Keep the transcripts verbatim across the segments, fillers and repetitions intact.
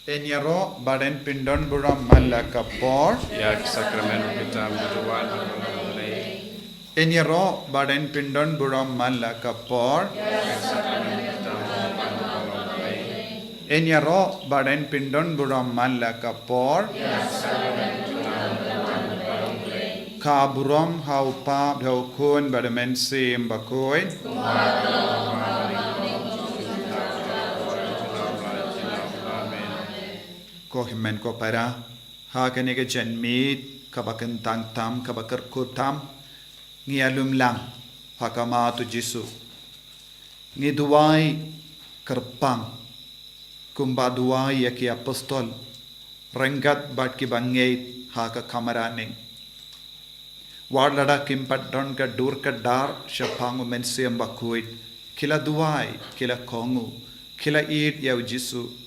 Yn ïaroh bad yn pyndon burom man la ka por. Ïa ki sakramen ruh ki tam ki duwan. Yn ïaroh bad yn pyndon burom man la ka por. Yn ïaroh bad yn pyndon burom man la ka por. Ka burom ha u Kpa bad ha u Khun bad ha u Mynsiem Bakhuid. Ko hynmen ko para, ha kane ka janmiet kaba kyntang tam, kaba kyrkhu tam, ngi ïalum lang ha khmat u Jisu. Ngi duwai kyrpang kumba duwai ïa ki apostol ryngkat bad kiba ngeit ha ka kamra ning. Wat lada kim pat don ka dur ka dar shaphang u Mynsiem Bakhuid, ki la duwai, ki la kohnguh, ki la ïeit ïa u Jisu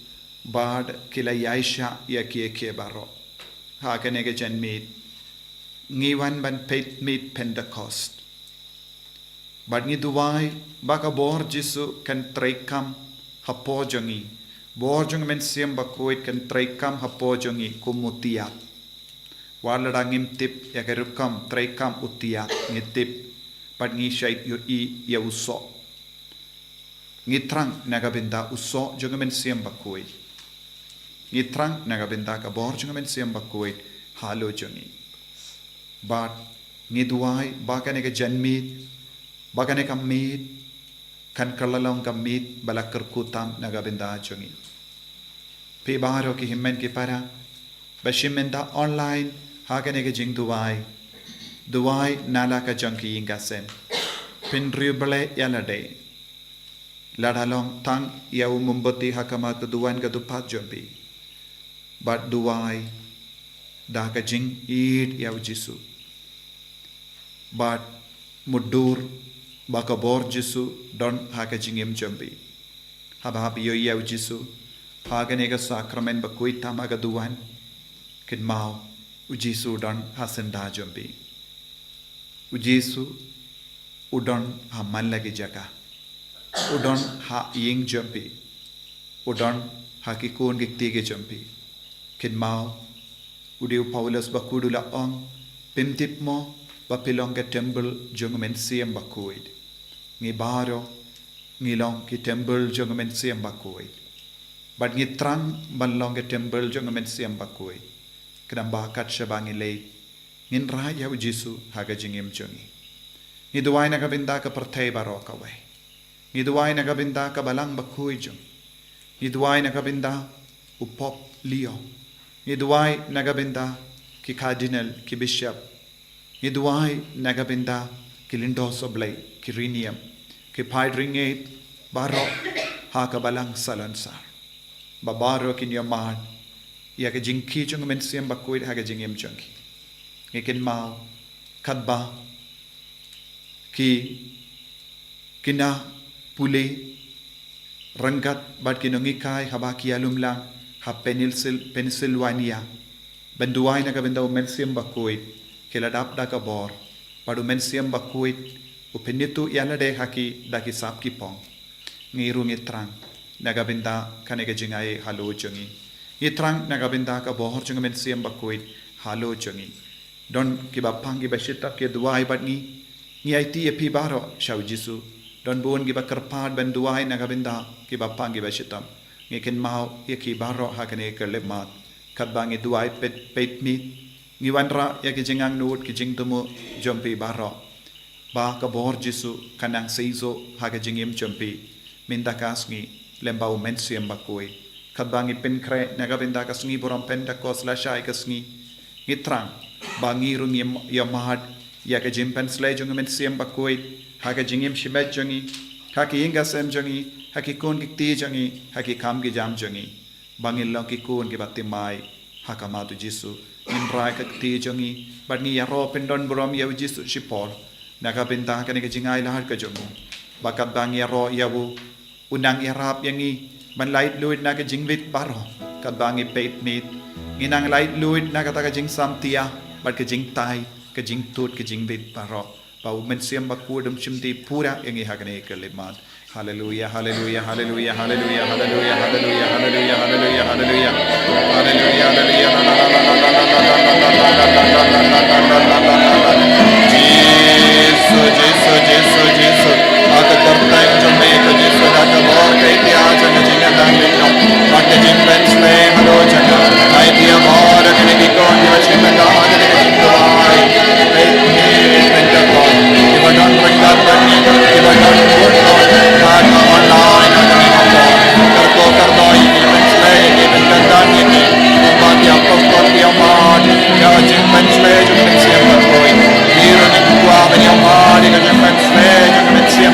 bad ki la ïaishah ïa kiei kiei baroh. Ha kane ka janmiet ngi wan ban peit miet Pentecost. Bad ngi duwai ba ka bor Jisu kan treikam hapoh jong ngi. Bor jong u Mynsiem Bakhuid kan treikam hapoh jong ngi kum u tiat. Wat lada ngim tip ïa ka rukom treikam u tiat, ngi tip bad ngi shait ïohi ïa u soh. Ngi thrang na ka bynta u soh jong u Mynsiem Bakhuid. Ngi thrang na ka bynta ka bor jong u Mynsiem Bakhuid halor jong ngi. Bad ngi duwai ba kane ka janmiet, ba kane ka miet kan kylla long ka miet ba la kyrkhu tam na ka bynta jong ngi. Phi baroh ki hynmen ki para ba shim bynta online ha kane ka jingduwai, duwai na la ka jong ki ïing ka sem. Pynriewblei ïa lade, lada long tang ïa u mombati ha khmat ka duwan ka dupad jong phi. Bad duwai da ka jingïeit ïa u Jisu. Bad mutdur ba ka bor Jisu don ha ka jingim jong phi. Haba hap ïohi ïa u Jisu ha kane ka sakramen bakhuid tam ha ka duwan, kynmaw u Jisu u don ha synda jong phi. U Jisu u don ha man la ki jaka. U don ha ïing jong phi. U don ha ki khun ki kti ki jong phi. Kynmaw, u dei u Paulus bakhuid u la ong, phim tip mo ba phi long ka templ jong u Mynsiem Bakhuid. Ngi baroh ngi long ki templ jong u Mynsiem Bakhuid. Bad ngi thrang ban long ki templ jong u Mynsiem Bakhuid. Khnang ba kat shaba ngi leit, ngin rah ïa u Jisu ha ka jingim jong ngi. Ngi duwai na ka bynta ka pyrthei baroh kawei. Ngi duwai na ka bynta ka balang bakhuid jong ngi. Ngi duwai na ka bynta u Pope Leo. Ngi duwai na ka bynta ki cardinal, ki bishop. Ngi duwai na ka bynta ki lyngdoh U Blei, ki riewniam, ki paid riewngeit baroh ha ka balang salonsar. Ba baroh kin ïohmad ïa ka jingkhie jong u Mynsiem Bakhuid ha ka jingim jong ki. Ngi kynmaw katba ki khynnah pule ryngkat bad ki nonghikai haba ki ïalum lang ha Pensil-, Pennsylvania ban duwai na ka bynta u Mynsiem Bakhuid, ki la dap da ka bor bad u Mynsiem Bakhuid u pynithuh ïa lade ha ki da ki sap ki phong. Ngi ruh ngi thrang na ka bynta kane ka jingai halor jong ngi. Ngi thrang na ka bynta ka bor jong u Mynsiem Bakhuid halor jong ngi. Don kiba pang kiba shitom ki duwai bad ngi. Ngi aiti ïa phi baroh sha u Jisu. Don bun kiba kyrpad ban duwai na ka bynta kiba pang kiba shitom. Ngi kynmaw ïa ki baroh ha kane ka khyllipmat. Katba ngi duwai peit peit miet, ngi wanrah ïa ki jingangnud ki jingthmu jong phi baroh. Ba ka bor Jisu kan nang seisoh ha ka jingim jong phi mynta ka sngi lem bad u Mynsiem Bakhuid. Katba ngi pynkhreh na ka bynta ka sngi burom Pentecost lashai ka sngi, ngi thrang ba ngi ruh ngin ïohmad ïa ka jingpynsleh jong u Mynsiem Bakhuid ha ka jingim shimet jong ngi, ha ki ïing ka sem jong ngi, ha ki khun ki kti jong ngi, ha ki kam ki jam jong ngi. Ba ngin long ki khun kiba thymmai ha khmat u Jisu. Ngin rai ka kti jong ngi bad ngi ïaroh pyndon burom ïa u Jisu shipor na ka bynta kane ka jingai lad ka jong u. Ba katba ngi ïaroh ïa u, u nang ïarap ïa ngi ban laitluid na ka jingwit baroh. Katba ngi peit miet, ngi nang laitluid na kata ka jingsamtia bad ka jingtai, ka jingthut, ka jingwit baroh. ba u Mynsiem Bakhuid un shimti pura ïa ngi ha kane ka khyllipmat. Haleluya, haleluya, haleluya, haleluya, haleluya, haleluya, haleluya, haleluya, haleluya. Haleluya, haleluya, haleluya. Jisu, Jisu, Jisu, Jisu. Ha ka kyrteng jong me ko Jisu, da ka bor ka ïa jong ka jingïadei. Bad ka jingpynsleh halor jong ka. Ai ïa bor da kane ki khun kiba shu pyndonkam ha kane ka jingduwai. Ai ïa pyndonkam. Kiba don ryngkat bad ngi, kiba don bun bun. Bad ka online ha kane ka por. Kyrkhu kyrdoh ïa ki, pynsleh ïa ki, pynkyndang ïa ki. Kumba ki apostol ki ïa mad. Ïa ka jingpynsleh jong ka Mynsiem Bakhuid. Ngi ruh ngin kwah ban ïa mad ïa ka jingpynsleh jong ka Mynsiem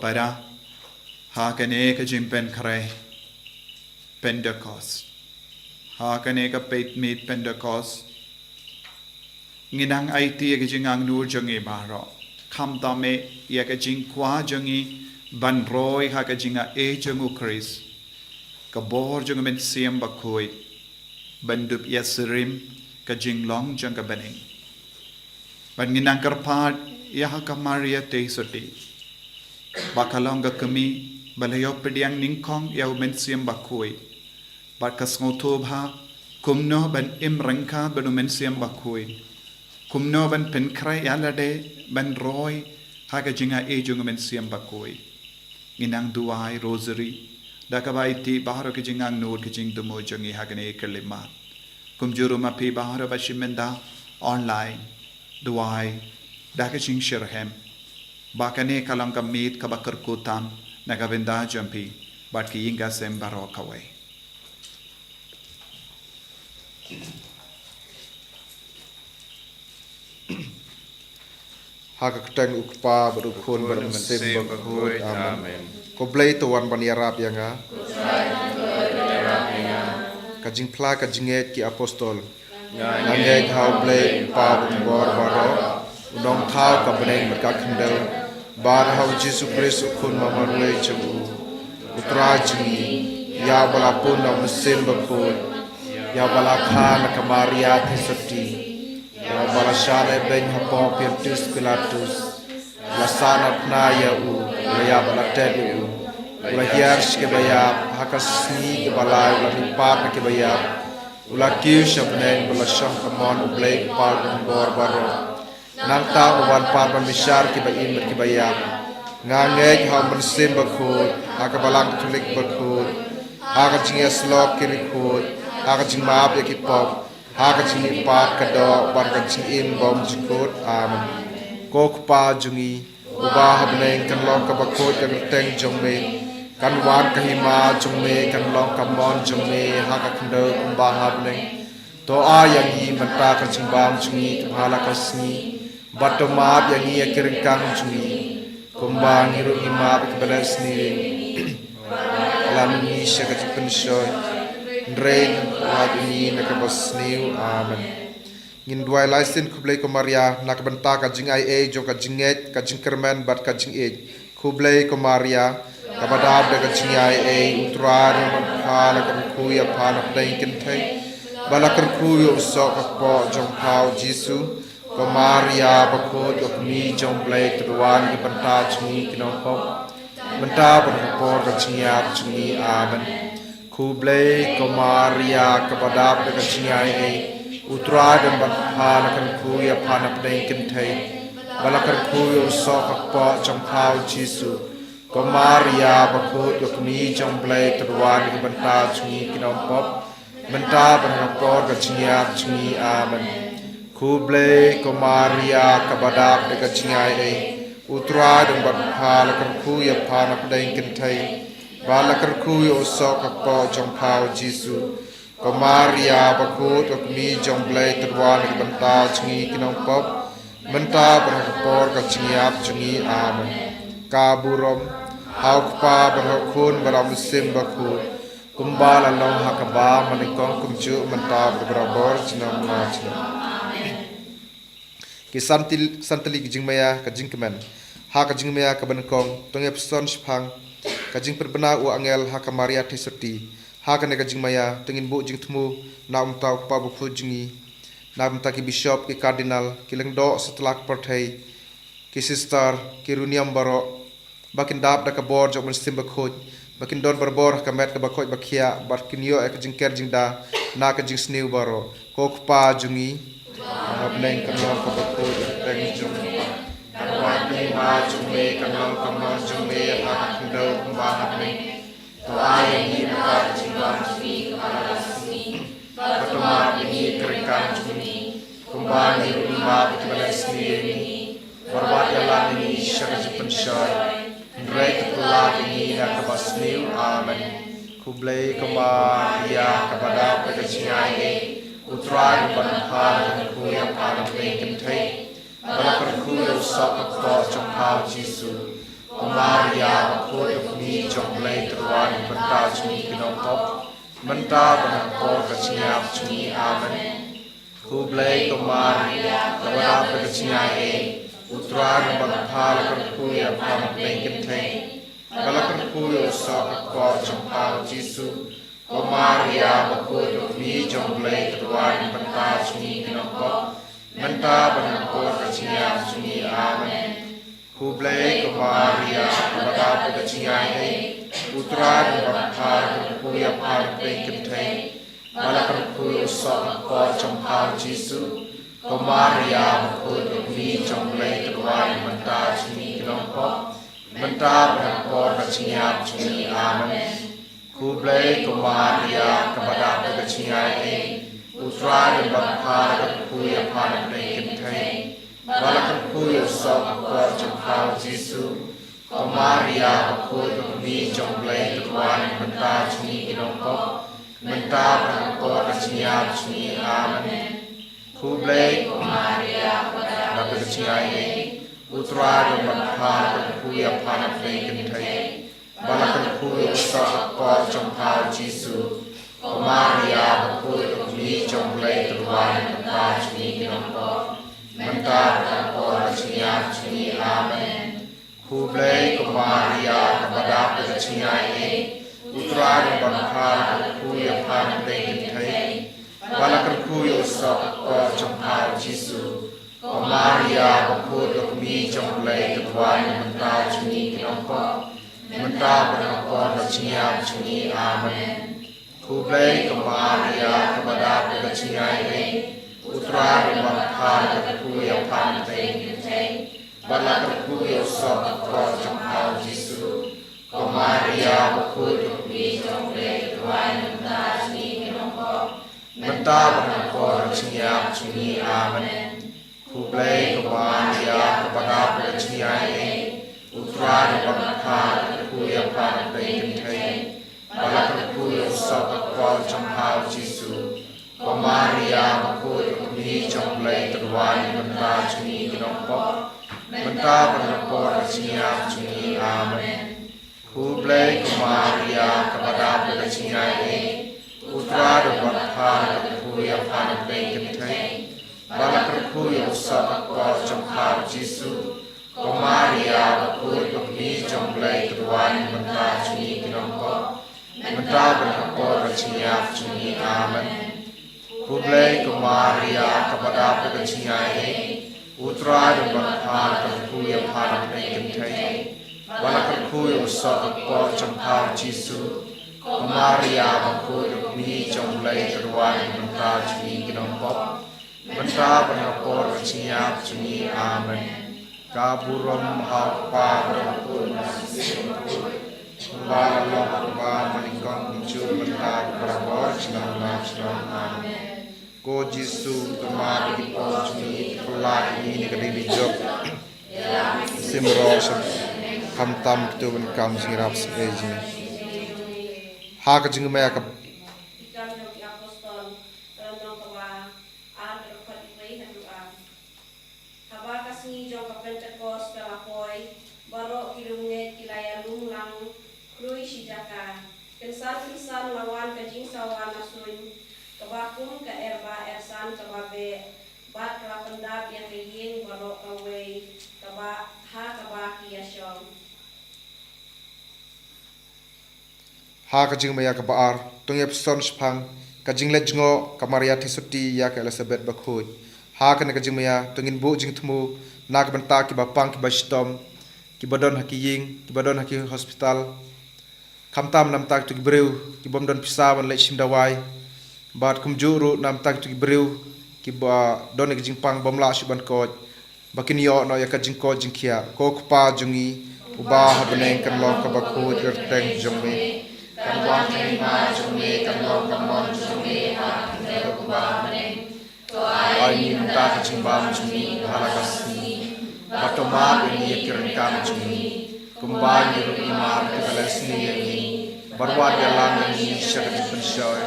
Para, ha kane ka jingpynkhreh Pentecost, ha kane ka peit miet Pentecost, ngi nang aiti ïa ka jingangnud jong ngi baroh, khamtam eh ïa ka jingkwah jong ngi ban roi ha ka jingai jong u Khrist, ka bor jong u Mynsiem Bakhuid, ban dup ïa sirim ka jinglong jong ka bneng. Ban ngi nang kyrpad ïa ka Maria Theisotti, ba ka long ka kmie ba la ïoh pdiang nyngkong ïa u Mynsiem Bakhuid, bad ka sngewthuh bha kumno ban im ryngkat bad u Mynsiem Bakhuid, kumno ban pynkhreh ïa lade ban roi ha ka jingai jong u Mynsiem Bakhuid. Ngi nang duwai Rosary da kaba aiti baroh ka jingangnud ka jingthmu jong ngi ha kane ka khyllipmat. Kumjuh ruh ma phi baroh ba shim bynta online, duwai da ka jingshitrhem ba kane ka long ka miet kaba kyrkhu tam na ka bynta jong phi bad ki ïing ki sem baroh kawei. Ha ka kyrteng u Kpa bad u Khun bad u Mynsiem Bakhuid. Amen. Ko Blei to wan ban ïarap ïa nga. Ka jingphla ka jingngeit ki apostol. Nga ngeit ha u Blei u Kpa uba bor baroh, u nongthaw ka bneng bad ka khyndew, bad ha u Jisu Khrist u Khun ba marwei jong u, u Trai jong ngi, ïa uba la pun da u Mynsiem Bakhuid, ïa uba la kha na ka Maria Theisotti, ïa uba la shah lehbeiñ hapoh Pontius Pilatus, la sahnarphna ïa u, la ïap bad la tet ïa u, u la hiar sha kiba ïap, ha ka sngi kaba lai u la mihpat na kiba ïap, u la kiew sha bneng bad la shong ha ka mon u Blei u Kpa uba bor baroh. Nangta u wan pat ban bishar kiba im bad kiba ïap. Nga ngeit ha u Mynsiem Bakhuid, ha ka Balang Katholik bakhuid, ha ka jingïasyllok ki riewkhuid, ha ka jingmap ïa ki pop, ha ka jingmihpat ka doh bad ka jingim bymjukut. Amen. Ko Kpa jong ngi, uba ha bneng, kan long kaba khuid ka kyrteng jong me, kan wan ka hima jong me, kan long ka mon jong me ha ka khyndew kumba ha bneng. To ai ïa ngi mynta ka jingbam jong ngi kaba ha la ka sngi, bad to map ïa ngi ïa ki ryngkang jong ngi, kumba ngi ruh ngi map ïa kiba leh sniew ïa ngi. Lada ngi sha ka jingpynshoi, hynrei to pynlait ïa ngi na kaba sniew. Amen. Ngin duwai lai sien. Khublei ko Maria, na ka bynta ka jingaiei jong ka jingngeit, ka jingkyrmen bad ka jingïeit. Khublei ko Maria, kaba dap da ka jingaiei, u Trai u don bad pha, la kyrkhu ïa pha na pdeng kynthei, bad la kyrkhu ïa u soh ka kpoh jong pha u Jisu. Ko Maria bakhuid, ko kmie jong u Blei, to duwai na ka bynta jong ngi ki nongpop, mynta bad ha ka por ka jingïap jong ngi. Amen. Khublei ko Maria, kaba dap da ka jingaiei, u Trai u don bad pha, la kyrkhu ïa pha na pdeng kynthei, bad la kyrkhu ïa u soh ka kpoh jong pha u Jisu. Ko Maria bakhuid, ko kmie jong u Blei, to duwai na ka bynta jong ngi ki nongpop, mynta bad ha ka por ka jingïap jong ngi. Amen. Khublei ko Maria, kaba dap da ka jingaiei, u Trai u don bad pha, la kyrkhu ïa pha na pdeng kynthei, bad la kyrkhu ïa u soh ka kpoh jong pha u Jisu. Ko Maria bakhuid, ko kmie jong u Blei, to duwai na ka bynta jong ngi ki nongpop, mynta bad ha ka por ka jingïap jong ngi. Amen. Ka burom ha u Kpa bad ha u Khun bad ha u Mynsiem Bakhuid, kumba la long ha kaba mynnyngkong, kumjuh mynta bad barabor, junom la junom. Ki san tylli, san tylli ki jingmaïa ka jingkmen. Ha ka jingmaïa kaba nyngkong, to ngin pynshong shaphang ka jingpynbna u angel ha ka Maria Theisotti. Ha kane ka jingmaïa to ngin buh jingthmu na u mynta u Kpa bakhuid jong ngi, na ka bynta ki bishop, ki cardinal, ki lyngdoh satlak pyrthei, ki sister, ki riewniam baroh, ba kin dap da ka bor jong u Mynsiem Bakhuid, ba kin don barabor ha ka met kaba koit ba khiah, bad kin ïoh ïa ka jingker jingda na ka jingsniew baroh. Ko Kpa jong ngi, ha bneng, kan long kaba khuid ka kyrteng jong me, kan wan ka hima jong me, kan long ka mon jong me ha ka khyndew kumba ha bneng. To ai ïa ngi mynta ka jingbam jong ngi kaba ha la ka sngi, bad to map ïa ngi ki ryngkang jong ngi, kumba ngi ruh ngi map ïa kiba leh sniew ïa ngi. Bad wat ïalam ïa ngi sha ka jingpynshoi, hynrei to pynlait ïa ngi na kaba sniew. Amen. Khublei ko Maria, kaba dap da ka jingaiei, u Trai u don bad pha, la kyrkhu ïa pha na pdeng kynthei, bad la kyrkhu ïa u soh ka kpoh jong pha u Jisu. Ko Maria, bakhuid ka kmie jong U Blei, to wan ha ka bynta jong ngi ki nongpop, mynta bad ha ka por ka jingïap jong ngi. Amen. Khublei ko Maria, kaba dap da ka jingaiei, U Trai u don bad pha, la kyrkhu ïa pha na pdeng kynthei, bad la kyrkhu ïa u soh ka kpoh jong pha U Jisu. Ko Maria, bakhuid ka kmie jong U Blei, to wan ha ka bynta jong ngi ki nongpop, mynta bad ha ka por ka jingïap jong ngi. Amen. Khublei ko Maria, kaba dap da ka jingaiei, U Trai u don bad pha, la kyrkhu ïa pha na pdeng kynthei, bad la kyrkhu ïa u soh ka kpoh jong pha U Jisu. Ko Maria, bakhuid ka kmie jong U Blei, to wan ha ka bynta jong ngi ki nongpop, mynta bad ha ka por ka jingïap jong ngi. Amen. Khublei ko Maria, kaba dap da ka jingaiei, U Trai u don bad pha, la kyrkhu ïa pha na pdeng kynthei, bad la kyrkhu ïa u soh ka kpoh jong pha U Jisu. Ko Maria, bakhuid ka kmie jong U Blei, to wan ha ka bynta jong ngi ki nongpop, mynta bad ha ka por ka jingïap jong ngi. Amen. Khublei ko Maria, kaba dap da ka jingaiei, U Trai u don bad pha, la kyrkhu ïa pha na pdeng kynthei, bad la kyrkhu ïa u soh ka kpoh jong pha U Jisu. Ko Maria, bakhuid ka kmie jong U Blei, to wan ha ka bynta jong ngi ki nongpop, mynta bad ha ka por ka jingïap jong ngi. Amen. Khublei ko Maria, kaba dap da ka jingaiei, U Trai u don bad pha, la kyrkhu ïa pha na pdeng kynthei, bad la kyrkhu ïa u soh ka kpoh jong pha U Jisu. Ko Maria, bakhuid ka kmie jong U Blei, to wan ha ka bynta jong ngi ki nongpop, mynta bad ha ka por ka jingïap jong ngi. Amen. Khublei ko Maria, kaba dap da ka jingaiei, U Trai u don bad pha, la kyrkhu ïa pha na pdeng kynthei, bad la kyrkhu ïa u soh ka kpoh jong pha U Jisu. Ko Maria, bakhuid ka kmie jong U Blei, to wan ha ka bynta jong ngi ki nongpop, mynta bad ha ka por ka jingïap jong ngi. Amen. Khublei ko Maria, kaba dap da ka jingaiei, U Trai u don bad pha, la kyrkhu ïa pha na pdeng kynthei, bad la kyrkhu ïa u soh ka kpoh jong pha U Jisu. Ko Maria, bakhuid ka kmie jong U Blei, to wan ha ka bynta jong ngi ki nongpop, mynta bad ha ka por ka jingïap jong ngi. Amen. Khublei ko Maria, kaba dap da ka jingaiei, U Trai u don bad pha, la kyrkhu ïa pha na pdeng kynthei, bad la kyrkhu ïa u soh ka kpoh jong pha U Jisu. Ko Maria, bakhuid ka kmie jong U Blei, to wan ha ka bynta jong ngi ki nongpop, mynta bad ha ka por ka jingïap jong ngi. Amen. Khublei ko Maria, kaba dap da ka jingaiei, U Trai u don bad pha, la kyrkhu ïa pha na pdeng kynthei, bad la kyrkhu ïa u soh ka kpoh jong pha U Jisu. Ko Maria, bakhuid ka kmie jong U Blei, to wan ha ka bynta jong ngi ki nongpop, mynta bad ha ka por ka jingïap jong ngi. Amen. Ka burom ha u Kpa bad ha u Khun bad ha u Mynsiem Bakhuid, kumba la long ha u kba, mynnyngkong, kumjuh, mynta bad barabor, junom la junom. Amen. Ko Jisu, to map ïa ki pop jong ngi, to kylla ïa ngi na ka diengdei jong ka jingim baroh, khamtam kito kiba donkam jingïarap shisha jong ngi. Ha ka jingmih ïa ka Haba ka sngi jong ka Pentekost ka la poi, baroh ki riewngeit ki la ïalum lang khlui shi jaka. Kynsan kynsan la wan ka jingsawa na suiñ, kaba kum ka erbah ersan kaba beh, bad ka la pyndap ïa ka ïing baroh kawei, kaba ha kaba ki ïashong. Ha ka jingmih ïa kaba ar, to ngin ïa puson shaphang ka jingleit jngoh ka Maria Theisotti ïa ka Elizabeth Bakhuid. Ha kane ka jingmih ïa, to ngin buh jingthmu na ka bynta kiba pang kiba shitom, kiba don ha ki ïing, kiba don ha ki hospital. Khamtam namar kito ki briew ki bym don pisa ban leit shim dawai. Bad kumjuh ruh namar kito ki briew kiba don ïa ka jingpang bym lah shuh ban koit, ba kin ïoh noh ïa ka jingkoit jingkhiah. Ko Kpa jong ngi uba ha bneng, kan long kaba khuid ka kyrteng jong me. Kan wan ka hima jong me, kan long ka mon jong me ha ka khyndew kumba ha bneng. To ai ngi mynta ka jingbam jong ngi ha la ka sngi. Bad to map ïa ngi ïa ki ryngkang jong ngi, kumba ngi ruh ngi map ïa kito kiba la sniew ïa ngi. Bad wat ïalam ïa ngi sha ka jingpynshoi,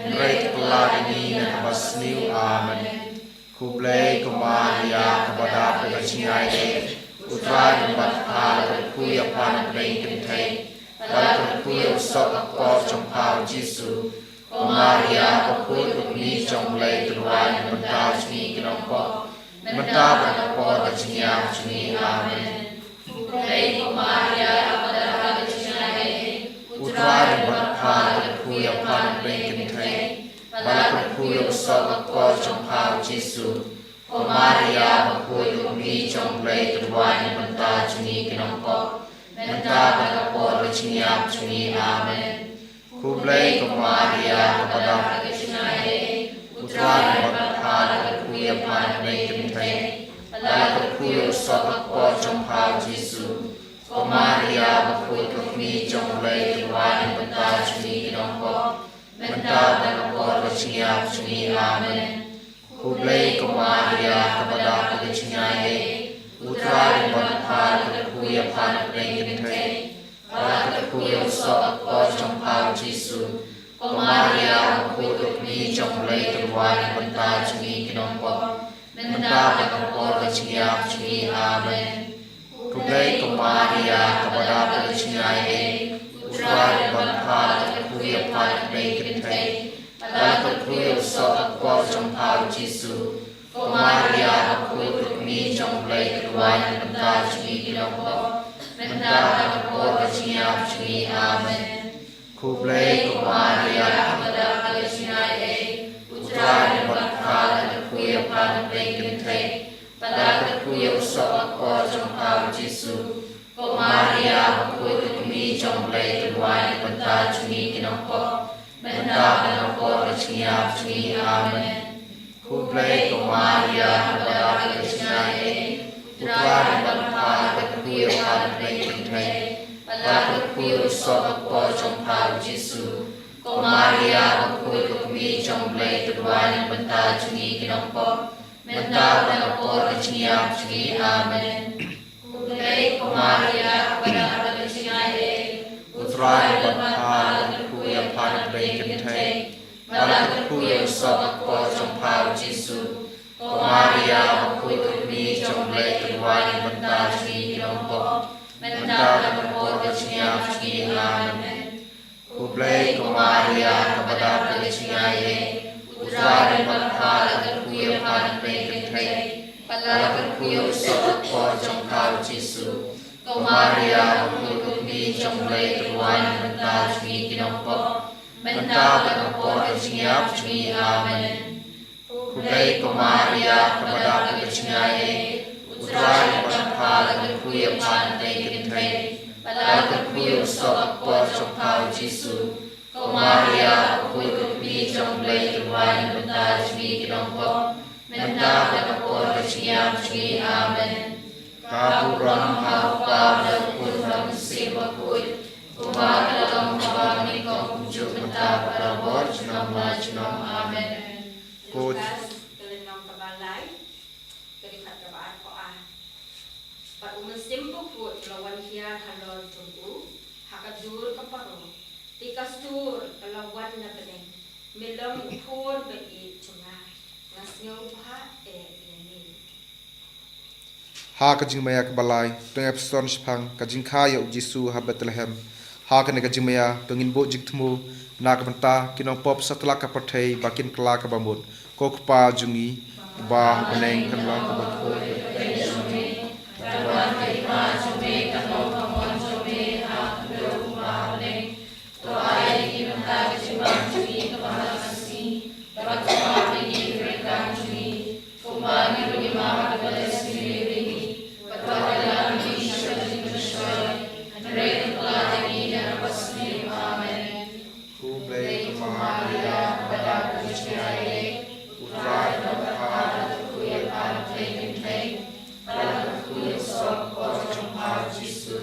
hynrei to pynlait ïa ngi na kaba sniew. Amen. Khublei ko Maria, kaba dap da ka jingaiei, U Trai, don bad pha la kyrkhu ïa pha na pdeng kynthei, bad la kyrkhu ïa u soh ka kpoh jong pha u Jisu. Ko Maria, bakhuid ka kmie jong U Blei, to duwai na ka bynta jong ngi ki nongpop, mynta bad ha ka por ka jingïap jong ngi. Amen. Khublei ko Maria, kaba dap da ka jingaiei. U Trai, don bad pha la kyrkhu ïa pha na pdeng kynthei, bad la kyrkhu ïa u soh ka kpoh jong pha u Jisu. Ko Maria, bakhuid ka kmie jong U Blei, to duwai na ka bynta jong ngi ki nongpop, mynta bad ha ka por ka jingïap jong ngi. Amen. Khublei ko Maria, kaba dap da ka jingaiei. U Trai, don bad pha la kyrkhu ïa pha na pdeng kynthei, bad la kyrkhu ïa u soh ka kpoh jong pha u Jisu. Ko Maria, bakhuid ka kmie jong U Blei, to duwai na ka bynta jong ngi ki nongpop, mynta bad ha ka por ka jingïap jong ngi. Amen. Khublei ko Maria, kaba dap da ka jingaiei. U Trai, don bad pha la kyrkhu ïa pha na pdeng kynthei, bad la kyrkhu ïa u soh ka kpoh jong pha u Jisu. Ko Maria, bakhuid ka kmie jong U Blei, to duwai na ka bynta jong ngi ki nongpop, mynta bad ha ka por ka jingïap jong ngi. Amen. Khublei ko Maria, kaba dap da ka jingaiei. U Trai, don bad pha la kyrkhu ïa pha na pdeng kynthei, bad la kyrkhu ïa u soh ka kpoh jong pha u Jisu. Ko Maria, bakhuid ka kmie jong U Blei, to duwai na ka bynta jong ngi ki nongpop, mynta bad ha ka por ka jingïap jong ngi. Amen. Khublei ko Maria, kaba dap da ka jingaiei. U Trai, don bad pha la kyrkhu ïa pha na pdeng kynthei, bad la kyrkhu ïa u soh ka kpoh jong pha u Jisu. Ko Maria, bakhuid ka kmie jong U Blei, to duwai na ka bynta jong ngi ki nongpop, mynta bad ha ka por ka jingïap jong ngi. Amen. Khublei ko Maria, kaba dap da ka jingaiei. U Trai, don bad pha la kyrkhu ïa pha na pdeng kynthei, bad la kyrkhu ïa u soh ka kpoh jong pha u Jisu. Ko Maria, bakhuid ka kmie jong U Blei, to duwai na ka bynta jong ngi ki nongpop, mynta bad ha ka por ka jingïap jong ngi. Amen. Khublei ko Maria, kaba dap da ka jingaiei. U Trai, don bad pha la kyrkhu ïa pha na pdeng kynthei, bad la kyrkhu ïa u soh ka kpoh jong pha u Jisu. Ko Maria, bakhuid ka kmie jong U Blei, to duwai na ka bynta jong ngi ki nongpop, mynta bad ha ka por ka jingïap jong ngi. Amen. Khublei ko Maria, kaba dap da ka jingaiei. U Trai, don bad pha la kyrkhu ïa pha na pdeng kynthei, bad la kyrkhu ïa u soh ka kpoh jong pha u Jisu. Ko Maria, bakhuid ka kmie jong U Blei, to duwai na ka bynta jong ngi ki nongpop, mynta bad ha ka por ka jingïap jong ngi. Amen. Khublei ko Maria, kaba dap da ka jingaiei. U Trai, don bad pha la kyrkhu ïa pha na pdeng kynthei, bad la kyrkhu ïa u soh ka kpoh jong pha u Jisu. Ko Maria, bakhuid ka kmie jong U Blei, to duwai na ka bynta jong ngi ki nongpop, mynta bad ha ka por ka jingïap jong ngi. Amen. Ka burom ha u Kpa bad ha u Khun bad ha u Mynsiem Bakhuid, kumba ka la long, kumba ha kane ka por, kumjuh mynta bad barabor, junom la junom. Amen. Ko Lukas, ka lynnong kaba lai, ka dkhot kaba arphew ar. Bad U Mynsiem Bakhuid u la wan hiar halor jong u ha ka dur ka parong, te ka sur ka la wan na bneng: Me long u Khun ba ïeit jong nga, nga sngewbha eh ïa me. Ha ka jingmaïa kaba lai, to ngi ïa pyrshang shaphang ka jingkha ïa u Jisu ha Bethlehem. Ha kane ka jingmaïa, to ngin buh jingthmu na ka bynta ki nongpop satlak ka pyrthei ba kin kylla kaba mut. Ko Kpa jong ngi uba ha bneng, kan long kaba khuid. To ai ïa ngi mynta ka jingmam jong ngi kaba ha ka sngi, bad to map ïa ngi ki ryngkat jong ngi, kumba ngi ruh ngi map ïa kiba leh sniew ïa ngi. Bad wat ïalam ïa ngi sha ka jingpynshoi, hynrei to kylla ïa ngi na kaba sniew. Amen. Khublei ko Maria, kaba dap da ka jingaiei, U Trai u don bad pha, la kyrkhu ïa pha na pdeng kynthei, bad la kyrkhu ïa u soh ka kpoh jong pha u Jisu.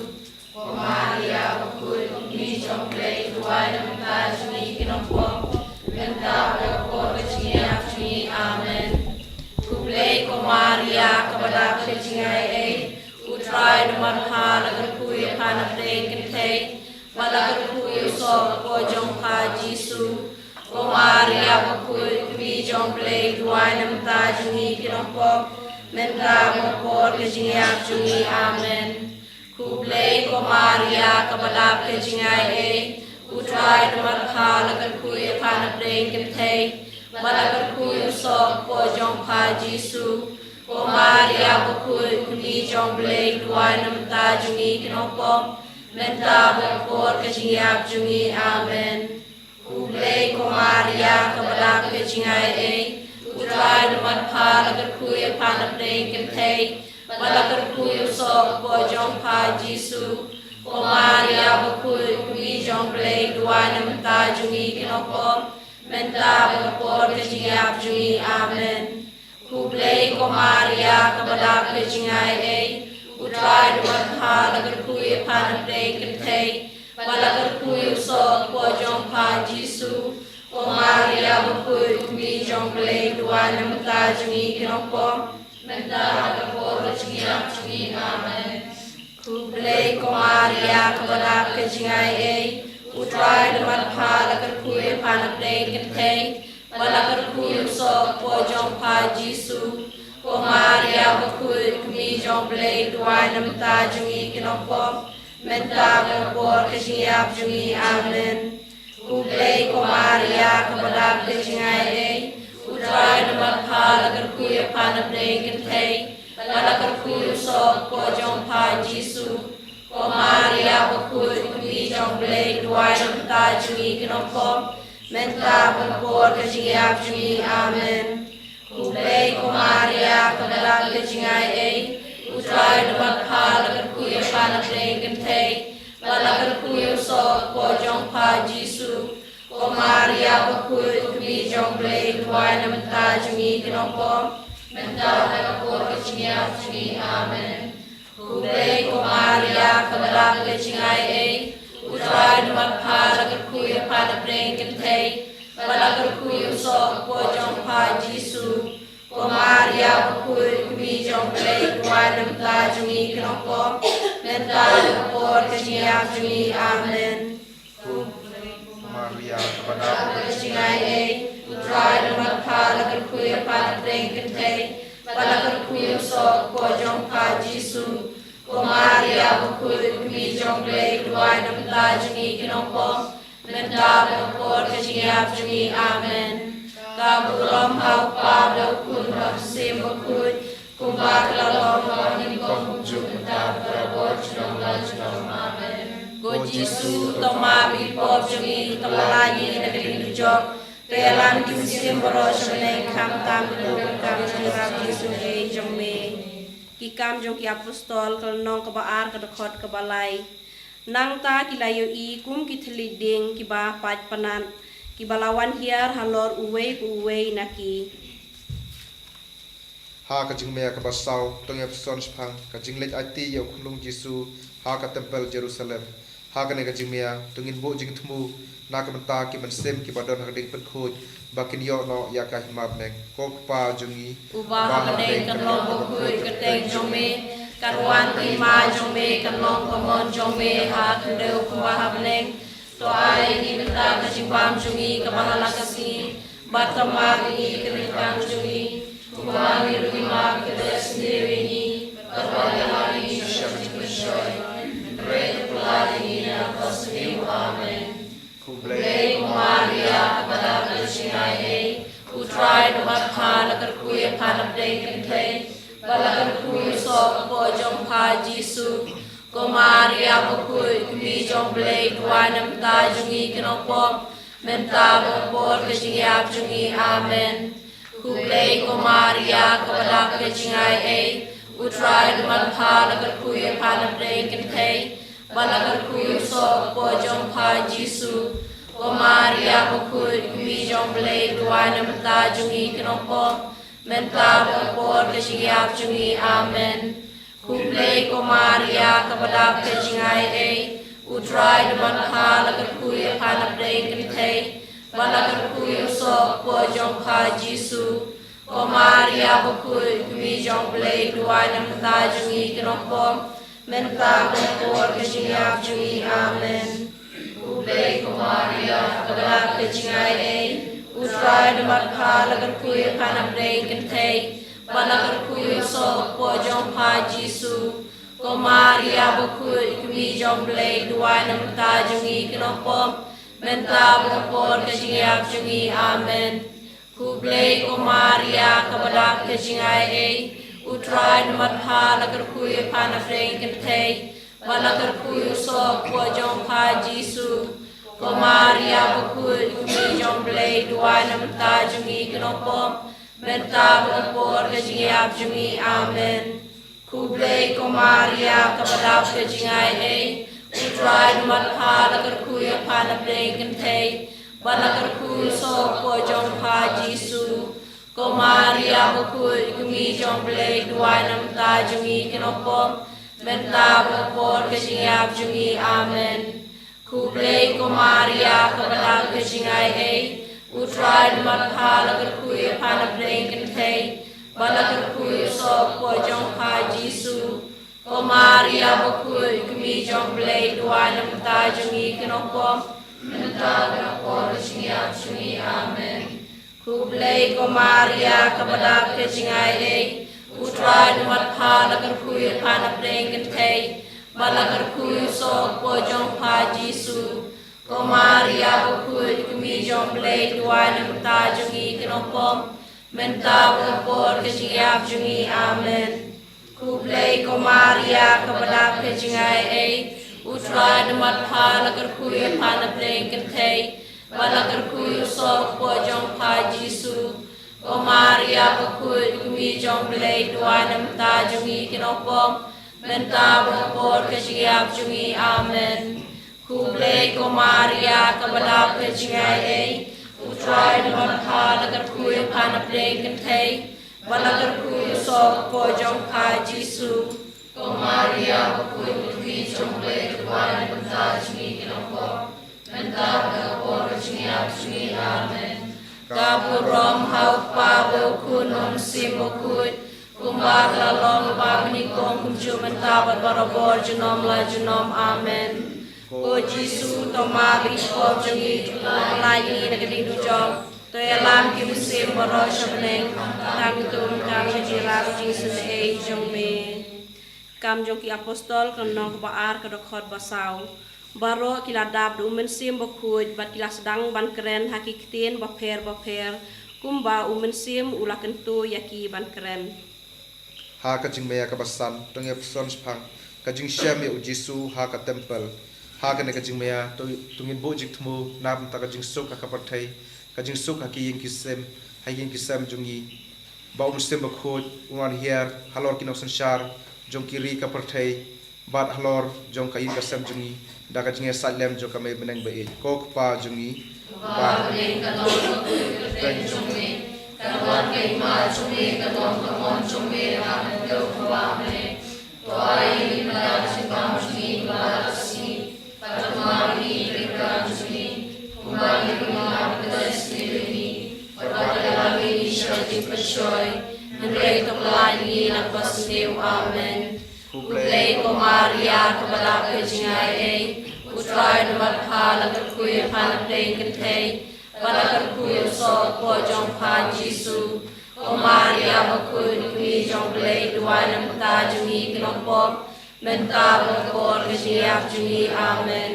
Ko Maria, bakhuid ka kmie jong U Blei, to duwai na ka bynta jong ngi ki nongpop, mynta bad ha ka por ka jingïap jong ngi. Amen. Khublei ko Maria, kaba dap da ka jingaiei, U Trai u don bad pha, la kyrkhu ïa pha na pdeng kynthei, bad la kyrkhu ïa u soh ka kpoh jong pha Jisu. Ko Maria bakhuid, kmie jong U Blei, duwai namar ka bynta jong ngi ki nongpop, mynta bad ha ka por ka jingïap jong ngi. Amen. Khublei ko Maria, kaba dap ka jingaiei, U Trai u don bad pha, la kyrkhu ïa pha na pdeng kynthei, bad la kyrkhu ïa u soh u kpoh jong pha Jisu. Ko Maria bakhuid, kmie jong U Blei, duwai namar ka bynta jong ngi ki nongpop, mynta bad ha ka por ka jingïap jong ngi. Amen. Khublei ko Maria, kaba dap ka jingaiei, U Trai u don bad pha, la kyrkhu ïa pha na pdeng kynthei, bad la kyrkhu ïa u soh u kpoh jong pha Jisu. Ko Maria bakhuid, kmie jong U Blei, duwai namar ka bynta jong ngi ki nongpop, mynta bad ha ka por ka jingïap jong ngi. Amen. Khublei ko Maria, kaba dap ka jingaiei, U Trai u don bad pha, la kyrkhu ïa pha na pdeng kynthei, bad la kyrkhu ïa u soh u kpoh jong pha Jisu. Ko Maria bakhuid, kmie jong U Blei, duwai namar ka bynta jong ngi ki nongpop, mynta bad ha ka por ka jingïap jong ngi. Amen. Khublei ko Maria, kaba dap ka jingaiei, U Trai u don bad pha, la kyrkhu ïa pha na pdeng kynthei, bad la kyrkhu ïa u soh u kpoh jong pha Jisu. Ko Maria bakhuid, kmie jong U Blei, duwai namar ka bynta jong ngi ki nongpop, mynta bad ha ka por ka jingïap jong ngi. Amen. Khublei ko Maria, kaba dap ka jingaiei, U Trai u don bad pha, la kyrkhu ïa pha na pdeng kynthei, bad la kyrkhu ïa u soh u kpoh jong pha Jisu. Ko Maria bakhuid, kmie jong U Blei, duwai namar ka bynta jong ngi ki nongpop, mynta bad ha ka por ka jingïap jong ngi. Amen. Khublei ko Maria, kaba dap ka jingaiei, U Trai u don bad pha, la kyrkhu ïa pha na pdeng kynthei, bad la kyrkhu ïa u soh u kpoh jong pha Jisu. Ko Maria bakhuid, kmie jong U Blei, duwai namar ka bynta jong ngi ki nongpop, mynta bad ha ka por ka jingïap jong ngi. Amen. Khublei ko Maria, kaba dap ka jingaiei, U Trai u don bad pha, la kyrkhu ïa pha na pdeng kynthei, bad la kyrkhu ïa u soh u kpoh jong pha Jisu. Ko Maria bakhuid, kmie jong U Blei, duwai namar ka bynta jong ngi ki nongpop, mynta bad ha ka por ka jingïap jong ngi. Amen. Maria, kaba dap ka jingaiei, U Trai u don bad pha, la kyrkhu ïa pha na pdeng kynthei, bad la kyrkhu ïa u soh u kpoh jong pha Jisu. Ko Maria bakhuid, kmie jong U Blei, duwai namar ka bynta jong ngi ki nongpop, mynta bad ha ka por ka jingïap jong ngi. Amen. Ka burom ha u Kpa bad u Khun bad u Mynsiem Bakhuid, kumba ka la long, kumjuh, mynta bad barabor, junom la junom. Amen. Ko Jisu, to map ïa ki pop jong ngi, to pyllait ïa ngi na ka ding dujok, to ïalam ïa ki mynsiem baroh sha bneng, khamtam ïa ka dohnud ka jong u Jisu jong me. Ki Kam jong ki Apostol, ka lynnong kaba ar, ka dkhot kaba lai. Nangta ki la ïohi kum ki thylliej dieng kiba pait pynat, kiba la wan hiar halor uwei pa uwei na ki. Ha ka jingmia kaba saw, to ngin ïa puson shaphang ka jingleit aiti ïa u khunlung Jisu ha ka Tempyl Jerusalem. Ha kane ka jingmia, to ngin buh jingthmu na ka bynta ki mynsiem kiba don ha ka diengpynkhuid, ba kin ïoh noh ïa ka hima bneng. Ko Kpa jong ngi, uba ha bneng, kan long bakhuid ka kyrteng jong me, kan wan ka hima jong me, kan long ka mon jong me ha ka khyndew kumba ha bneng. To ai ïa ngi mynta ka jingbam jong ngi kaba ha la ka sngi, bad to map ïa ngi ki ryngkang jong ngi, kumba ngi ruh ngi map ïa kiba ïasniew ïa ngi, bad wat ïalam ïa ngi sha ka jingpynshoi, hynrei to pyllait ïa ngi na ka bor syndon. Amen. Khublei ko Maria, kaba dap ka jingaiei, U Trai u don bad pha, la kyrkhu ïa pha na pdeng kynthei, bad la kyrkhu ïa u soh u kpoh jong pha Jisu. Ko Maria bakhuid, kmie jong U Blei, duwai namar ka bynta jong ngi ki nongpop, mynta bad ha ka por ka jingïap jong ngi. Amen. Khublei ko Maria, kaba dap ka jingaiei, U Trai u don bad pha, la kyrkhu ïa pha na pdeng kynthei, bad la kyrkhu ïa u soh u kpoh jong pha Jisu. Ko Maria bakhuid, kmie jong U Blei, duwai namar ka bynta jong ngi ki nongpop, mynta bad ha ka por ka jingïap jong ngi. Amen. Khublei ko Maria, kaba dap ka jingaiei, U Trai u don bad pha, la kyrkhu ïa pha na pdeng kynthei, bad la kyrkhu ïa u soh u kpoh jong pha Jisu. Ko Maria bakhuid, kmie jong U Blei, duwai namar ka bynta jong ngi ki nongpop, mynta bad ha ka por ka jingïap jong ngi. Amen. Khublei ko Maria, kaba dap ka jingaiei, U Trai u don bad pha, la kyrkhu ïa pha na pdeng kynthei, bad la kyrkhu ïa u soh u kpoh jong pha Jisu. Ko Maria bakhuid, kmie jong U Blei, duwai na bynta jong ngi ki nongpop, mynta bad ha ka por ka jingïap jong ngi. Amen. Khublei ko Maria, kaba dap ka jingaiei, U Trai u don bad pha, la kyrkhu ïa pha na pdeng kynthei, bad la kyrkhu ïa u soh u kpoh jong pha Jisu. Ko Maria bakhuid, kmie jong U Blei, duwai na bynta jong ngi ki nongpop, mynta bad ha ka por ka jingïap jong ngi. Amen. Khublei ko Maria, kaba dap ka jingaiei, U Trai u don bad pha, la kyrkhu ïa pha na pdeng kynthei, bad la kyrkhu ïa u soh u kpoh jong pha Jisu. Ko Maria bakhuid, kmie jong U Blei, duwai na bynta jong ngi ki nongpop, mynta bad ha ka por ka jingïap jong ngi. Amen. Khublei ko Maria, kaba dap ka jingaiei, U Trai u don bad pha, la kyrkhu ïa pha na pdeng kynthei, bad la kyrkhu ïa u soh u kpoh jong pha Jisu. Ko Maria bakhuid, kmie jong U Blei, duwai na bynta jong ngi ki nongpop, mynta bad ha ka por ka jingïap jong ngi. Amen. Khublei ko Maria, kaba dap ka jingaiei, U Trai u don bad pha, la kyrkhu ïa pha na pdeng kynthei, bad la kyrkhu ïa u soh u kpoh jong pha Jisu. Ko Maria bakhuid, kmie jong U Blei, duwai na bynta jong ngi ki nongpop, mynta bad ha ka por ka jingïap jong ngi. Amen. Khublei ko Maria, kaba dap ka jingaiei, U Trai u don bad pha, la kyrkhu ïa pha na pdeng kynthei, bad la kyrkhu ïa u soh u kpoh jong pha Jisu. Ko Maria bakhuid, kmie jong U Blei, duwai na bynta jong ngi ki nongpop, mynta bad ha ka por ka jingïap jong ngi. Amen. Khublei ko Maria, kaba dap ka jingaiei, U Trai u don bad pha, la kyrkhu ïa pha na pdeng kynthei, bad la kyrkhu ïa u soh u kpoh jong pha Jisu. Ko Maria bakhuid, kmie jong U Blei, duwai na bynta jong ngi ki nongpop, mynta bad ha ka por ka jingïap jong ngi. Amen. Ka burom ha U Kpa bad U Khun bad U Mynsiem Bakhuid, kumba ka la long ha kaba nyngkong, kumjuh mynta bad barabor, junom la junom. Amen. Ko Jisu, to map ïa ki pop jong ngi, to pynlait ïa ngi na ka diengdujok, to ïalam ïa ki mynsiem baroh sha bneng, khamtam ïa uto uba donkam ka jingïarap jingsngewsih jong me. Kam jong ki Apostol, ka lynnong kaba ar, ka dkhot ba saw. Baroh ki la dap da U Mynsiem Bakhuid bad ki la sdang ban kren ha ki ktien bapher bapher, kumba U Mynsiem u la kyntu ïa ki ban kren. Ha ka jingmaïa kaba san, to ngin ïa pyrshang shaphang ka jingshem ïa U Jisu ha ka templ. Ha kane ka jingmaïa, to, to ngin buh jingthmu na bynta ka jingsuk ha ka pyrthei, ka jingsuk ha ki ïing ki sem, ha ki ïing ki sem jong ngi. Ba U Mynsiem Bakhuid un wan hiar halor ki nongsynshar jong ki ri ka pyrthei, bad halor jong ka ïing ka sem jong ngi, da ka jingïasaid lem jong ka Mei Bneng ba ïeit. Ko Kpa jong ngi, ba ha bneng, ka long bakhuid ka kyrteng jong me, kan wan ka hima jong me, kan long ka mon jong me, ha ka khyndew kumba ha bneng. To ai ïa ngi mynta ka jingbam jong ngi kaba ar ka sngi, bad to map ïa ngi ki kyrdan jong ngi, kumba ngi ruh ngi map ïa kiba ai sniew ïa ngi, bad wat ïalam ïa ngi sha ka jingpynshoi, hynrei to pynlait ïa ngi na kaba sniew. Amen. Khublei ko Maria, kaba dap ka jingaiei, U Trai u don bad pha, la kyrkhu ïa pha na pdeng kynthei, bad la kyrkhu ïa u soh u kpoh jong pha Jisu. Ko Maria bakhuid, kmie jong U Blei, duwai na bynta jong ngi ki nongpop, mynta bad ha ka por ka jingïap jong ngi. Amen.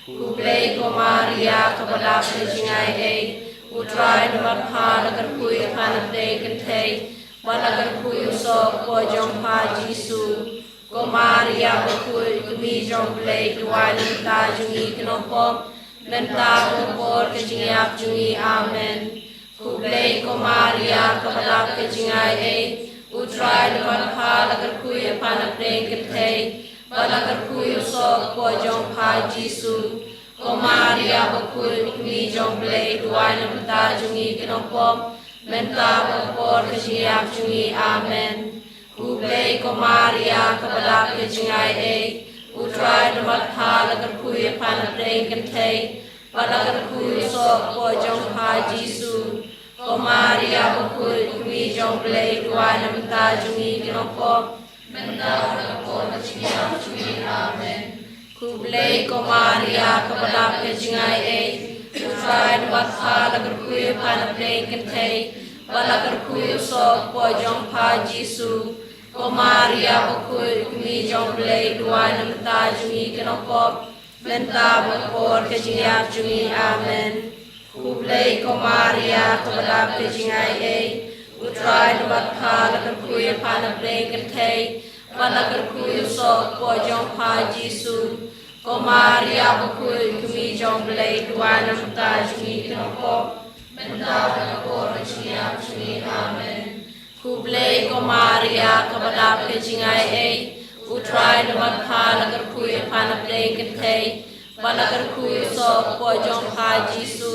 Khublei ko Maria, kaba dap ka jingaiei, U Trai u don bad pha, la kyrkhu ïa pha na pdeng kynthei, bad la kyrkhu ïa u soh u kpoh jong pha Jisu. Ko Maria bakhuid, kmie jong U Blei, duwai na bynta jong ngi ki nongpop, mynta bad ha ka por ka jingïap jong ngi. Amen. Khublei ko Maria, kaba dap ka jingaiei, U Trai u don bad pha, la kyrkhu ïa pha na pdeng kynthei, bad la kyrkhu ïa u soh u kpoh jong pha Jisu. Ko Maria bakhuid, kmie jong U Blei, duwai na bynta jong ngi ki nongpop, mynta bad ha ka por ka jingïap jong ngi. Amen. Khublei ko Maria, kaba dap ka jingaiei, U Trai u don bad pha, la kyrkhu ïa pha na pdeng kynthei, bad la kyrkhu ïa u soh u kpoh jong pha Jisu. Ko Maria bakhuid, kmie jong U Blei, duwai na bynta jong ngi ki nongpop, mynta bad ha ka por ka jingïap jong ngi. Amen. Khublei ko Maria, kaba dap ka jingaiei, U Trai u don bad pha, la kyrkhu ïa pha na pdeng kynthei, bad la kyrkhu ïa u soh u kpoh jong pha Jisu. Ko Maria bakhuid, kmie jong U Blei, duwai namar kata jong ngi ki nongpop, mynta bad ha ka por ka jingïap jong ngi. Amen. Khublei ko Maria, kaba dap ka jingaiei, U Trai u don bad pha, la kyrkhu ïa pha na pdeng kynthei, bad la kyrkhu ïa u soh u kpoh jong pha Jisu. Ko Maria bakhuid, kmie jong U Blei, duwai namar kata jong ngi ki nongpop, mynta bad ha ka por ka jingïap jong ngi. Amen. Khublei ko Maria, kaba dap ka jingaiei, U Trai u don bad pha, la kyrkhu ïa pha na pdeng kynthei, bad la kyrkhu ïa u soh u kpoh jong pha Jisu.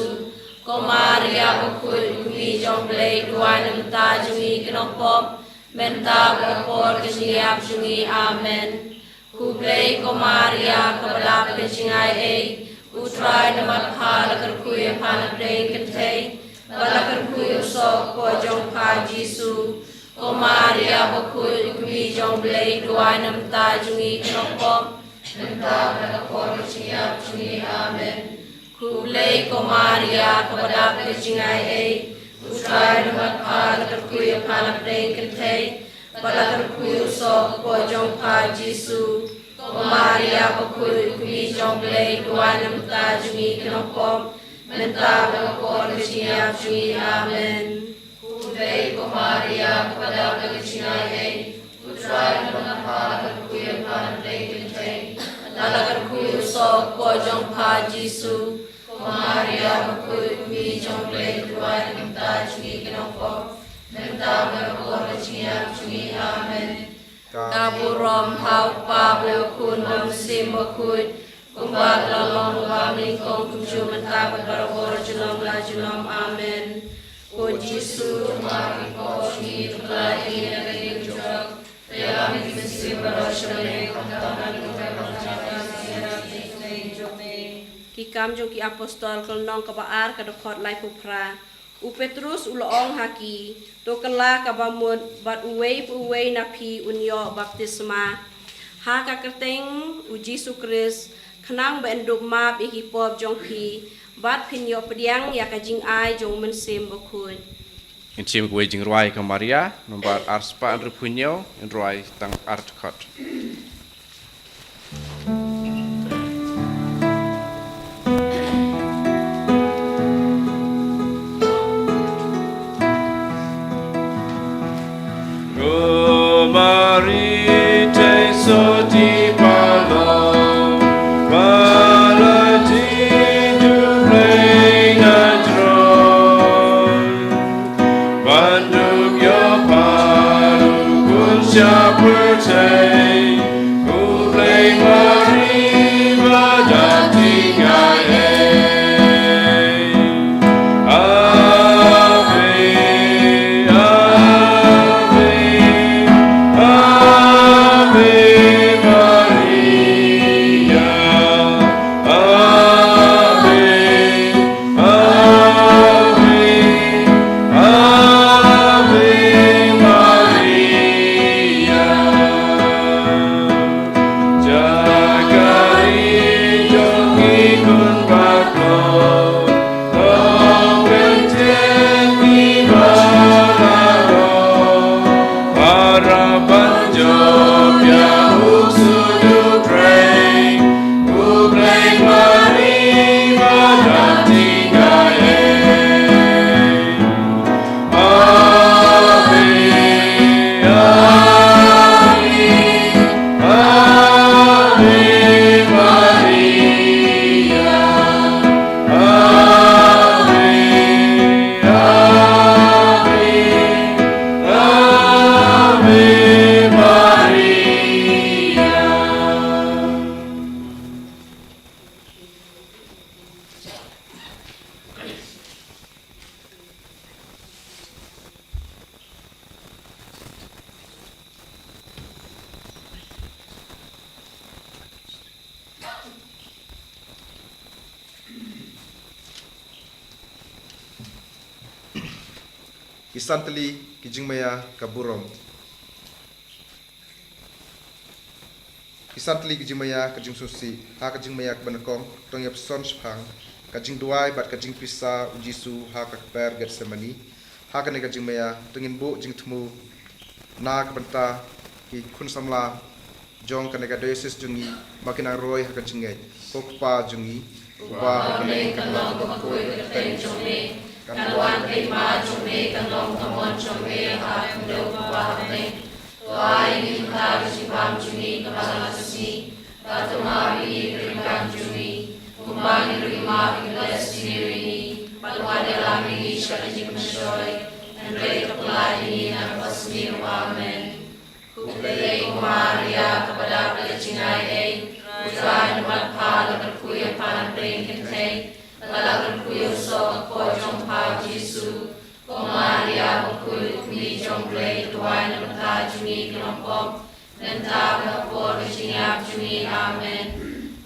Ko Maria bakhuid, kmie jong U Blei, duwai namar kata jong ngi ki nongpop, mynta bad ha ka por ka jingïap jong ngi. Amen. Khublei ko Maria, kaba dap ka jingaiei, U Trai u don bad pha, la kyrkhu ïa pha na pdeng kynthei, bad la kyrkhu ïa u soh u kpoh jong pha Jisu. Ko Maria bakhuid, kmie jong U Blei, duwai namar kata jong ngi ki nongpop, mynta bad ha ka por ka jingïap jong ngi. Amen. Khublei ko Maria, kaba dap ka jingaiei, U Trai u don bad pha, la kyrkhu ïa pha na pdeng kynthei, bad la kyrkhu ïa u soh u kpoh jong pha Jisu. Ko Maria bakhuid, kmie jong U Blei, duwai namar kata jong ngi ki nongpop, mynta bad ha ka por ka jingïap jong ngi. Amen. Khublei ko Maria, kaba dap ka jingaiei, U Trai u don bad pha, la kyrkhu ïa pha na pdeng kynthei, bad la kyrkhu ïa u soh u kpoh jong pha Jisu. Ko Maria bakhuid, kmie jong U Blei, duwai namar kata jong ngi ki nongpop, mynta bad ha ka por ka jingïap jong ngi. Amen. Ka burom ha U Kpa bad ha U Khun bad ha U Mynsiem Bakhuid, kumba ka la long, kumba ka la long, kumjuh mynta bad barabor, junom la junom. Amen. Ko Jisu, Maria, ko Jisu, Ki Kam jong ki Apostol, ka lynnong kaba ar, ka dkhot laiphew phra. U Petrus u la ong ha ki, to kylla kaba mut, bad uwei pa uwei na phi un ïoh baptisma ha ka kyrteng U Jisu Khrist, khnang ba yn dup map ïa ki pop jong phi, bad phin ïoh pdiang ïa ka jingai jong U Mynsiem Bakhuid. Ngin shim kawei jingrwai ka Maria, nombar ar spah hynriewphew hynñiew, ngin rwai tang ar dkhot. Ko Mari te soti palo, pala ti du pleng adron. Banduk ïa paru kun sha pyrthei, U Blei Mari ba da tingai ei. Ave, Ave, Ave Maria. Ave, Ave, Ave Maria. Jaka ri jong ki khun baplo, long bynta ki ba la rong. Para ban jop ïa u Jisu U Trai, U Blei Mari ba da tingai ei. Ave, Ave, Ave Maria. Ave, Ave, Ave Maria. Ki san tylli ki jingmaïa ka burom. Ki san tylli ki jingmaïa ka jingsngewsih. Ha ka jingmaïa kaba nyngkong to ngin ïa pynshong shaphang ka jingduwai bad ka jingpisa u Jisu ha ka kper Gethsemane. Ha kane ka jingmaïa to ngin buh jingthmu na ka bynta ki khun samla jong kane ka diocese jong ngi ba ki nang roi ha ka jingngeit. Ko Kpa jong ngi uba ha bneng, kan long bakhuid ka kyrteng jong me, kan wan ka hima jong me, kan long ka mon jong me ha ka khyndew kumba ha bneng. To ai ïa ngi mynta ka jingbam jong ngi kaba ha ka sngi, bad to map ïa ngi ki ryngkang jong ngi kumba ngi ruh ngi map ïa ki bapher jong ngi, bad wat ïalam ïa ngi sha ka jingpynshoi, hynrei to pynlait ïa ngi na ka basniew. Amen. Khublei ko Maria kaba dap da ka jingaiei, U Trai u don bad pha, la kyrkhu ïa pha na pdeng ki kynthei, bad la kyrkhu ïa u soh ka kpoh jong pha u Jisu. Ko Maria bakhuid, ko kmie jong U Blei, to duwai na ka bynta jong ngi ki nongpop, mynta bad ha ka por ka jingïap jong ngi. Amen.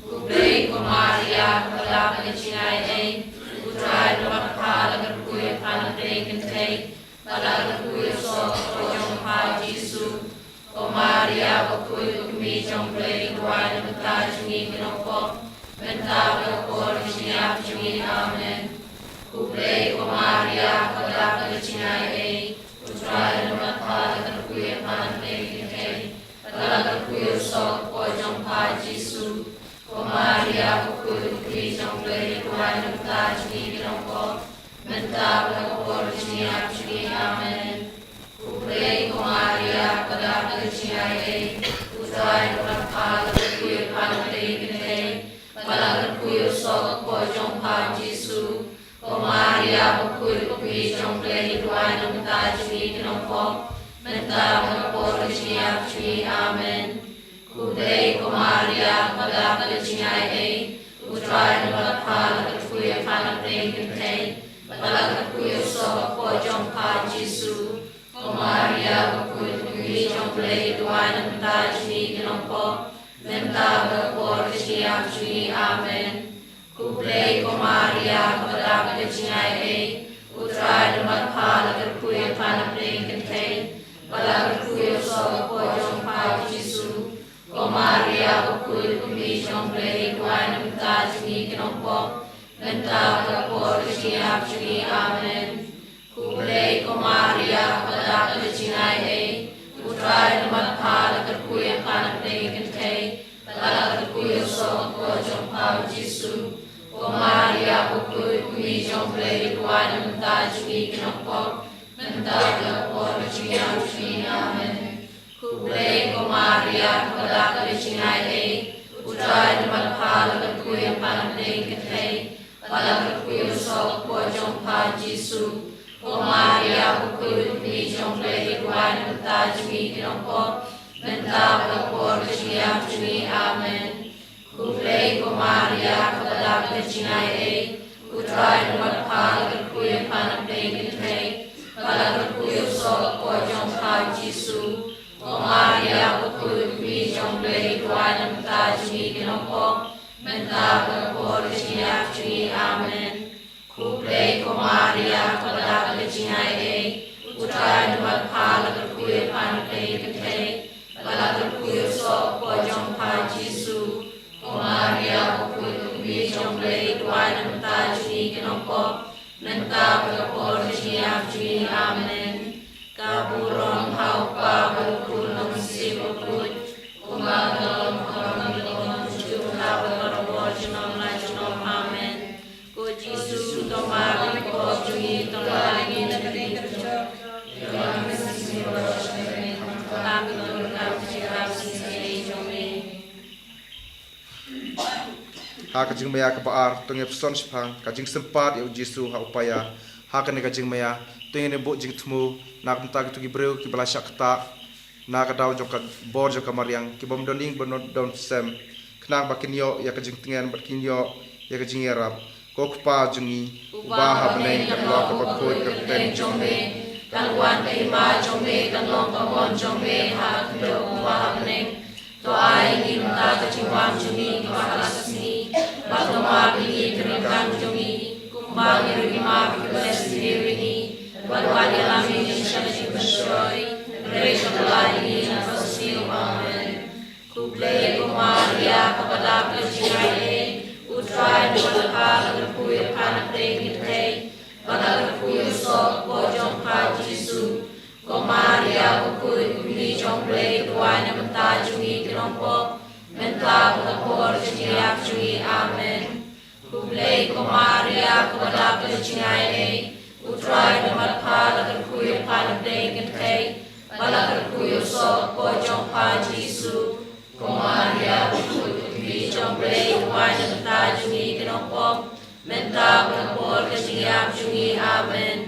Khublei ko Maria kaba dap da ka jingaiei, U Trai u don bad pha, la kyrkhu ïa pha na pdeng ki kynthei, bad la kyrkhu ïa u soh ka kpoh jong pha u Jisu. Ko Maria bakhuid, ko kmie jong U Blei, to duwai na ka bynta jong ngi ki nongpop, mynta bad ha ka por ka jingïap jong ngi. Amen. Khublei ko Maria kaba dap da ka jingaiei, U Trai u don bad pha, la kyrkhu ïa pha na pdeng ki kynthei, bad la kyrkhu ïa u soh ka kpoh jong pha u Jisu. Ko Maria bakhuid, ko kmie jong U Blei, to duwai na ka bynta jong ngi ki nongpop, mynta bad ha ka por ka jingïap jong ngi. Amen. Khublei ko Maria kaba dap da ka jingaiei, U Trai u don bad pha, la kyrkhu ïa pha na pdeng ki kynthei, bad la kyrkhu ïa u soh ka kpoh jong pha u Jisu. Ko Maria bakhuid, ko kmie jong U Blei, to duwai na ka bynta jong ngi ki nongpop, mynta bad ha ka por ka jingïap jong ngi. Amen. Khublei ko Maria kaba dap da ka jingaiei, U Trai u don bad pha, la kyrkhu ïa pha na pdeng ki kynthei, bad la kyrkhu ïa u soh ka kpoh jong pha u Jisu. Ko Maria bakhuid, ko kmie jong U Blei, to duwai na ka bynta jong ngi ki nongpop, mynta bad ha ka por ka jingïap jong ngi. Amen. Khublei ko Maria kaba dap da ka jingaiei, U Trai u don bad pha, la kyrkhu ïa pha na pdeng ki kynthei, bad la kyrkhu ïa u soh ka kpoh jong pha u Jisu. Ko Maria bakhuid, ko kmie jong U Blei, to duwai na ka bynta jong ngi ki nongpop, mynta bad ha ka por ka jingïap jong ngi. Amen. Khublei ko Maria kaba dap da ka jingaiei, U Trai u don bad pha, la kyrkhu ïa pha na pdeng ki kynthei, bad la kyrkhu ïa u soh ka kpoh jong pha u Jisu. Ko Maria bakhuid, ko kmie jong U Blei, to duwai na ka bynta jong ngi ki nongpop, mynta bad ha ka por ka jingïap jong ngi. Amen. Khublei ko Maria kaba dap da ka jingaiei, U Trai u don bad pha, la kyrkhu ïa pha na pdeng ki kynthei, bad la kyrkhu ïa u soh ka kpoh jong pha u Jisu. Ko Maria bakhuid, ko kmie jong U Blei, to duwai na ka bynta jong ngi ki nongpop, mynta bad ha ka por ka jingïap jong ngi. Amen. Khublei ko Maria kaba dap da ka jingaiei, U Trai u don bad pha, la kyrkhu ïa pha na pdeng ki kynthei, bad la kyrkhu ïa u soh ka kpoh jong pha u Jisu. Ko Maria bakhuid, ko kmie jong U Blei, to duwai na ka bynta jong ngi ki nongpop, mynta bad ha ka por ka jingïap jong ngi. Amen. Khublei ko Maria kaba dap da ka jingaiei, U Trai u don bad pha, la kyrkhu ïa pha na pdeng ki kynthei, bad la kyrkhu ïa u soh ka kpoh jong pha u Jisu. Ko Maria bakhuid, ko kmie jong U Blei, to duwai na ka bynta jong ngi ki nongpop, mynta bad ha ka por ka jingïap jong ngi. Amen. Ka burom ha U Kpa bad U Khun bad U Mynsiem Bakhuid, kumba ka long, kaba ym don, junom la bad barabor, junom la junom. Amen. Ko Jisu, to map ïa ki pop jong ngi, to la ïa ngi na ka diengphna jong me. Ha ka jingmaïa kaba ar to ngin ïa pynshong shaphang ka jingsympat ïa u Jisu ha u paia. Ha kane ka jingmaïa to ngin ïa buh jingthmu na ka bynta kito ki briew kiba la shah ktah na ka daw jong ka bor jong ka mariang, ki bym don ïing bym don sem, khnang ba kin ïoh ïa ka jingtngen bad kin ïoh ïa ka jingïarap. Ko Kpa jong ngi uba ha bneng, kan long kaba khuid ka kyrteng jong me, kan wan ka hima jong me, kan long ka mon jong me ha ka khyndew kumba ha bneng. To ai ïa ngi mynta ka jingbam jong ngi kaba ha la ka sngi, bad to map ïa ngi ki ryngkang jong ngi, kumba ngi ruh ngi map ïa kiba leh sniew ïa ngi, bad wat ïalam ïa ngi sha ka jingpynshoi, hynrei to pynlait ïa ngi na kaba sniew. Amen. Khublei ko duwai na bynta jong ngi ki nongpop, mynta bad ha ka por ka jingïap jong ngi. Amen. Khublei ko Maria, kaba dap ka jingaiei, U Trai u don bad pha, la kyrkhu ïa pha na pdeng kynthei, bad la kyrkhu ïa u soh ka kpoh jong pha Jisu. Ko Maria, bakhuid, ka kmie jong U Blei, duwai na bynta jong ngi ki nongpop, mynta bad ha ka por ka jingïap jong ngi. Amen.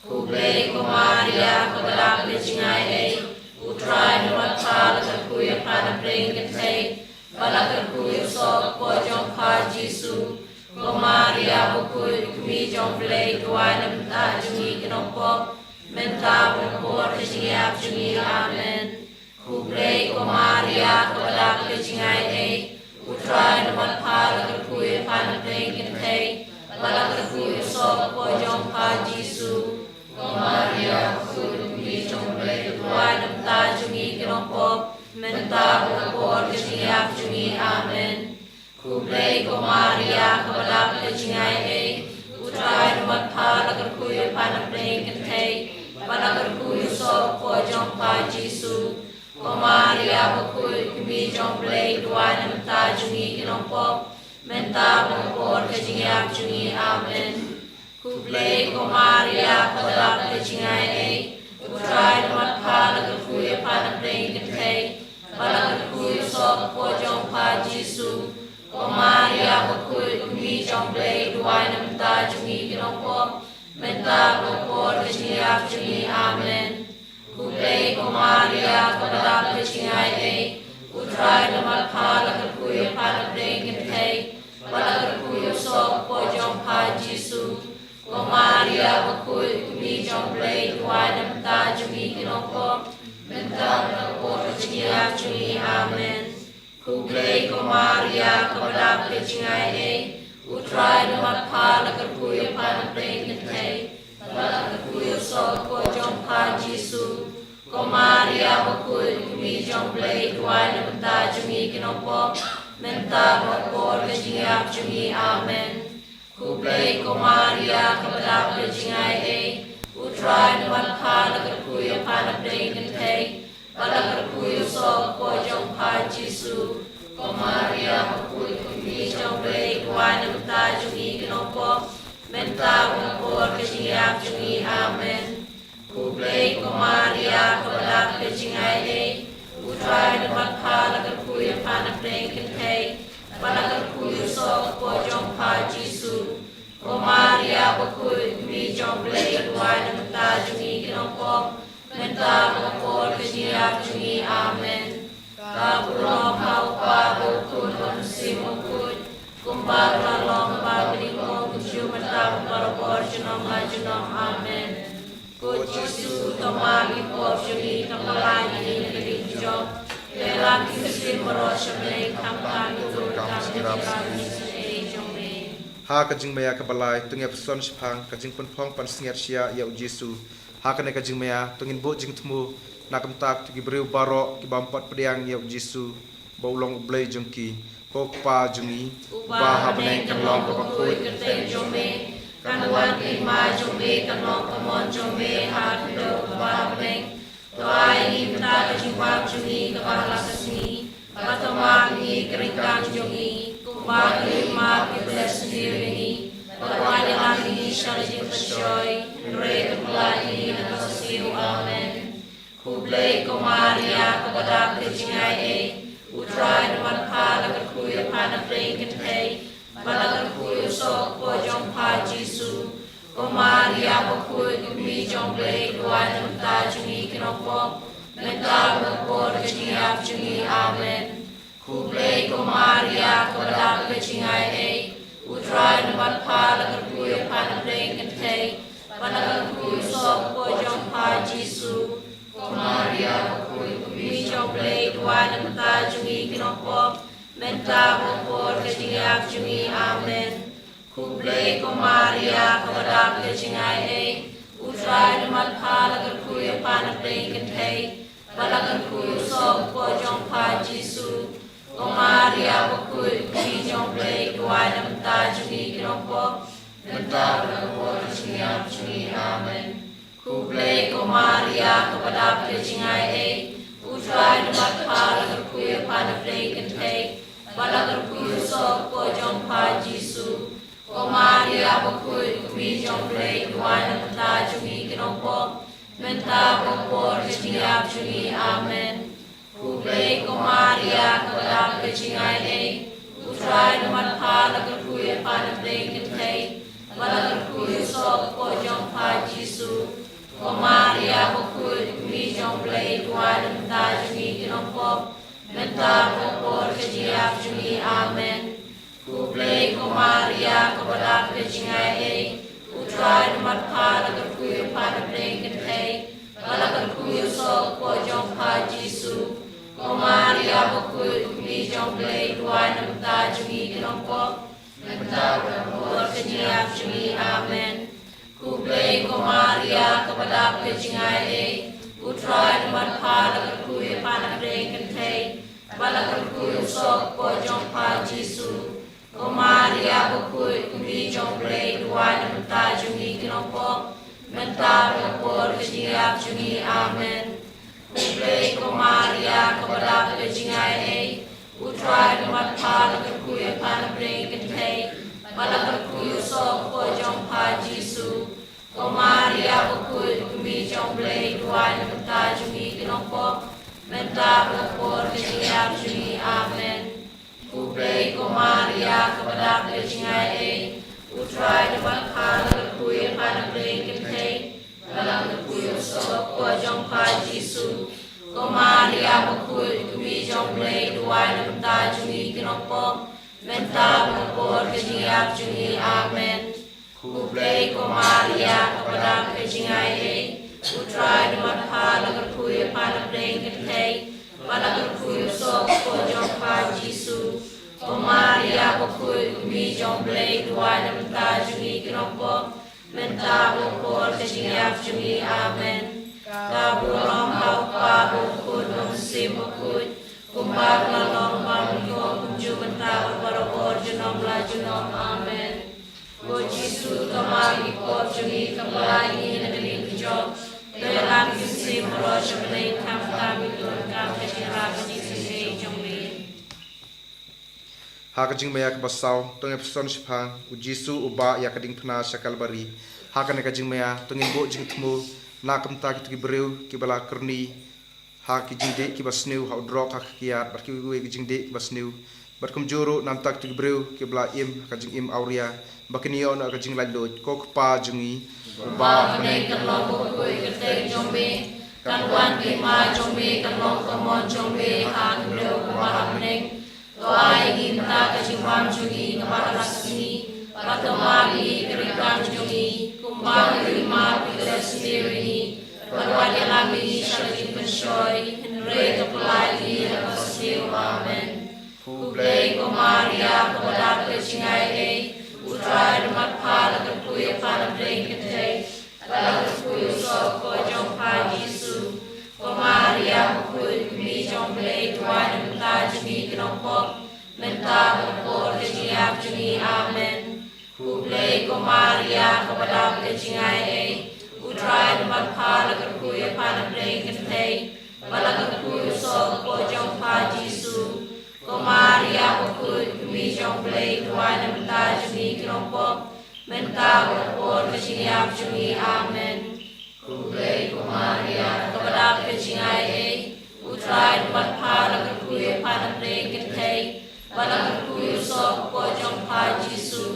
Khublei ko Maria, kaba dap ka jingaiei, U Trai u don bad pha, la kyrkhu ïa pha na pdeng kynthei, bad la kyrkhu ïa u soh ka kpoh jong pha Jisu. Ko Maria, bakhuid, ka kmie jong U Blei, duwai na bynta jong ngi ki nongpop, mynta bad ha ka por ka jingïap jong ngi. Amen. Khublei ko Maria, kaba dap ka jingaiei, U Trai u don bad pha, la kyrkhu ïa pha na pdeng kynthei, bad la kyrkhu ïa u soh ka kpoh jong pha Jisu. Ko Maria, bakhuid, ka kmie jong U Blei, duwai na bynta jong ngi ki nongpop, mynta bad ha ka por ka jingïap jong ngi. Amen. Khublei ko Maria, kaba dap ka jingaiei, U Trai u don bad pha, la kyrkhu ïa pha na pdeng kynthei, bad la kyrkhu ïa u soh ka kpoh jong pha Jisu. Ko Maria, bakhuid, ka kmie jong U Blei, duwai na bynta jong ngi ki nongpop, mynta bad ha ka por ka jingïap jong ngi. Amen. Khublei ko Maria, kaba dap ka jingaiei, U Trai u don bad pha, la kyrkhu ïa pha na pdeng kynthei, bad la kyrkhu ïa u soh ka kpoh jong pha Jisu. Ko Maria, bakhuid, ka kmie jong U Blei, duwai na bynta jong ngi ki nongpop, mynta bad ha ka por ka jingïap jong ngi. Amen. Khublei ko Maria, kaba dap ka jingaiei, U Trai u don bad pha, la kyrkhu ïa pha na pdeng kynthei, bad la kyrkhu ïa u soh ka kpoh jong pha Jisu. Ko Maria, bakhuid, ka kmie jong U Blei, duwai na bynta jong ngi ki nongpop, mynta bad ha ka por ka jingïap jong ngi. Amen. Khublei ko Maria, kaba dap ka jingaiei, U Trai u don bad pha, la kyrkhu ïa pha na pdeng kynthei, bad la kyrkhu ïa u soh ka kpoh jong pha Jisu. Ko Maria, bakhuid, ka kmie jong U Blei, duwai na bynta jong ngi ki nongpop, mynta bad ha ka por ka jingïap jong ngi. Amen. Khublei ko Maria, kaba dap ka jingaiei, U Trai u don bad pha, la kyrkhu ïa pha na pdeng kynthei, bad la kyrkhu ïa u soh ka kpoh jong pha Jisu. Ko Maria, bakhuid, ka kmie jong U Blei, duwai na bynta jong ngi ki nongpop, mynta bad ha ka por ka jingïap jong ngi. Amen. Khublei ko Maria, kaba dap ka jingaiei, U Trai u don bad pha, la kyrkhu ïa pha na pdeng kynthei, bad la kyrkhu ïa u soh ka kpoh jong pha Jisu. Ko Maria, bakhuid, ka kmie jong U Blei, duwai na bynta jong ngi ki nongpop, mynta bad ha ka por ka jingïap jong ngi. Amen. Ka burom ha U Kpa bad U Khun bad U Mynsiem Bakhuid, kumba ka la long, kumba ka dei, kumjuh mynta bad barabor, junom la junom. Amen. Ko Jisu, to map ïa ki pop jong ngi, to pyllait ïa ngi na ka diengphna jong ngi, to ïalam ïa ki mynsiem baroh sha bneng, khamtam ïa uto uba donkam jingïalam jong me. Ha ka jingmaïa kaba lai, to ngin ïa pynshong shaphang ka jingpynphong pansngiat shyiah ïa U Jisu. Ha kane ka jingmaïa, to ngin buh jingthmu na ka bynta kito ki briew baroh kiba ym pat pdiang ïa U Jisu ba u long U Blei jong ki. Ko Kpa jong ngi uba ha bneng, kan long kaba khuid ka kyrteng jong me, kan wan ka hima jong me, kan long ka mon jong me ha ka khyndew kumba ha bneng. To ai ïa ngi mynta ka jingbam jong ngi kaba ha la ka sngi, bad to map ïa ngi ka ryngkang jong ngi, kumba ngi map ïa kiba leh sniew ïa ngi, bad wat ïalam ïa ngi sha ka jingpynshoi, hynrei to pyllait ïa ngi na ka sohsniew. Amen. Khublei ko Maria, kaba dap ka jingaiei, U Trai u don bad pha, la kyrkhu ïa pha na pdeng kynthei, bad la kyrkhu ïa u soh ka kpoh jong pha Jisu. Ko Maria bakhuid, ka Kmie jong U Blei, duwai na ka bynta jong ngi ki nongpop, mynta bad ha ka por ka jingïap jong ngi. Amen. Khublei ko Maria, kaba dap ka jingaiei, U Trai u don bad pha, la kyrkhu ïa pha na pdeng kynthei, bad la kyrkhu ïa u soh ka kpoh jong pha Jisu. Ko Maria bakhuid, ka Kmie jong U Blei, duwai na ka bynta jong ngi ki nongpop, mynta bad ha ka por ka jingïap jong ngi. Amen. Khublei ko Maria, kaba dap ka jingaiei, U Trai u don bad pha, la kyrkhu ïa pha na pdeng kynthei, bad la kyrkhu ïa u soh ka kpoh jong pha Jisu. Ko Maria bakhuid, ka Kmie jong U Blei, duwai na ka bynta jong ngi ki nongpop, mynta bad ha ka por ka jingïap jong ngi. Amen. Khublei ko Maria, kaba dap ka jingaiei, U Trai u don Pha la kyrkhu ïa pha na pdeng kynthei, bad la kyrkhu ïa u soh ka jong pha Jisu. Ko Maria bakhuid, kmie jong U Blei, duwai na ka bynta jong ngi ki nongpop, mynta bad ha ka por ka jingïap jong ngi. Amen. Khublei ko Maria, kaba dap ka jingaiei, U Trai u don bad pha, la kyrkhu ïa pha na pdeng kynthei, bad la kyrkhu ïa u soh ka jong pha Jisu. Ko Maria bakhuid, kmie jong U Blei, duwai na ka bynta jong ngi ki nongpop, mynta bad ha ka por ka jingïap jong ngi. Amen. Khublei ko Maria, kaba dap ka jingaiei, U Trai u don bad pha, la kyrkhu ïa pha na pdeng kynthei, bad la kyrkhu ïa u soh ka jong pha Jisu. Ko Maria bakhuid, kmie jong U Blei, duwai na ka bynta jong ngi ki nongpop, mynta bad ha ka por ka jingïap jong ngi. Amen. Khublei ko Maria, kaba dap ka jingaiei, U Trai u don bad pha, la kyrkhu ïa pha na pdeng kynthei, bad la kyrkhu ïa u soh ka jong pha Jisu. Ko Maria bakhuid, kmie jong U Blei, duwai na ka bynta jong ngi ki nongpop, mynta bad ha ka por ka jingïap jong ngi. Amen. Khublei ko Maria, kaba dap ka jingaiei, U Trai u don bad pha, la kyrkhu ïa pha na pdeng kynthei, bad la kyrkhu ïa u soh ka jong pha Jisu. Ko Maria bakhuid, kmie jong U Blei, duwai na ka bynta jong ngi ki nongpop, mynta bad ha ka por ka jingïap jong ngi. Amen. Khublei ko Maria, kaba dap ka jingaiei, U Trai u don bad pha, la kyrkhu ïa pha na pdeng kynthei, bad la kyrkhu ïa u soh ka jong pha Jisu. Ko Maria bakhuid, kmie jong U Blei, duwai na ka bynta jong ngi ki nongpop, mynta bad ha ka por ka jingïap jong ngi. Amen. Khublei ko Maria, kaba dap ka jingaiei, U Trai u don bad pha, la kyrkhu ïa pha na pdeng kynthei, bad la kyrkhu ïa u soh ka jong pha Jisu. Ko Maria bakhuid, kmie jong U Blei, duwai na ka bynta jong ngi ki nongpop, mynta bad ha ka por ka jingïap jong ngi. Amen. Ka burom ha U Kpa bad U Khun bad U Mynsiem Bakhuid, kumba ka la long bad mynnyngkong, kumjuh mynta bad barabor, junom la junom. Amen. Ko Jisu, to map ïa ki pop jong ngi, kylla ïa ngi na ka ding ka jong, to ïalam ïa ki mynsiem baroh sha bneng, khamtam ïa ki donkam ka jingïarap ka jingsngewsih jong me. Ha ka jingmaïa kaba saw, to ngin pynshong shaphang U Jisu uba ïa ka diengphna sha Kalbari. Ha kane ka jingmaïa, to ngin buh jingthmu na ka bynta kito ki briew kiba la kyrni ha ki jingdih kiba sniew ha u drok ha ka kiad, bad kiwei ki jingdih kiba sniew, bad kumjuh ruh na ka bynta kito ki briew kiba la im ha ka jingim awria, ba kin ïoh noh ka jinglaitluid. Ko Kpa jong ngi uba ha bneng, kan long ka kyrteng jong me, kan wan ka hima jong me, kan long ka mon jong me ha khyndew kumba ha bneng. To ai ïa ngi mynta ka jingbam jong ngi kaba ha la ka sngi, bad to map ïa ngi ka ryngkang jong ngi, kumba ngi map ïa kito kiba sniew ïa ngi, bad wat ïalam ïa ngi sha ka jingpynshoi, hynrei to pyllait ïa ngi na kaba sniew. Amen. Khublei ko Maria, kaba dap ka jingaiei, U Trai u don bad pha, la kyrkhu ïa pha na pdeng kynthei, bad la kyrkhu ïa u soh ka jong pha Jisu. Ko Maria bakhuid, kmie jong U Blei, duwai na ka bynta jong ngi ki nongpop, mynta bad ha ka por ka jingïap jong ngi. Amen. Khublei ko Maria, kaba dap ka jingaiei, U Trai u don bad pha, la kyrkhu ïa pha na pdeng kynthei, bad la kyrkhu ïa u soh ka jong pha Jisu. Ko Maria bakhuid, kmie jong U Blei, duwai na ka bynta jong ngi ki nongpop, mynta bad ha ka por ka jingïap jong ngi. Amen. Khublei ko Maria, kaba dap ka jingaiei, U Trai u don bad pha, la kyrkhu ïa pha na pdeng kynthei, bad la kyrkhu ïa u soh ka jong pha Jisu.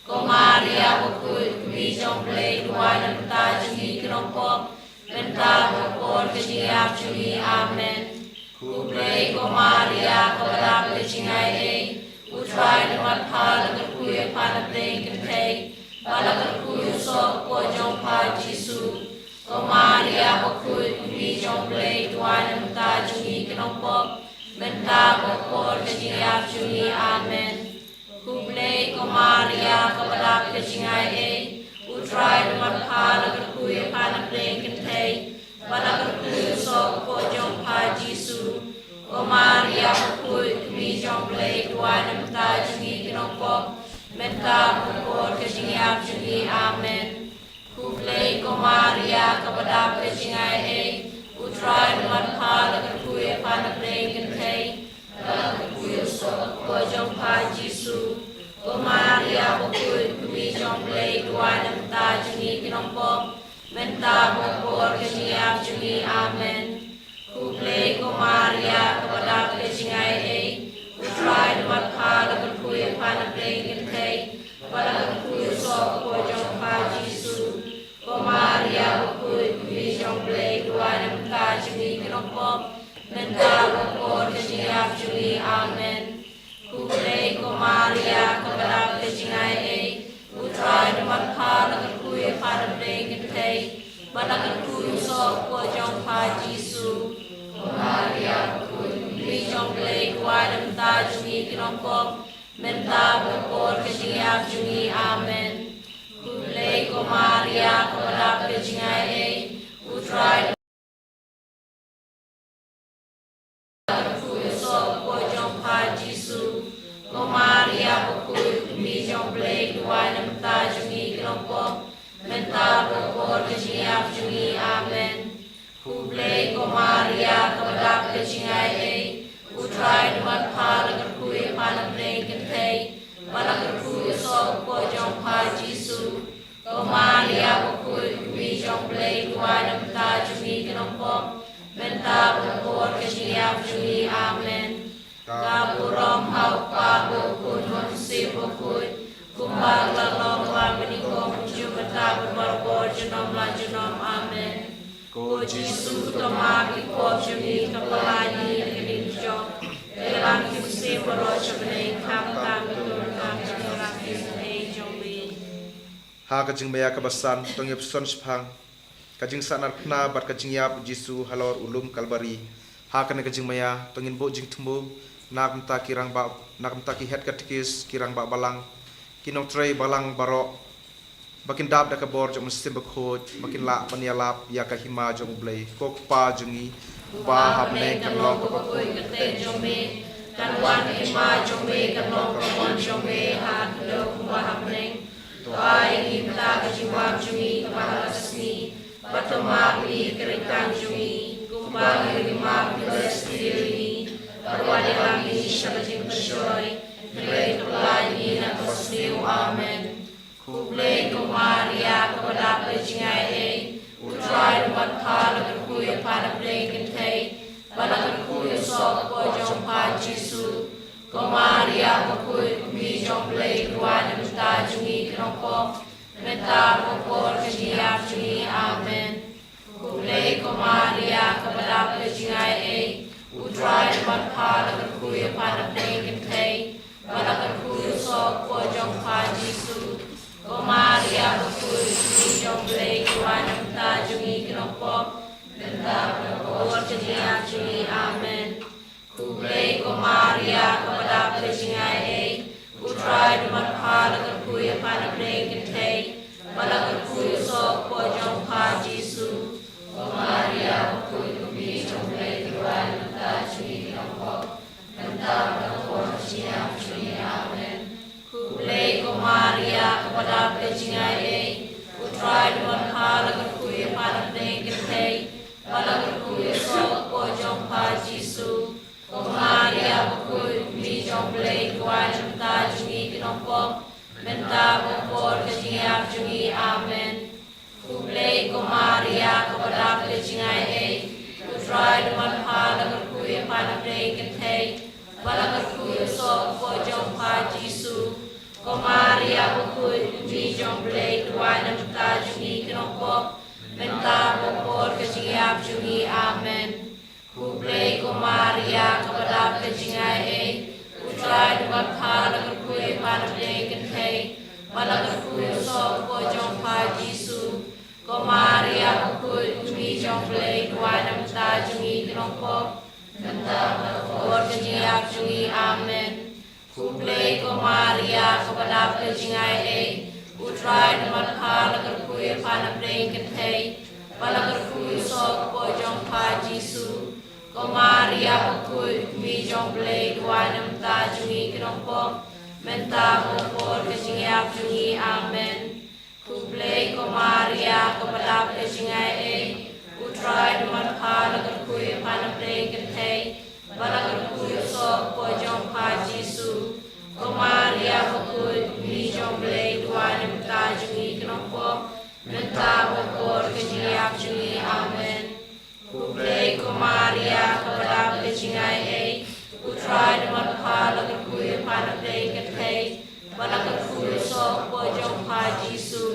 Ko Maria bakhuid, kmie jong U Blei, duwai na ka bynta jong ngi ki nongpop, mynta bad ha ka por ka jingïap jong ngi. Amen. Khublei ko Maria, kaba dap ka jingaiei, U Trai u don bad pha, la kyrkhu ïa pha na pdeng kynthei, bad la kyrkhu ïa u soh ka jong pha Jisu. Ko Maria bakhuid, kmie jong U Blei, duwai na ka bynta jong ngi ki nongpop, mynta bad ha ka por ka jingïap jong ngi. Amen. Khublei ko Maria, kaba dap ka jingaiei, U Trai u don bad pha, la kyrkhu ïa pha na pdeng kynthei, bad la kyrkhu ïa u soh ka jong pha Jisu. Ko Maria bakhuid, kmie jong U Blei, duwai na ka bynta jong ngi ki nongpop, mynta bad ha ka por ka jingïap jong ngi. Amen. Khublei ko Maria, kaba dap ka jingaiei, U Trai u don bad pha, la kyrkhu ïa Pha na pdeng kynthei, ba la kyrkhu ïa u soh u kpoh jong pha Jisu. Ko Maria bakhuid, kmie jong U Blei, duwai na ka bynta jong ngi ki nongpop, mynta bad ka por ka jingïap jong ngi. Amen. Khublei ko Maria, kaba dap ka jingaiei, U Trai u don bad pha, la kyrkhu ïa pha na pdeng kynthei, ba la kyrkhu ïa u soh u kpoh jong pha Jisu. Ko Maria bakhuid, kmie jong U Blei, duwai na ka bynta jong ngi ki nongpop, mynta bad ka por ka jingïap jong ngi. Amen. Khublei ko Maria, kaba dap ka jingaiei, U Trai u don bad pha, la kyrkhu ïa pha na pdeng kynthei, ba la kyrkhu ïa u soh u kpoh jong pha Jisu. Ko Maria bakhuid, kmie jong U Blei, duwai na ka bynta jong ngi ki nongpop, mynta bad ka por ka jingïap jong ngi. Amen. Khublei ko Maria, kaba dap ka jingaiei, U Trai u kpoh jong pha Jisu. Ko Maria bakhuid, kmie jong U Blei, duwai na ka bynta jong ngi ki nongpop, mynta bad ka por ka jingïap jong ngi. Amen. Khublei ko Maria, kaba dap ka jingaiei, U Trai u don bad pha, la kyrkhu ïa pha na pdeng kynthei, ba la kyrkhu ïa u soh u kpoh jong pha Jisu. Ko Maria bakhuid, kmie jong U Blei, duwai na ka bynta jong ngi ki nongpop, mynta bad ka por ka jingïap jong ngi. Amen. Ka burom ha u Kpa bad u Khun bad u Mynsiem Bakhuid, kumba ka la long, kumba ka la wan, mynta bad kumjuh, mynta bad baroh por junom la junom. Amen. Ko Jisu, to map ïa ki pop jong ngi, to pyllait ïa ngi na ka ding jong ka. Ïalam ïa ki mynsiem baroh sha bneng, khamtam ka donkam jong ka jingïarap ïa ki jong ngi. Ha ka jingmaïa kaba san, to ngin ïa pyrshang shaphang ka jingsahnarphna bad ka jingïap u Jisu halor u lum Kalbari. Ha kane ka jingmaïa, to ngin buh jingthmu na ka bynta ki rangbah, na ka bynta ki head katekis, ki rangbah balang, ki nongtrei balang baroh, ba kin dap da ka bor jong u Mynsiem Bakhuid, ba kin lah ban ïalap ïa ka hima jong U Blei. Ko Kpa jong ngi, uba ha bneng, kan long kaba khuid ka kyrteng jong me, kan wan ka hima jong me, kan long ka mon jong me ha khyndew kumba ha bneng. To ai ïa ngi mynta ka jingbam jong ngi kaba ha ka sngi, bad to map ïa ngi ki ryngkang jong ngi, kumba ngi ruh ngi map ïa kiba leh sniew ïa ngi, bad wat ïalam ïa ngi sha ka jingpynshoi, hynrei to pyllait ïa ngi na kaba sniew. Amen. Khublei ko Maria, kaba dap ka jingaiei, U Trai u don bad pha, la kyrkhu ïa pha na pdeng kynthei, bad la kyrkhu ïa u soh u kpoh jong pha Jisu. Ko Maria bakhuid, kmie jong U Blei, duwai na ka bynta jong ngi ki nongpop, mynta bad ka por ka jingïap jong ngi. Amen. Khublei ko Maria, kaba dap ka jingaiei, U Trai u don bad pha, la kyrkhu ïa pha na pdeng kynthei, bad la kyrkhu ïa u soh u kpoh jong pha Jisu. Ko Maria bakhuid, kmie jong U Blei, duwai na ka bynta jong ngi ki nongpop, mynta bad ka por ka jingïap jong ngi. Amen. Khublei ko Maria, kaba dap ka jingaiei, U Trai u don bad pha, la kyrkhu ïa pha na pdeng kynthei, bad la kyrkhu ïa u soh u kpoh jong pha Jisu. Ko Maria bakhuid, kmie jong U Blei, duwai na ka bynta jong ngi ki nongpop, mynta bad ka por ka jingïap jong ngi. Amen. Khublei ko Maria, kaba dap ka jingaiei, U Trai u don bad pha, la kyrkhu ïa pha na pdeng kynthei, bad la kyrkhu ïa u soh u kpoh jong pha Jisu. Ko Maria bakhuid, kmie jong U Blei, duwai na ka bynta jong ngi ki nongpop, mynta bad ka por ka jingïap jong ngi. Amen. Khublei ko Maria, kaba dap ka jingaiei, U Trai u don bad pha, la kyrkhu ïa pha na pdeng kynthei, bad la kyrkhu ïa u soh u kpoh jong pha Jisu. Ko Maria bakhuid, kmie jong U Blei, duwai na ka bynta jong ngi ki nongpop, mynta bad ka por ka jingïap jong ngi. Amen. Khublei ko Maria, kaba dap ka jingaiei, U Trai u don bad pha, la kyrkhu ïa pha na pdeng kynthei, bad la kyrkhu ïa u soh u kpoh jong pha Jisu. Ko Maria bakhuid, kmie jong U Blei, duwai na ka bynta jong ngi ki nongpop, mynta bad ka por ka jingïap jong ngi. Amen. Khublei ko Maria, kaba dap ka jingaiei, U Trai u don bad pha, la kyrkhu ïa pha na pdeng kynthei, bad la kyrkhu ïa u soh u kpoh jong pha Jisu. Ko Maria bakhuid, kmie jong U Blei, duwai na ka bynta jong ngi ki nongpop, mynta bad ka por ka jingïap jong ngi. Amen. Khublei ko Maria, kaba dap ka jingaiei, U Trai da man pha la kyrkhu ïa pha na pdeng kynthei, bad la kyrkhu ïa u soh u kpoh jong pha Jisu. Ko Maria bakhuid, Mynsiem jong U Blei, duwai namar ka bynta jong ngi ki nongpop, mynta bad ha ka por ka jingïap jong ngi. Amen. Khublei ko Maria, kaba dap ka jingaiei, U Trai da man pha la kyrkhu ïa pha na pdeng kynthei, bad la kyrkhu ïa u soh u kpoh jong pha Jisu.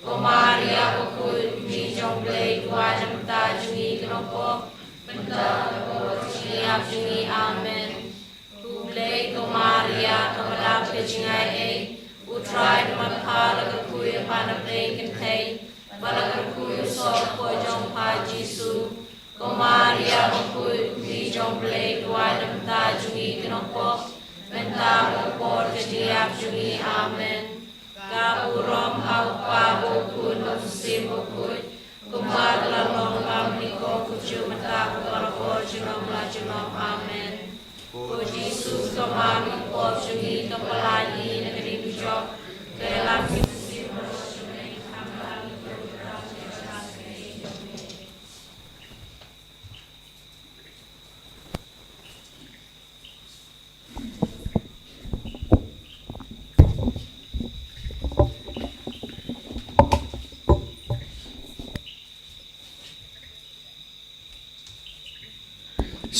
Ko Maria bakhuid, Mynsiem jong U Blei, duwai namar ka bynta jong ngi ki nongpop, mynta bad ha ka por ka jingïap jong ngi. Amen. Khublei ko Maria, kaba dap ka jingaiei, U Trai da man pha la kyrkhu ïa pha na pdeng kynthei, bad la kyrkhu ïa u soh u kpoh jong pha Jisu. Ko Maria bakhuid, Mynsiem jong U Blei, duwai namar ka bynta jong ngi ki nongpop, mynta bad ha ka por ka jingïap jong ngi. Amen. Ka burom ha U Kpa, bad ha U Khun, bad ha U Mynsiem Bakhuid, kumba ka la long, ka banyngkong, kumjuh mynta, bad ha ka por junom la junom. Amen. Ko Jisu, to ma ïa ki pop jong ngi, to pyllait ïa ngi na ka diengphna jong ka ïalam.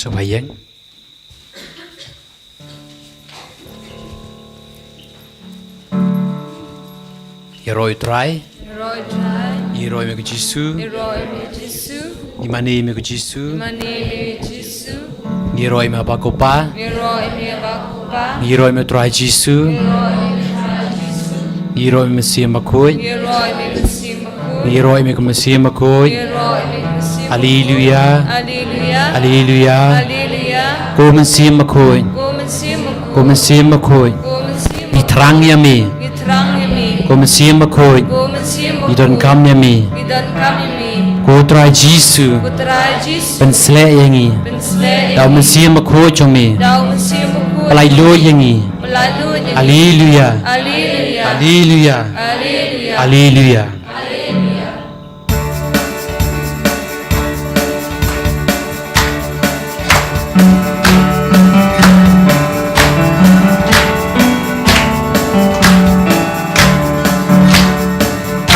Sngewbha ïeng. Ïaroh ïa U Trai. Ïaroh ïa U Trai. Ïaroh ïa me ko Jisu. Ïaroh ïa me ko Jisu. Ngi mane ïa me ko Jisu. Ngi mane ïa me ko Jisu. Ngi ïaroh ïa me ha khmat ko Pa. Ngi ïaroh ïa me ha khmat ko Pa. Ngi ïaroh ïa me ha U Trai Jisu. Ngi ïaroh ïa me ha U Trai Jisu. Ngi ïaroh ïa me ha U Mynsiem Bakhuid. Ngi ïaroh ïa me ha U Mynsiem Bakhuid. Ngi ïaroh ïa me ha U Mynsiem Bakhuid. Ngi ïaroh ïa me ha U Mynsiem Bakhuid. Haleluia. Haleluia. Haleluia. Haleluia. Ko Mynsiem Bakhuid. Ko Mynsiem Bakhuid. Ko Mynsiem Bakhuid. Ko Mynsiem Bakhuid. Ngi thrang ïa me. Ngi thrang ïa me. Ko Mynsiem Bakhuid. Ko Mynsiem Bakhuid. Ngi donkam ïa me. Ngi donkam ïa me. Ko Trai Jisu. Ko Trai Jisu. Pynshlur ïa ngi. Pynshlur ïa ngi. Da U Mynsiem Bakhuid jong me. Da U Mynsiem Bakhuid. Pyllait luid ïa ngi. Pyllait luid ïa ngi. Haleluia. Haleluia. Haleluia. Haleluia. Haleluia.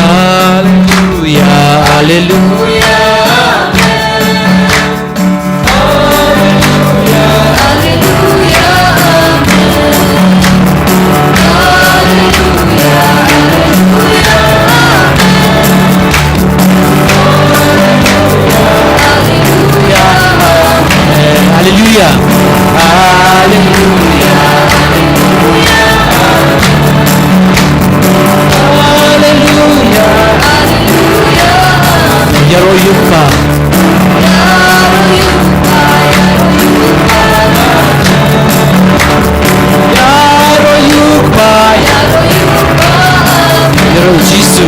Haleluia, haleluia, amen. Haleluia, haleluia, amen. Haleluia, haleluia, amen. Haleluia, haleluia, haleluia. Haleluia. Ïaroh ïa U Kpa. Ïaroh ïa U Kpa. Ïaroh ïa U Jisu.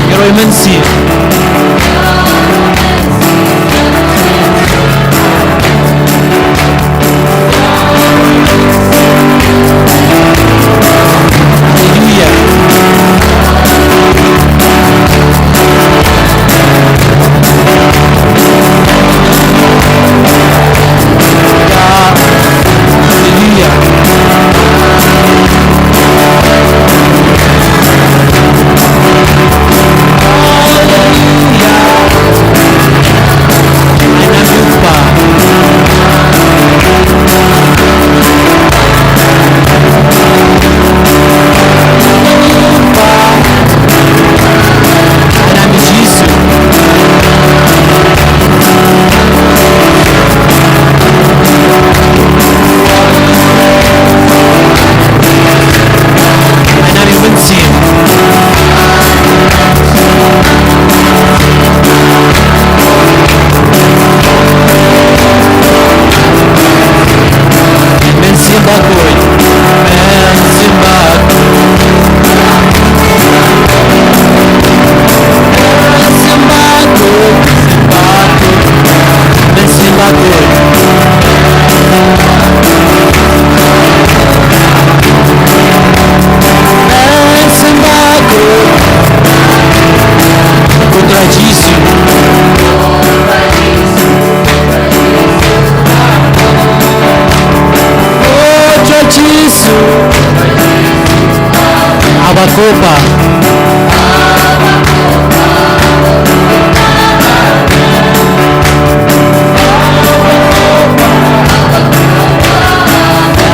Ïaroh ïa U Mynsiem. Haleluia. Haleluia. Abakupa.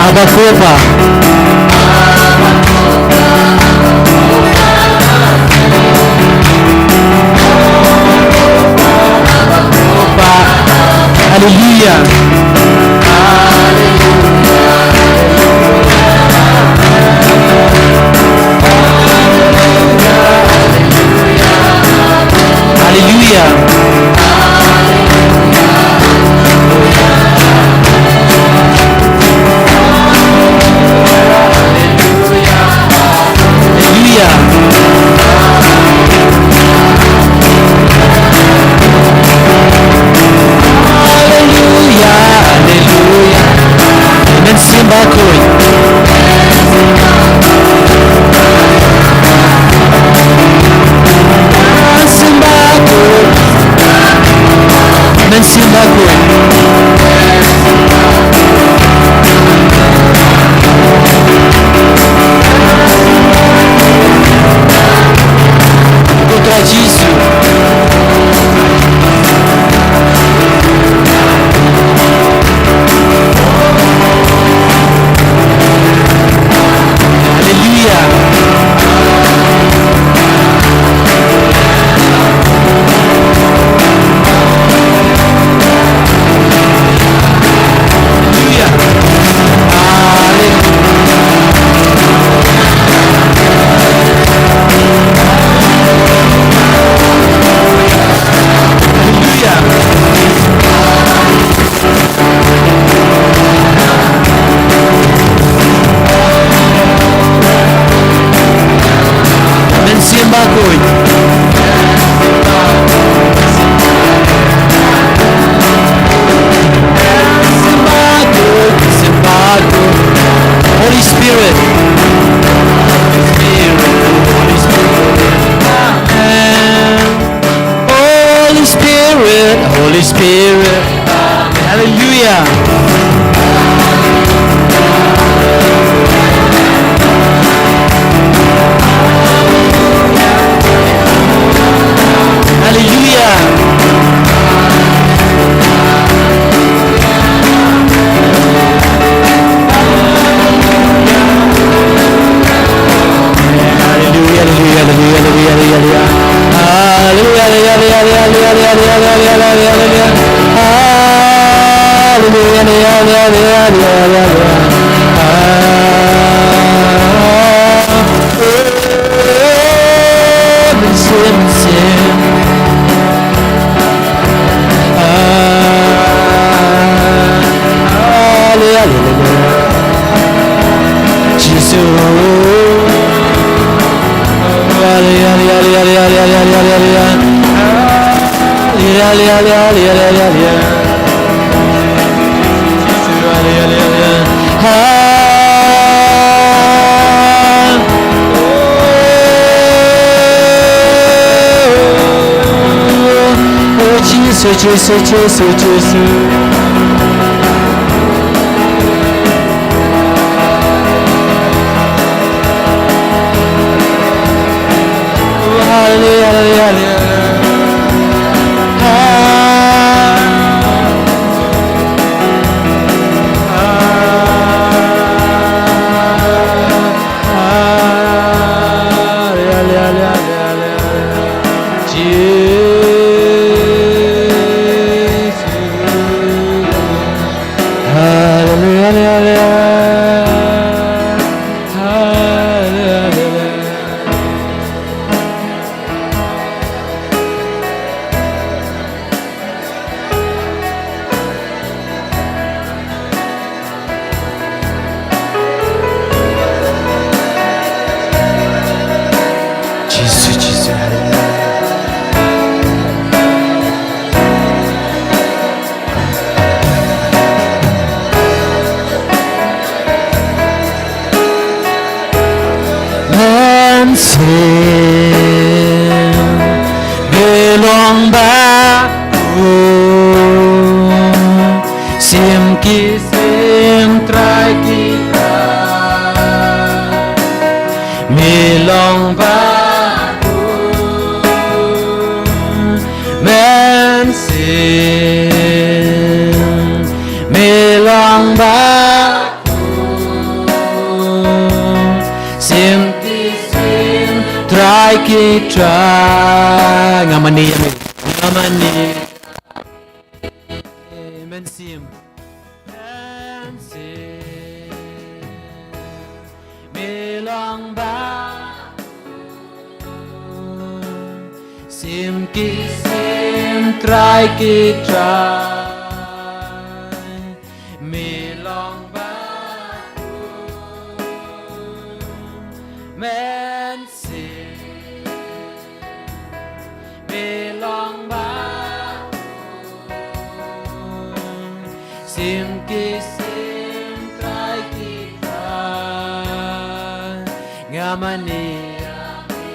Abakupa. Haleluya. Haleluya. Haleluya. Haleluya, haleluya. Men sembah Khuid. Men sembah Khuid. Men sembah Khuid. Ko Trai Jisu. Haleluya. Haleluya. Haleluya. Haleluya. Men sembah Khuid. Sembah Khuid, sembah Khuid. Holy Spirit. Holy Spirit, Holy Spirit. Amen. Holy Spirit, Holy Spirit. Haleluya. Haleluya. Haleluya, haleluya, haleluya, haleluya, haleluya. Haleluya, haleluya, haleluya. Haleluya, haleluya, haleluya, haleluya. Ah, oh, oh, oh, oh. Haleluya, haleluya. Jisu. Haleluya, haleluya, haleluya. Haleluya, haleluya, haleluya. Jisu, haleluya, haleluya. Ha. Oh, Jisu, Jisu, Jisu, Jisu. Haleluya, haleluya, haleluya. Ha. Ha. Haleluya, haleluya, haleluya. Jisu. Haleluya, haleluya, haleluya. Haleluya, haleluya. Jisu, Jisu, haleluya. Mynsiem, me long baroh, Syiem ki syiem, Trai ki trai. Me long ba mynsiem, me long ba sim ki sim, Trai ki trai. Nga mane ïa me, nga mane. Mynsiem, mynsiem, me long ba sim ki sim, Trai ki trai. Me long ba mynsiem, me long ba sim ki sim, Trai ki trai. Nga mane ïa me.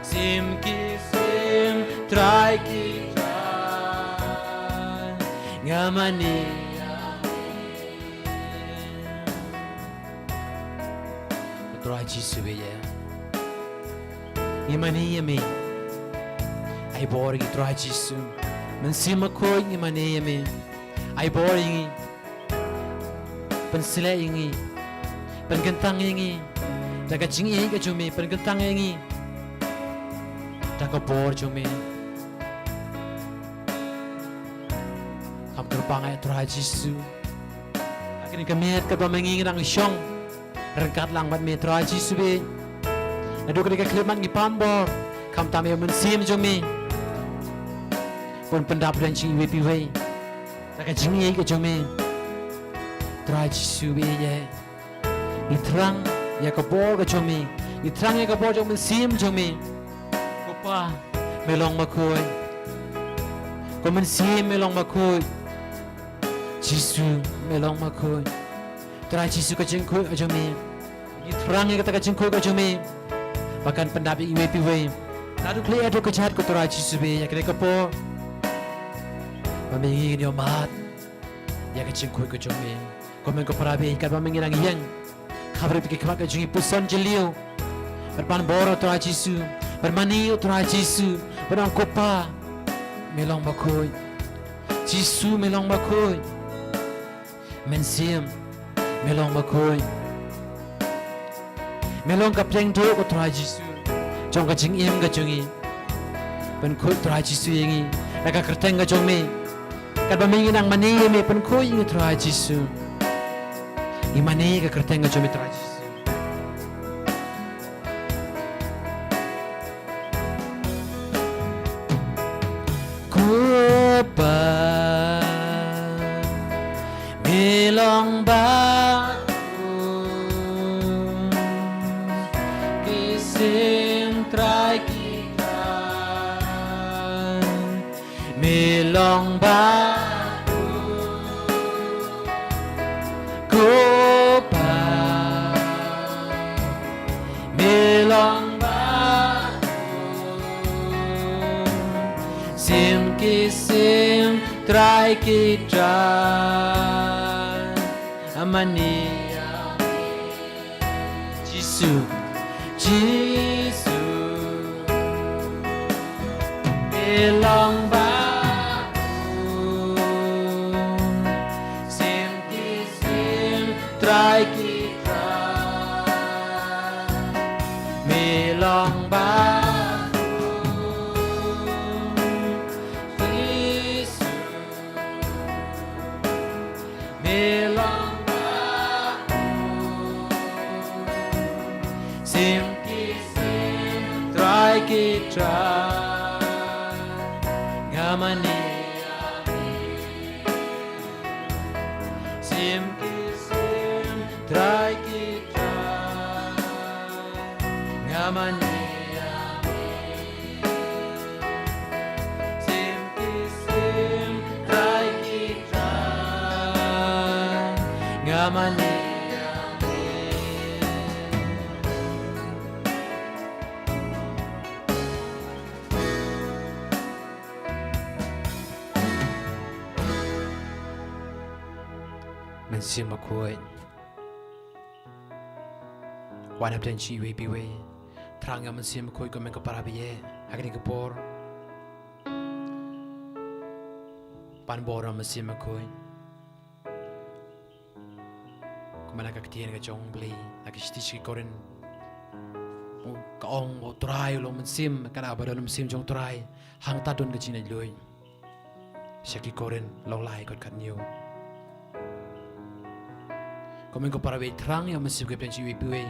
Sim ki sim, Trai ki trai. Nga mane ïa me. Trai Jisu ïa. Ngi mane ïa me. Ai bor ïa ngi Trai Jisu. Mynsiem Bakhuid ngi mane ïa me. Ai bor ïa ngi. Pynshlei ïa ngi. Pynkyntang ïa ngi. Da ka jingïeit ka jong me, pynkyntang ïa ngi. Da ka bor jong me. Kham kyrpang ïa Trai Jisu. Ha kane ka miet katba ma ngi ngi dang shong ryngkat lang bad me Trai Jisu bad. Naduh kane ka khyllipmat ngi pam bor. Khamtam ïa u Mynsiem jong me. Ban pyndap ïa ngi iwei pa iwei. Da ka jingïeit ka jong me. Trai Jisu bad ïa. Ngi thrang ïa ka bor ka jong me. Ngi thrang ïa ka bor jong u Mynsiem jong me. Ko Pa, me long bakhuid. Ko Mynsiem me long bakhuid. Jisu me long bakhuid. Trai Jisu ka jingkhuid ka jong me. Ngi thrang ïa kata ka jingkhuid ka jong me. Ba kan pyndap ïa iwei pa iwei. Naduh khlei haduh ka jait ko Trai Jisu bad ïa kane ka por. Ba ma ngi ngin ïohmad ïa ka jingkhuid ka jong me. Ko mei ko para bad katba ma ngi nang ïeng. Khapbrip ïa ki khmat ka jong ngi, puson jylliew. Bad pan bor ïa u Trai Jisu. Bad mane ïa u Trai Jisu. Bad ong ko Pa, me long bakhuid. Jisu me long bakhuid. Mynsiem me long bakhuid. Me long ka pdeng duh ko Trai Jisu. Jong ka jingim ka jong ngi. Pynkhuid Trai Jisu ïa ngi. Da ka kyrteng ka jong me. Katba ma ngi nang mane ïa me pynkhuid ïa ngi Trai Jisu. Ngi mane ka kyrteng ka jong me Trai Jisu. Ko Pa, me long bakhuid. Ki sim Trai ki trai. Me long bakhuid. Ko Pa, me long bakhuid. Sim ki sim Trai ki trai. Mane ïa me. Jisu, Jisu, me long bakhuid. Sim ki sim Trai ki trai. Me long bakhuid. Jisu, me long bakhuid. Sim ki sim Trai ki trai. Nga mane ïa me. Sim ki sim Trai ki trai. Nga mane ïa me. Sim ki sim Trai ki trai. Nga mane ïa me. Mynsiem Bakhuid. Wan hapdeng jong iwei pa iwei. Thrang ïa u Mynsiem Bakhuid, ko hynmen ko para ba ïeit ha kane ka por. Pan bor ïa u Mynsiem Bakhuid. Kumba na ka ktien ka jong u Blei, na ka shithi sha ki Korinth, ka ong, u Trai u long mynsiem, ka da ba don mynsiem jong u Trai, hangta don ka jinglaitluid. Sha ki Korinth lynnong lai, dkhot khathynñiew. Ko hynmen ko para ba ïeit, thrang ïa u Mynsiem Bakhuid hapdeng jong iwei pa iwei.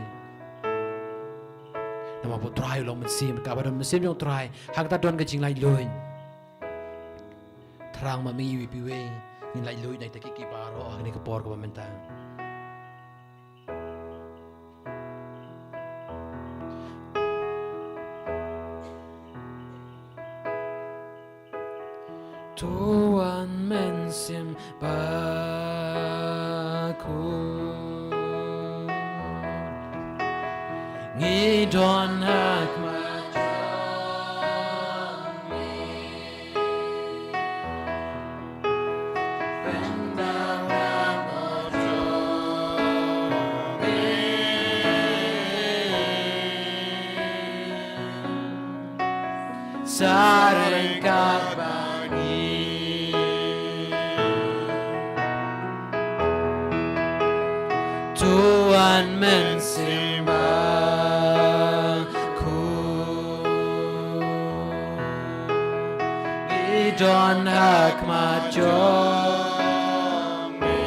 Namar ba u Trai u long mynsiem, ka ba don mynsiem jong u Trai, hangta don ka jinglaitluid. Thrang ma me iwei pa iwei, ngin laitluid na kita kiei kiei baroh ha kane ka por kaba mynta. To wan Mynsiem Bakhuid, ngi don ha khmat jong me. Sa ryngkat bad ngi. To wan Mynsiem Bakhuid, ngi don ha khmat jong me.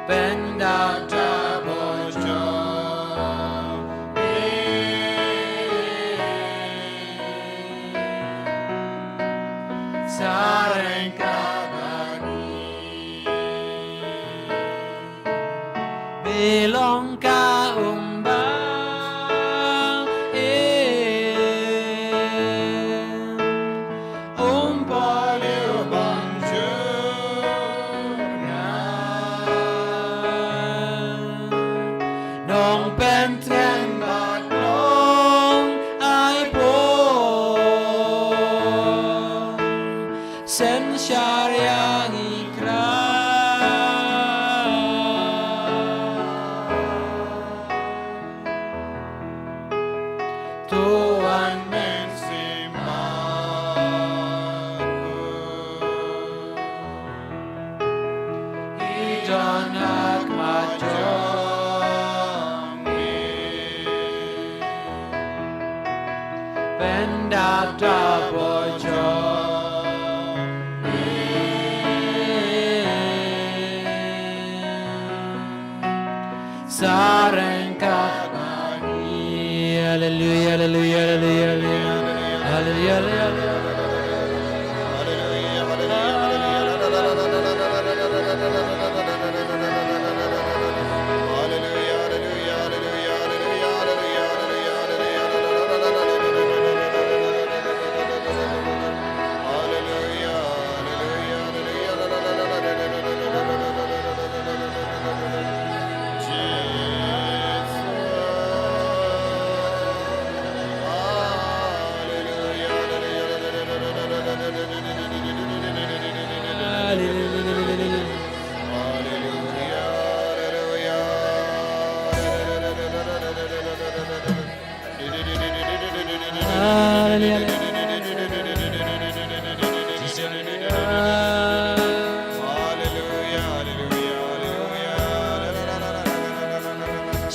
Pyndap da bor jong me. Sa ryngkat bad ngi. Me long ka um ba im, um porliew bymjukut. Nongpynthiah bad nongaipor. Synshar ïa ngi Khrist. To wan Mynsiem Bakhuid. Ngi don ha khmat jong me. Pyndap da bor jong me. Sa ryngkat bad ngi. Haleluia, haleluia, haleluia, haleluia. Haleluia, haleluia, haleluia.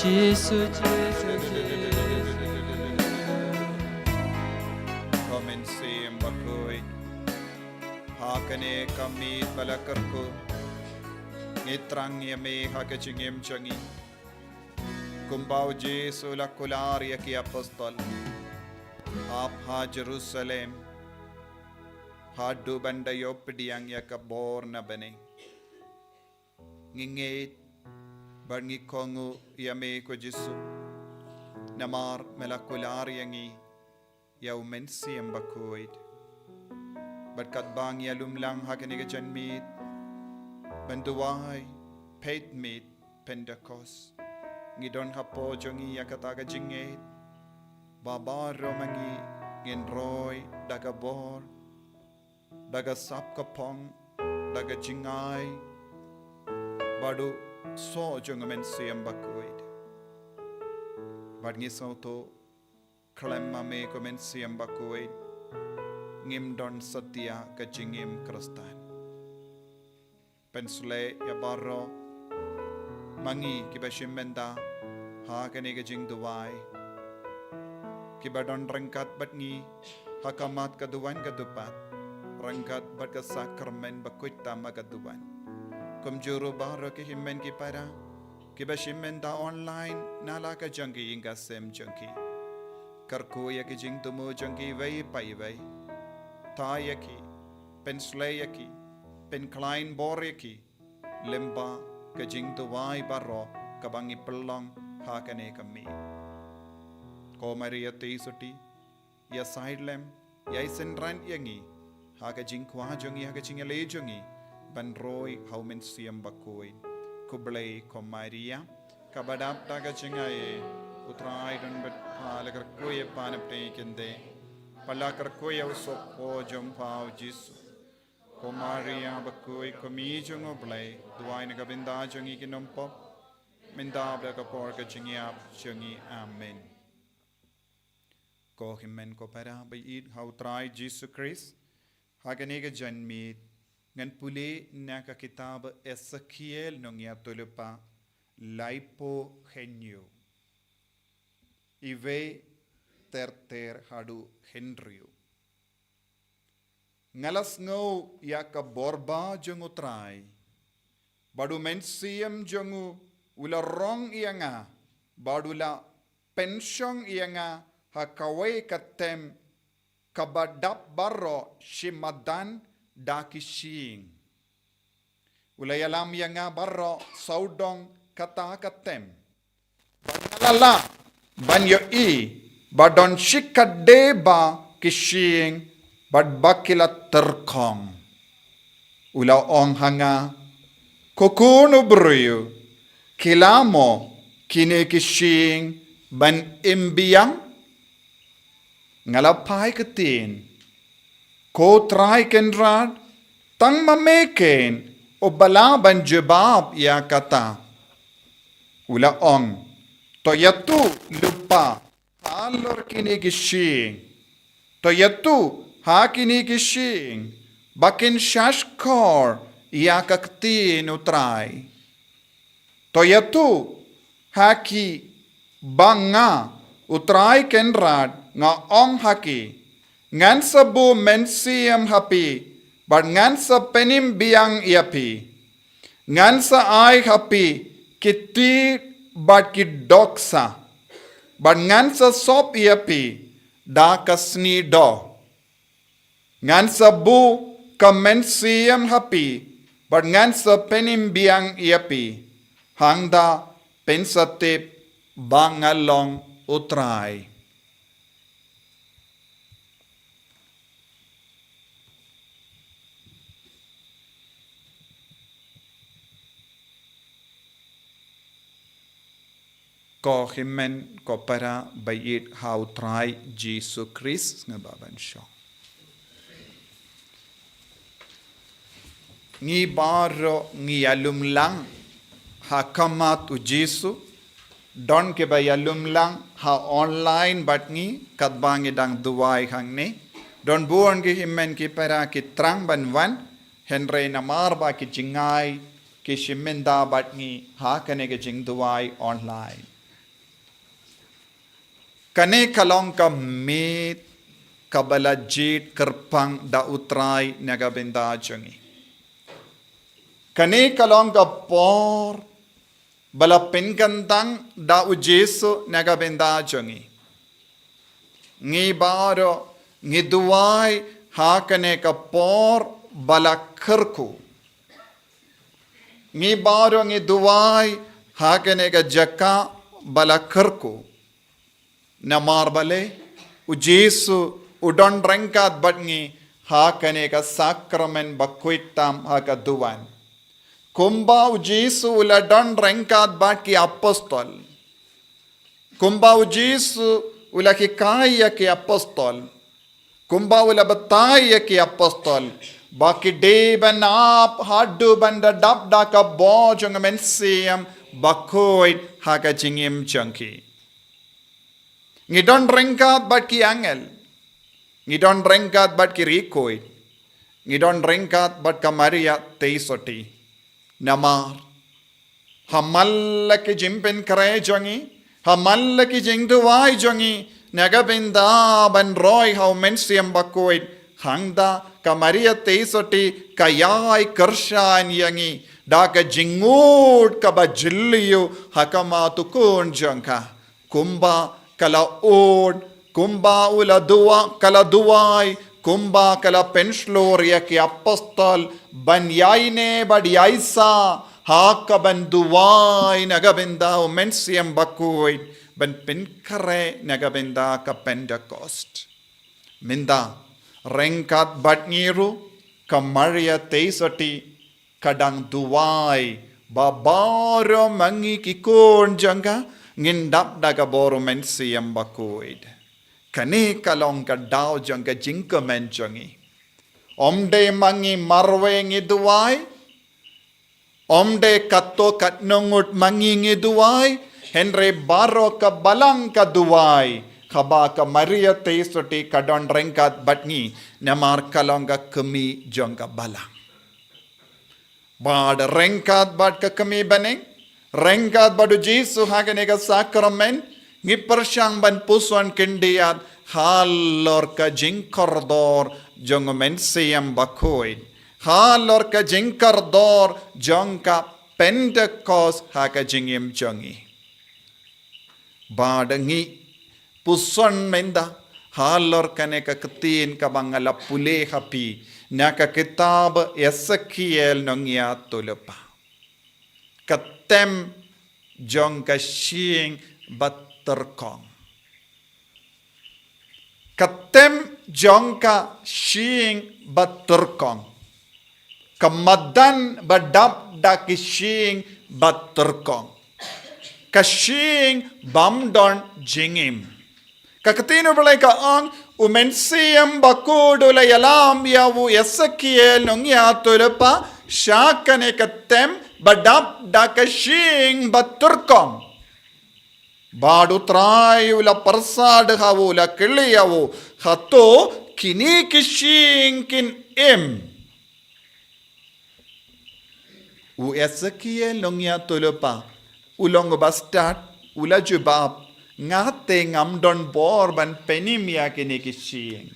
Jisu, Jisu, Jisu. Ko Mynsiem Bakhuid, ha kane ka miet ba la kyrkhu, ngi thrang ïa me ha ka jingim jong ngi. Kumba u Jisu u la kular ïa ki apostol, ap ha Jerusalem haduh ban da ïoh pdiang ïa ka bor na bneng. Ngi ngeit bad ngi kohnguh ïa me ko Jisu, namar me la kular ïa ngi ïa u Mynsiem Bakhuid. Bad katba ngi ïalum lang ha kane ka janmiet ban duwai peit miet Pentekost, ngi don hapoh jong ngi ïa kata ka jingngeit ba baroh ma ngi ngin roi da ka bor, da ka sap ka phong, da ka jingai, bad u soh jong u Mynsiem Bakhuid. Bad ngi sngewthuh khlem ma me ko Mynsiem Bakhuid, ngim don satia ka jingim Khristan. Pynshlei ïa baroh ma ngi kiba shim bynta ha kane ka jingduwai, kiba don ryngkat bad ngi ha khmat ka duwan ka dupat, ryngkat bad ka sakramen bakhuid tam ha ka duwan. Kumjuh ruh baroh ki hynmen ki para kiba shim bynta online na la ka jong ki ïing ka sem jong ki. Kyrkhu ïa ki jingthmu jong ki iwei pa iwei. Thaw ïa ki, pynshlei ïa ki, pynkhlaiñ bor ïa ki lyngba ka jingduwai baroh kaba ngi pynlong ha kane ka miet. Ko Maria Theisotti, ïa saiñ lem, ïa synran ïa ngi ha ka jingkwah jong ngi, ha ka jingïaleh jong ngi ban roi ha u Mynsiem Bakhuid. Khublei ko Maria, kaba dap da ka jingaiei, u Trai u don bad pha. La kyrkhu ïa pha na pdeng ki kynthei, bad la kyrkhu ïa u sohphoh jong pha u Jisu. Ko Maria bakhuid, ko Mei jong u Blei, duwai na ka bynta jong ngi ki nongpop, mynta bad ha ka por ka jingïap jong ngi. Amen. Ko hynmen ko para ba ïeit ha u Trai Jisu Khrist, ha kane ka janmiet ngan pule na ka kitab Esekiel nongïathuhlypa laiphew hynñiew, iwei ter ter haduh hynriew. Nga la sngew ïa ka bor ba jong u Trai, bad u Mynsiem jong u u la rong ïa nga, bad u la pynshong ïa nga ha kawei ka tem kaba dap baroh shi madan da ki shyieng. U la ïalam ïa nga baroh sawdong kata ka tem. Bad nga la lah ban ïohi ba don shi khyndai ba ki shyieng bad ba ki la tyrkhong. U la ong ha nga, ko khun u briew, ki lah mo kine ki shyieng ban im biang? Nga la phai ktien, ko Trai Kynrad, tang ma me ken uba lah ban jubab ïa kata. U la ong, to ïathuh lypa halor kine ki shyieng. To ïathuh ha kine ki shyieng ba kin shahshkor ïa ka ktien u Trai. To ïathuh ha ki ba nga u Trai Kynrad nga ong ha ki, ngan sa buh mynsiem ha phi, bad ngan sa pynim biang ïa phi. Ngan sa ai ha phi ki tied bad ki dohksa, bad ngan sa sop ïa phi da ka sniehdoh. Ngan sa buh ka mynsiem ha phi, bad ngan sa pynim biang ïa phi, hangta phin sa tip ba nga long u Trai. Ko hynmen ko para ba ïeit ha u Trai Jisu Khrist, sngewbha ban shong. Ngi baroh ngi ïalum lang ha khmat u Jisu, don kiba ïalum lang ha online bad ngi katba ngi dang duwai hangne. Don bun ki hynmen ki para ki thrang ban wan, hynrei namar ba ki jingai ki shim bynta bad ngi ha kane ka jingduwai online. Kane ka long ka miet kaba la jied kyrpang da u Trai na ka bynta jong ngi. Kane ka long ka por ba la pynkyntang da u Jisu na ka bynta jong ngi. Ngi baroh ngi duwai ha kane ka por ba la kyrkhu. Ngi baroh ngi duwai ha kane ka jaka ba la kyrkhu. Namar balei, u Jisu u don ryngkat bad ngi ha kane ka sakramen bakhuid tam ha ka duwan. Kumba u Jisu u la don ryngkat bad ki apostol. Kumba u Jisu u la hikai ïa ki apostol. Kumba u la batai ïa ki apostol ba ki dei ban ap haduh ban da dap da ka bor jong u Mynsiem Bakhuid ha ka jingim jong ki. Ngi don ryngkat bad ki angel. Ngi don ryngkat bad ki riewkhuid. Ngi don ryngkat bad ka Maria Theisotti. Namar ha man la ki jingpynkhreh jong ngi, ha man la ki jingduwai jong ngi, na ka bynta ban roi ha u Mynsiem Bakhuid, hangta ka Maria Theisotti ka ïai kyrshan ïa ngi da ka jingngud kaba jylliew ha khmat u Khun jong ka. Kumba ka la ud, kumba u la duwai, ka la duwai, kumba ka la pynshlur ïa ki apostol ban ïaineh bad ïaisah ha kaban duwai na ka bynta u Mynsiem Bakhuid ban pynkhreh na ka bynta ka Pentecost. Mynta ryngkat bad ngi ruh ka Maria Theisotti ka dang duwai ba baroh ma ngi ki khun jong ka ngin dap da ka bor u Mynsiem Bakhuid. Kane ka long ka daw jong ka jingkmen jong ngi. Ym dei ma ngi marwei ngi duwai, ym dei katto katno ngut ma ngi ngi duwai, hynrei baroh ka balang ka duwai, haba ka Maria Theisotti ka don ryngkat bad ngi, namar ka long ka kmie jong ka balang. Bad ryngkat bad ka kmie bneng, ryngkat bad u Jisu ha kane ka sakramen, ngi pyrshang ban puson khyndiat halor ka jingkordor jong u Mynsiem Bakhuid, halor ka jingkordor jong ka Pentecost ha ka jingim jong ngi. Bad ngi puson mynta halor kane ka ktien kaba nga la pule ha phi na ka kitab Esekiel nongïathuhlypa. Ka tem jong ka shyieng ba tyrkhong. Ka tem jong ka shyieng ba tyrkhong. Ka madan ba dap da ki shyieng ba tyrkhong. Ka shyieng bym don jingim. Ka ktien u Blei ka ong, u Mynsiem Bakhuid u la ïalam ïa u Esekiel nongïathuhlypa sha kane ka tem ba dap da ka shyieng ba tyrkhong. Bad u Trai u la pyrsad ha u, u la kylli ïa u, hato kine ki shyieng kin im? U Esekiel nongïathuhlypa u long uba stad, u la jubab, nga te ngam don bor ban pynim ïa kine ki shyieng.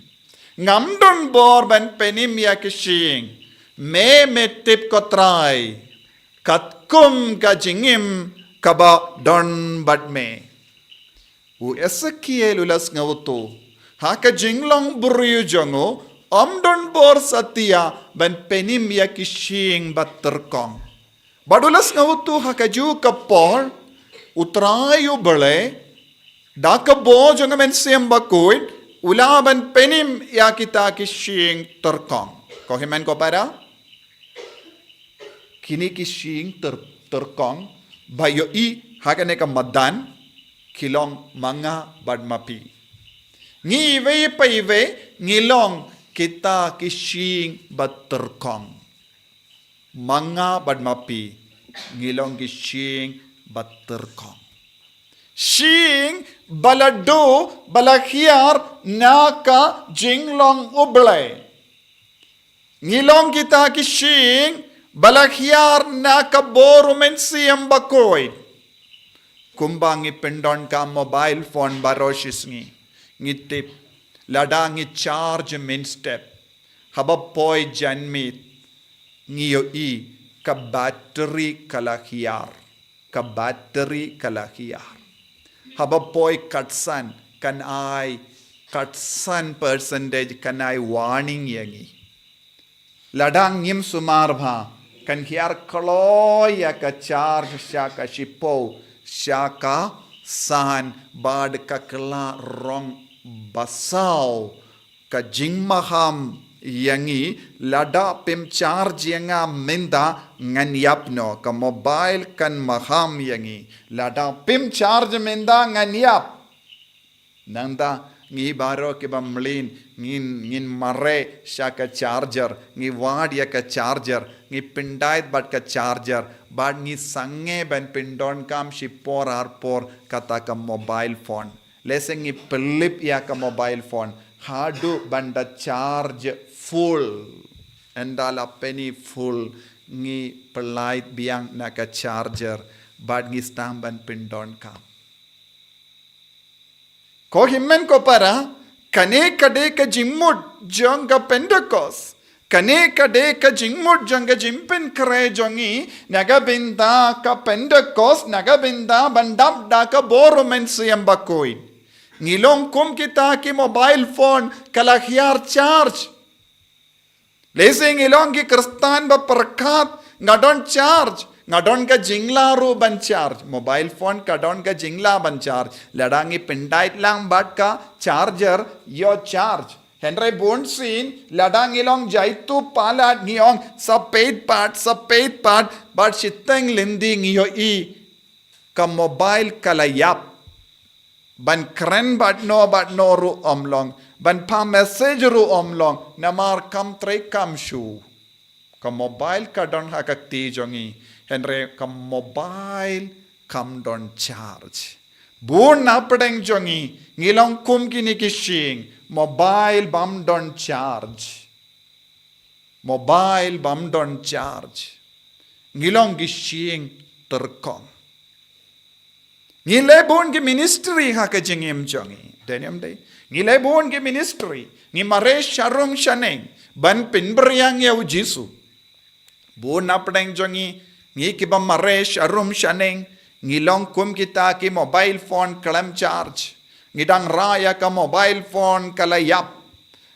Ngam don bor ban pynim ïa ki shyieng. Me me tip ko Trai, katkum ka jingim kaba don bad me. U Esekiel u la sngewthuh, ha ka jinglong briew jong u, ym don bor satia ban pynim ïa ki shyieng ba tyrkhong. Bad u la sngewthuh ha kajuh ka por, u Trai u Blei, da ka bor jong u Mynsiem Bakhuid, u lah ban pynim ïa kita ki shyieng tyrkhong. Ko hynmen ko para? Kine ki shyieng tyr-, tyrkhong, ba ïohi ha kane ka madan, ki long ma nga bad ma phi. Ngi iwei pa iwei, ngi long kita ki shyieng ba tyrkhong. Ma nga bad ma phi, ngi long ki shyieng ba tyrkhong. Shyieng ba la duh, ba la hiar na ka jinglong U Blei. Ngi long kita ki shyieng ba la hiar na ka bor u Mynsiem Bakhuid. Kumba ngi pyndonkam mobile phone baroh shi sngi, ngi tip, lada ngi charge mynstep, haba poi janmiet, ngi ïohi ka battery ka la hiar. Ka battery ka la hiar. Haba poi katsan, kan ai, katsan percentage kan ai warning ïa ngi. Lada ngim sumar bha, kan hiar kloi ïa ka charge sha ka shiphew, sha ka san, bad ka kylla rong basaw. Ka jingmaham ïa ngi, lada phim charge ïa nga mynta ngan ïap noh, ka mobile kan maham ïa ngi, lada phim charge mynta ngan ïap. Nangta Ngi baroh kiba mlien, ngin, ngin mareh sha ka charger, ngi wad ïa ka charger, ngi pyndait bad ka charger, bad ngi sangeh ban pyndonkam shipor arpor kata ka mobile phone. Lehse ngi pynlip ïa ka mobile phone haduh ban da charge full. Ynda la pynïaid full, ngi pyllait biang na ka charger bad ngi sdang ban pyndonkam. Ko hynmen ko para, kane ka dei ka jingmut jong ka Pentecost. Kane ka dei ka jingmut jong ka jingpynkhreh jong ngi na ka bynta ka Pentecost, na ka bynta ban dap da ka bor u Mynsiem Bakhuid. Ngi long kum kita ki mobile phone ka la hiar charge. Lehse ngi long ki Khristan ba pyrkhat nga don charge, nga don ka jingla ruh ban charge. Mobile phone ka don ka jingla ban charge. Lada ngi pyndait lang bad ka charger, ïoh charge. Hynrei bunsien, lada ngi long jaitu palat ngi ong sa peit pat, sa peit pat, bad shiteng lynti ngi ïohi ka mobile ka la ïap. Ban kren bad no bad no ruh ym long, ban phah message ruh ym long, namar kam trei kam shu. Ka mobile ka don ha ka kti jong ngi, hynrei ka mobile kam don charge. Bun na pdeng jong ngi, ngi long kum kine ki shyieng, mobile bam don charge. Mobile bam don charge. Ngi long ki shyieng tyrkhong. Ngi leh bun ki ministry ha ka jingim jong ngi. Dei ne ym dei? Ngi leh bun ki ministry. Ngi mareh sharum shaneng ban pynbiang ïa u Jisu. Bun na pdeng jong ngi, ngi kiba mareh sharum shaneng, ngi long kum kita ki mobile phone khlem charge. Ngi dang rah ïa ka mobile phone ka la ïap.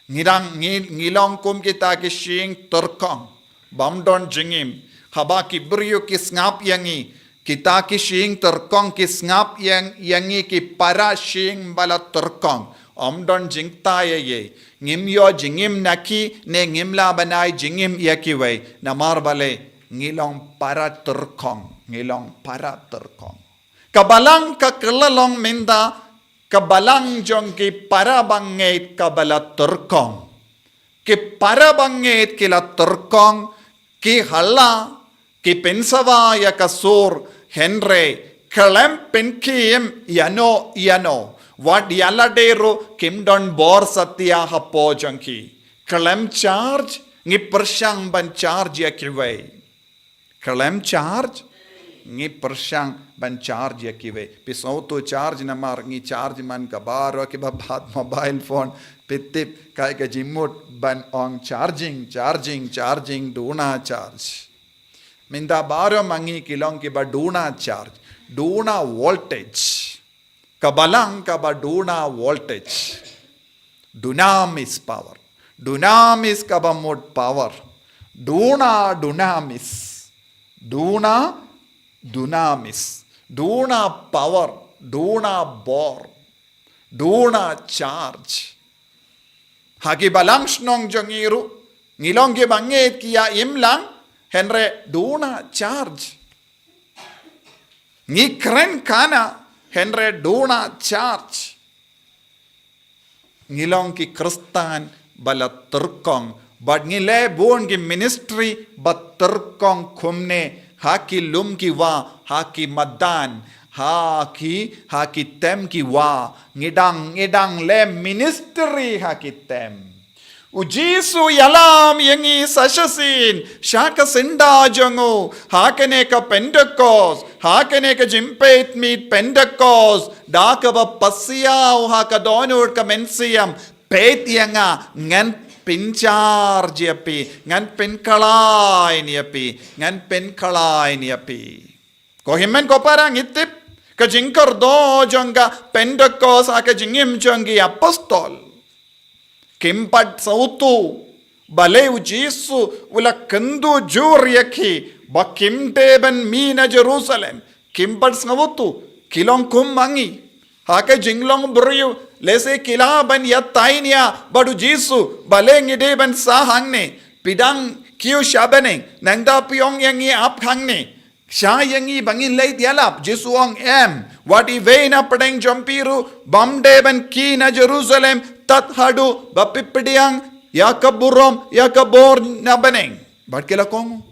Ngi dang ngi, ngi long kum kita ki shyieng tyrkhong bam don jingim. Haba ki briew ki sngap ïa ngi, kita ki shyieng tyrkhong ki sngap ïa, ïa ngi ki para shyieng ba la tyrkhong. Ym don jingtei ïa ei. Ngim ïoh jingim na ki ne ngim lah ban ai jingim ïa kiwei. Namar balei? Ngi long para tyrkhong. Ngi long para tyrkhong. Ka balang ka kylla long mynta ka balang jong ki para bangeit kaba la tyrkhong. Ki para bangeit ki la tyrkhong, ki halla, ki pynsawa ïa ka sur, hynrei khlem pynkhie ïano ïano. Wat ïa lade ruh kim don bor satia hapoh jong ki. Khlem charge, ngi pyrshang ban charge ïa kiwei. Khlem charge, ngi pyrshang ban charge ïa kiwei. Phi sngewthuh charge namar ngi charge man ka baroh kiba bat mobile phone. Phi tip kaei ka jingmut ban ong charging, charging, charging, duna charge. Mynta baroh ma ngi ki long kiba duna charge, duna voltage. Ka balang kaba duna voltage. Dunamis power. Dunamis kaba mut power. Duna dunamis. Duna dunamis. Duna power. Duna bor. Duna charge. Ha ki balang shnong jong ngi ruh, ngi long ki bangeit ki ïa im lang, hynrei duna charge. Ngi kren khana, hynrei duna charge. Ngi long ki Khristan ba la tyrkhong, bad ngi leh bun ki ministry ba tyrkhong kumne, ha ki lum ki wah, ha ki madan, ha ki, ha ki tem ki wah, ngi dang, ngi dang leh ministry ha ki tem. U Jisu u ïalam ïa ngi sa shisien sha ka syndah jong u, ha kane ka Pentecost, ha kane ka jingpeit miet Pentecost, da kaba pasiaw ha ka dohnud ka mynsiem, peit ïa nga, ngan pyn-charge ïa phi, ngan pynkhlaiñ ïa phi, ngan pynkhlaiñ ïa phi. Ko hynmen ko para, ngi tip ka jingkyrdoh jong ka Pentecost ha ka jingim jong ki apostol. Kim pat sngewthuh balei u Jisu u la kynduh jur ïa ki ba kim dei ban mih na Jerusalem. Kim pat sngewthuh, ki long kum ma ngi. Ha ka jinglong briew, lehse ki lah ban ïataiñ ïa bad u Jisu, balei ngi dei ban sah hangne? Phi dang kiew sha bneng, nangta phi ong ïa ngi ap hangne. Sha ïa ngi ba ngin leit ïalap, Jisu ong em, wat iwei na pdeng jong phi ruh bym dei ban kiew na Jerusalem tad haduh ba phi pdiang ïa ka burom, ïa ka bor na bneng. Bad ki la kohnguh.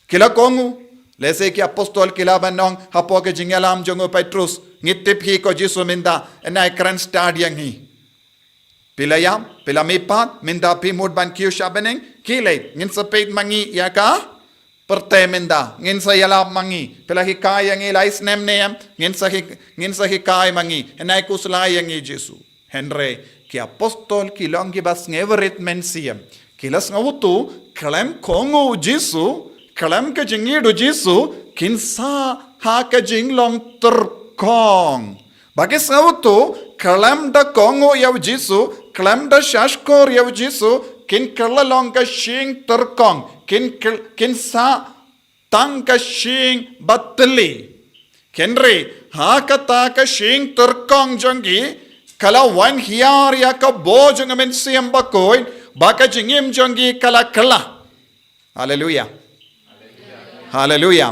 Ki la kohnguh. Lehse ki apostol ki la ban ong hapoh ka jingïalam jong u Petrus, ngi tip hi ko Jisu mynta, yn ai kren stad ïa ngi. Phi la ïam, phi la mihpat, mynta phi mut ban kiew sha bneng, khie leit, ngin sa peit ma ngi ïa ka pyrthei mynta, ngin sa ïalap ma ngi, phi la hikai ïa ngi lai snem ne em, ngin sa hi, ngin sa hikai ma ngi, yn ai khuslai ïa ngi Jisu. Hynrei ki apostol ki long kiba sngewrit mynsiem. Ki la sngewthuh, khlem kohnguh u Jisu, khlem ka jingïeit u Jisu, kin sah ha ka jinglong tyrkhong. Ba ki sngewthuh, khlem da kohnguh ïa u Jisu, khlem da shahshkor ïa u Jisu, kin kylla long ka shyieng tyrkhong, kin kyl-, kin sah tang ka shyieng bathylliew. Hynrei, ha kata ka shyieng tyrkhong jong ki, ka la wan hiar ïa ka bor jong u Mynsiem Bakhuid, ba ka jingim jong ki ka la kylla. Haleluia. Haleluia.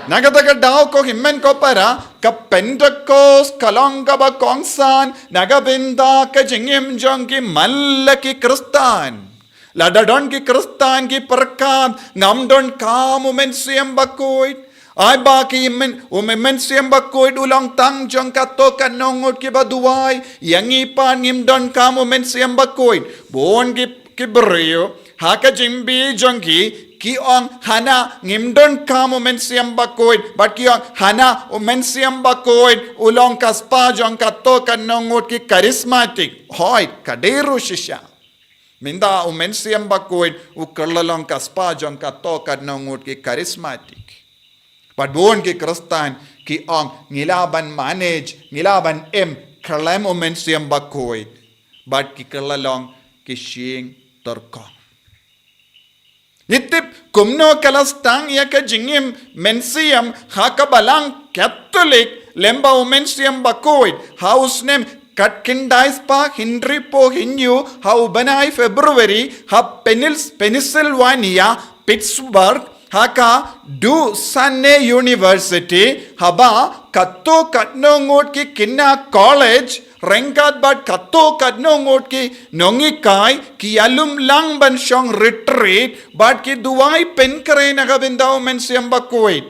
Na kata ka daw ko hynmen ko para, ka Pentecost ka long kaba kongsan na ka bynta ka jingim jong ki man la ki Khristan. Lada don ki Khristan ki pyrkhat, ngam donkam u Mynsiem Bakhuid. Ai ba ki men, u Mynsiem Bakhuid u long tang jong kato katno ngut kiba duwai, ïa ngi pat ngim donkam u Mynsiem Bakhuid. Bun ki, ki briew, ha ka jingbi jong ki, ki ong hana ngim donkam u Mynsiem Bakhuid, bad ki ong hana u Mynsiem Bakhuid u long ka spah jong kato katno ngut ki charismatic. Hooid, ka dei ruh shisha. Mynta u Mynsiem Bakhuid u kylla long ka spah jong kato katno ngut ki charismatic. Bad bun ki Khristan ki ong ngi lah ban manage, ngi lah ban im khlem u Mynsiem Bakhuid. Bad ki kylla long ki shyieng tyrkhong. Ngi tip kumno ka la sdang ïa ka jingim mynsiem ha ka Balang Katholik lyngba u Mynsiem Bakhuid, ha u snem khatkhyndai spah hynriewphew hynñiew, ha u bnai February, ha Penils-, Pennsylvania, Pittsburgh, ha ka Duquesne University, haba kato katno ngut ki khynnah college, ryngkat bad kato katno ngut ki nonghikai, ki ïalum lang ban shong retreat, bad ki duwai pynkhreh na ka bynta u Mynsiem Bakhuid.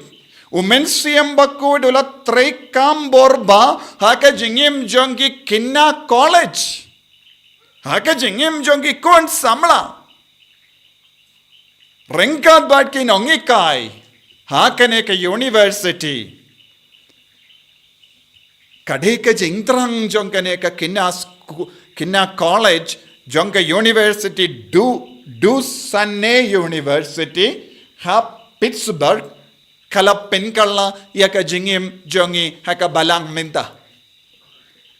U Mynsiem Bakhuid u la treikam bor bha ha ka jingim jong ki khynnah college, ha ka jingim jong ki khun samla, ryngkat bad ki nonghikai ha kane ka university. Ka dei ka jingthrang jong kane ka khynnah sku-, khynnah college jong ka university Du-, Duquesne University ha Pittsburgh, ka la pynkylla ïa ka jingim jong ngi ha ka Balang mynta.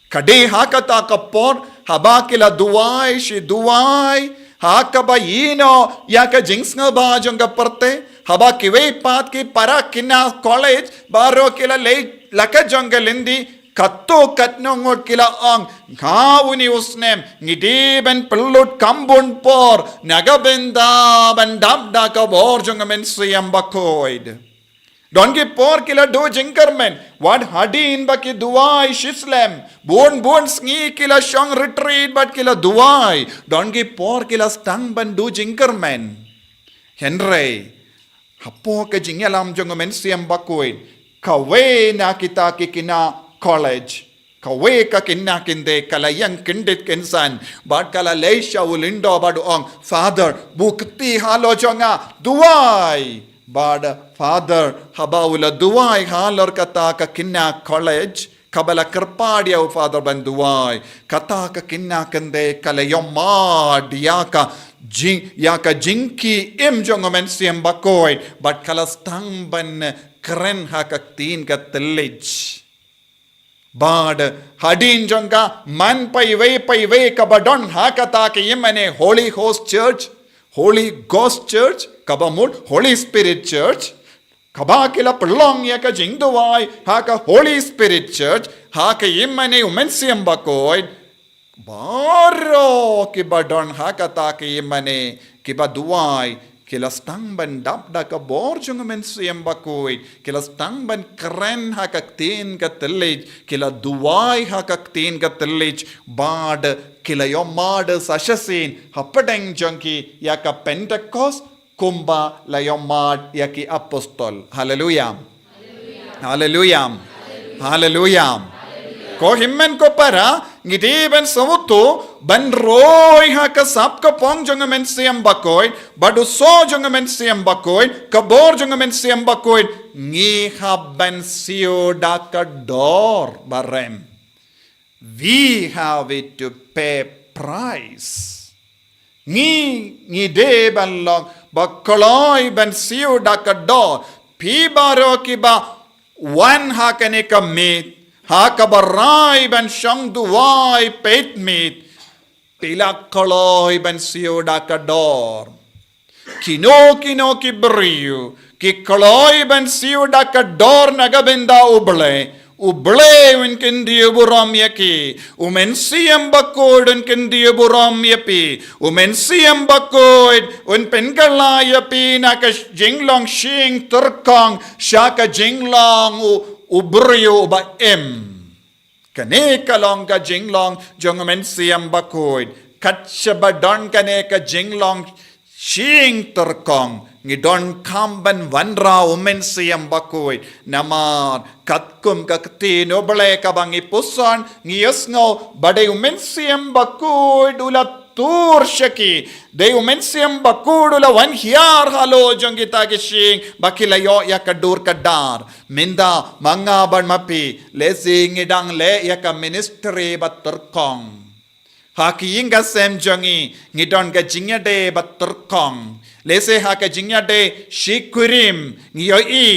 Ka dei ha kata ka por, haba ki la duwai shi duwai, ha kaba ïehnoh ïa ka jingsngewbha jong ka pyrthei, haba kiwei pat ki para khynnah college baroh ki la leit la ka jong ka lynti, kato katno ngut ki la ong, ha une u snem ngi dei ban pynlut kham bun por na ka bynta ban dap da ka bor jong ka Mynsiem Bakhuid. Don ki por ki la duh jingkyrmen, wat hadien ba ki duwai shi slem, bun bun sngi ki la shong retreat bad ki la duwai, don ki por ki la sdang ban duh jingkyrmen. Hynrei hapoh ka jingïalam jong u Mynsiem Bakhuid, kawei na kita ki khynnah college, kawei ka khynnah khyndai ka la ïeng kyndit kynsan, bad ka la leit sha u lyngdoh bad u ong, Father, buh kti halor jong nga, duwai. Bad Father haba u la duwai halor kata ka khynnah college kaba la kyrpad ïa u Father ban duwai, kata ka khynnah khyndai ka la ïohmad ïa ka jing, ïa ka jingkhie im jong u Mynsiem Bakhuid, bad ka la sdang ban kren ha ka ktien ka thylliej. Bad hadien jong ka, man paiwei paiwei kaba don ha kata ka ïingmane Holy Ghost Church, Holy Ghost Church, kaba mut Holy Spirit Church, kaba ki la pynlong ïa ka jingduwai ha ka Holy Spirit Church, ha ka ïingmane u Mynsiem Bakhuid, baroh kiba don ha kata ka ïingmane kiba duwai, Ki la sdang ban dap da ka bor jong u Mynsiem Bakhuid. Ki la sdang ban kren ha ka ktien ka thylliej. Ki la duwai ha ka ktien ka thylliej. Bad ki la ïohmad sa shisien hapdeng jong ki ïa ka Pentekost, kumba la ïohmad ïa ki apostol. Haleluia. Haleluia. Haleluia. Ko hynmen ko para, ngi dei ban sngewthuh, ban roi ha ka sap ka pong jong u Mynsiem Bakhuid, bad u soh jong u Mynsiem Bakhuid, ka bor jong u Mynsiem Bakhuid, ngi hap ban siew da ka dor ba rem. We have it to pay price. Ngi, ngi dei ban long ba kloi ban siew da ka dor. Phi baroh kiba wan ha kane ka miet, ha kaba rai ban shong duwai peit miet, phi la kloi ban siew da ka dor. Kino kino ki briew ki kloi ban siew da ka dor na ka bynta U Blei, U Blei un kyntiew burom ïa ki. U Mynsiem Bakhuid un kyntiew burom ïa phi. U Mynsiem Bakhuid un pynkylla ïa phi na ka jinglong shyieng tyrkhong sha ka jinglong u, u briew uba im. Kane ka long ka jinglong jong u Mynsiem Bakhuid. Kat shaba don kane ka jinglong shyieng tyrkhong, ngi donkam ban wanrah u Mynsiem Bakhuid. Namar katkum ka ktien U Blei kaba ngi puson, ngi ïohsngew ba dei u Mynsiem Bakhuid u la tur sha ki. Dei u Mynsiem Bakhuid u la wan hiar halor jong kita ki shyieng ba ki la ïoh ïa ka dur ka dar. Mynta ma nga bad ma phi, lehse ngi dang leh ïa ka ministry ba tyrkhong. Ha ki ïing ka sem jong ngi, ngi don ka jingïadei ba tyrkhong. Lehse ha ka jingïadei shi kurim, ngi ïohi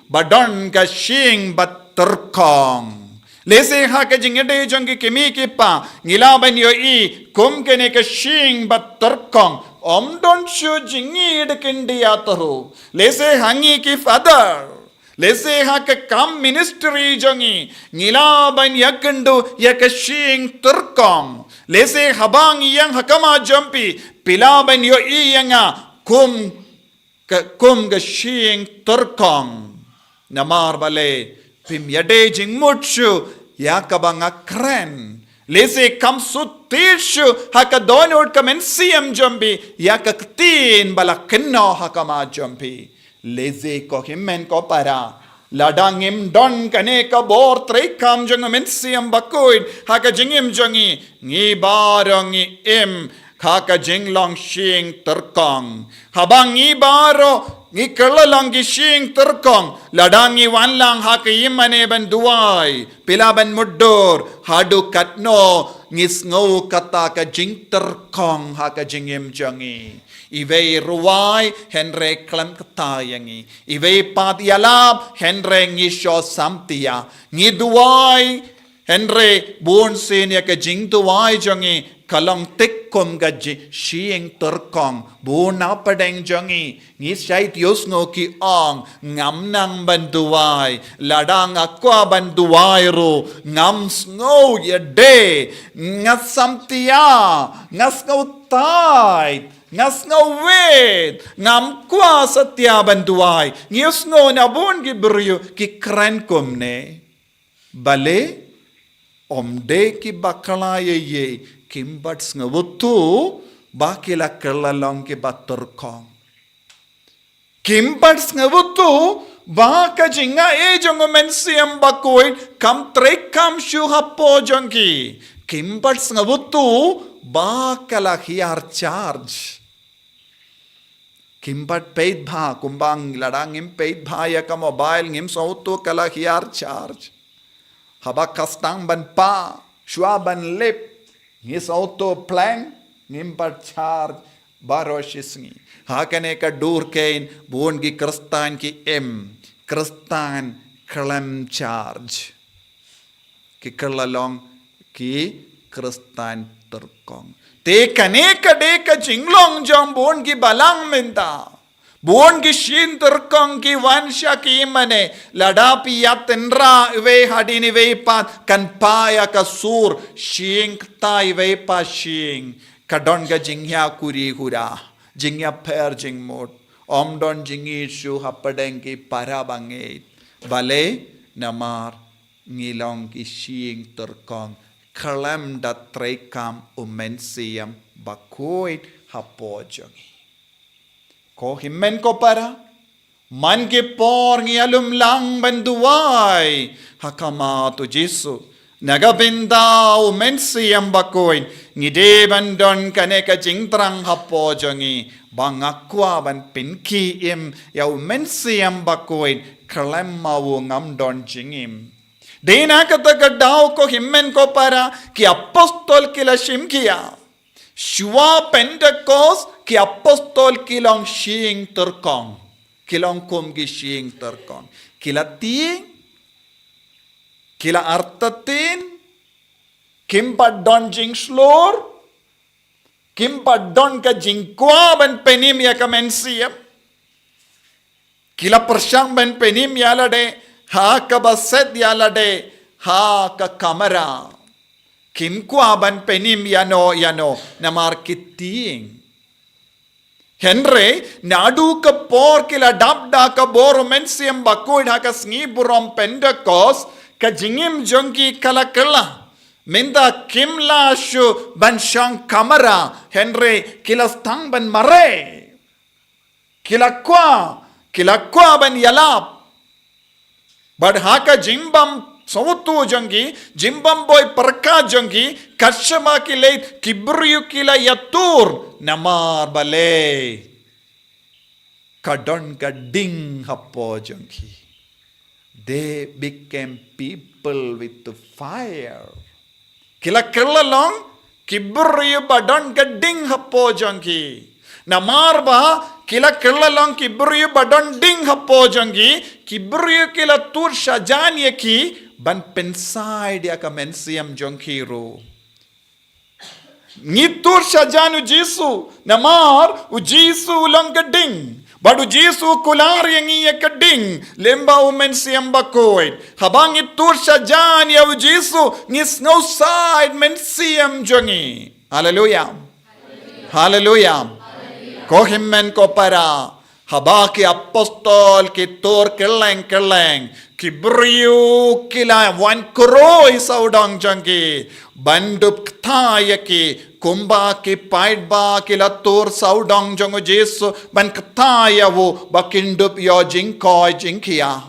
ba don ka shyieng ba tyrkhong. Lehse ha ka jingïadei jong ki kmie ki kpa, ngi lah ban ïohi kum kane ka shyieng ba tyrkhong. Ym don shuh jingïeit kyndiat ruh. Lehse ha ngi ki father, lehse ha ka kam ministry jong ngi, ngi lah ban ïakynduh ïa ka shyieng tyrkhong. Lehse haba ngi ïeng ha khmat jong phi, phi lah ban ïohi ïa nga kum ka, kum ka shyieng tyrkhong. Namar balei phim ïadei jingmut shuh ïa kaba nga kren. Lehse kam sngewthuh shuh ha ka dohnud ka mynsiem jong phi ïa ka ktien ba la kynnoh ha khmat jong phi. Lehse ko hynmen ko para, lada ngim don kane ka bor treikam jong u Mynsiem Bakhuid ha ka jingim jong ngi, ngi baroh ngi im ha ka jinglong shyieng tyrkhong. Haba ngi baroh ngi kylla long ki shyieng tyrkhong, lada ngi wan lang ha ka ïingmane ban duwai, phi lah ban mutdur haduh katno ngi sngew kata ka jingtyrkhong ha ka jingim jong ngi. Iwei i rwai, hynrei khlem kata ïa ngi. Iwei i pat ïalap, hynrei ngi shu samtia. Ngi duwai, hynrei bunsien ïa ka jingduwai jong ngi ka long thik kum ka ji-, shyieng tyrkhong. Bun na pdeng jong ngi, ngi shait ïohsngew ki ong, ngam nang ban duwai. Lada nga kwah ban duwai ruh, ngam sngew ïadei. Nga samtia, nga sngew tight, nga sngew wit, ngam kwah satia ban duwai. Ngi ïohsngew na bun ki briew ki kren kumne. Balei? Ym dei kiba khlaiñ ei ei, kim pat sngewthuh ba ki la kylla long kiba tyrkhong. Kim pat sngewthuh ba ka jingai jong u Mynsiem Bakhuid kam treikam shuh hapoh jong ki. Kim pat sngewthuh ba ka la hiar charge. Kim pat peit bha, kumba lada ngim peit bha ïa ka mobile, ngim sngewthuh ka la hiar charge. Haba ka sdang ban pah, shuwa ban lip, ngi sngewthuh pleng, ngim pat charge baroh shi sngi. Ha kane ka dur kein, bun ki Khristan ki im, Khristan khlem charge. Ki kylla long ki Khristan tyrkhong. Te kane ka dei ka jinglong jong bun ki balang mynta. Bun ki shyieng tyrkhong ki wan sha ki ïingmane, lada phi ïa tynrah iwei hadien iwei pat, kan pah ïa ka sur, shyieng kata iwei pat shyieng. Ka don ka jingïakuri hura, jingïapher jingmut. Ym don jingngeit shuh hapdeng ki para bangeit. Balei? Namar ngi long ki shyieng tyrkong khlem da treikam u Mynsiem Bakhuid hapoh jong ngi. Ko hynmen ko para, man ki por ngi ïalum lang ban duwai ha khmat u Jisu. Na ka bynta u Mynsiem Bakhuid, ngi dei ban don kane ka jingthrang hapoh jong ngi, ba nga kwah ban pynkhie im ïa u Mynsiem Bakhuid, khlem ma u ngam don jingim. Dei na kata ka daw ko hynmen ko para, ki apostol ki la shim khia. Shuwa Pentecost, ki apostol ki long shyieng tyrkong. Ki long kum ki shyieng tyrkong. Ki la tieng, ki la artatien, kim pat don jingshlur, kim pat don ka jingkwah ban pynim ïa ka mynsiem. Ki la pyrshang ban pynim ïa lade ha kaba set ïa lade ha ka kamra. Kim kwah ban pynim ïano ïano namar ki tieng. Hynrei naduh ka por ki la dap da ka bor u Mynsiem Bakhuid ha ka sngi burom Pentecost, ka jingim jong ki ka la kylla. Mynta kim lah shuh ban shong kamra, hynrei ki la sdang ban mareh. Ki la kwah, ki la kwah ban ïalap. Bad ha ka jingbym sngewthuh jong ki, jingbym buh pyrkhat jong ki, kat shaba ki leit, ki briew ki la ïatur, namar balei? Ka don ka ding hapoh jong ki. They became people with the fire. Ki la kylla long ki briew ba don ka ding hapoh jong ki. Namar ba ki la kylla long ki briew ba don ding hapoh jong ki, ki briew ki la tur shajan ïa ki ban pynsaid ïa ka mynsiem jong ki ruh. Ngi tur shajan u Jisu, namar u Jisu u long ka ding. Bad u Jisu u kular ïa ngi ïa ka ding, lyngba u Mynsiem Bakhuid. Haba ngi tur shajan ïa u Jisu, ngi sngew said mynsiem jong ngi. Haleluya. Haleluya. Ko hynmen ko para. Haba ki apostol ki tur kylleng kylleng, ki briew ki la wan khroi sawdong jong ki ban dup kthai ïa ki, kumba ki paidbah ki la tur sawdong jong u Jisu ban kthai ïa u ba kin dup ïoh jingkoit jingkhiah.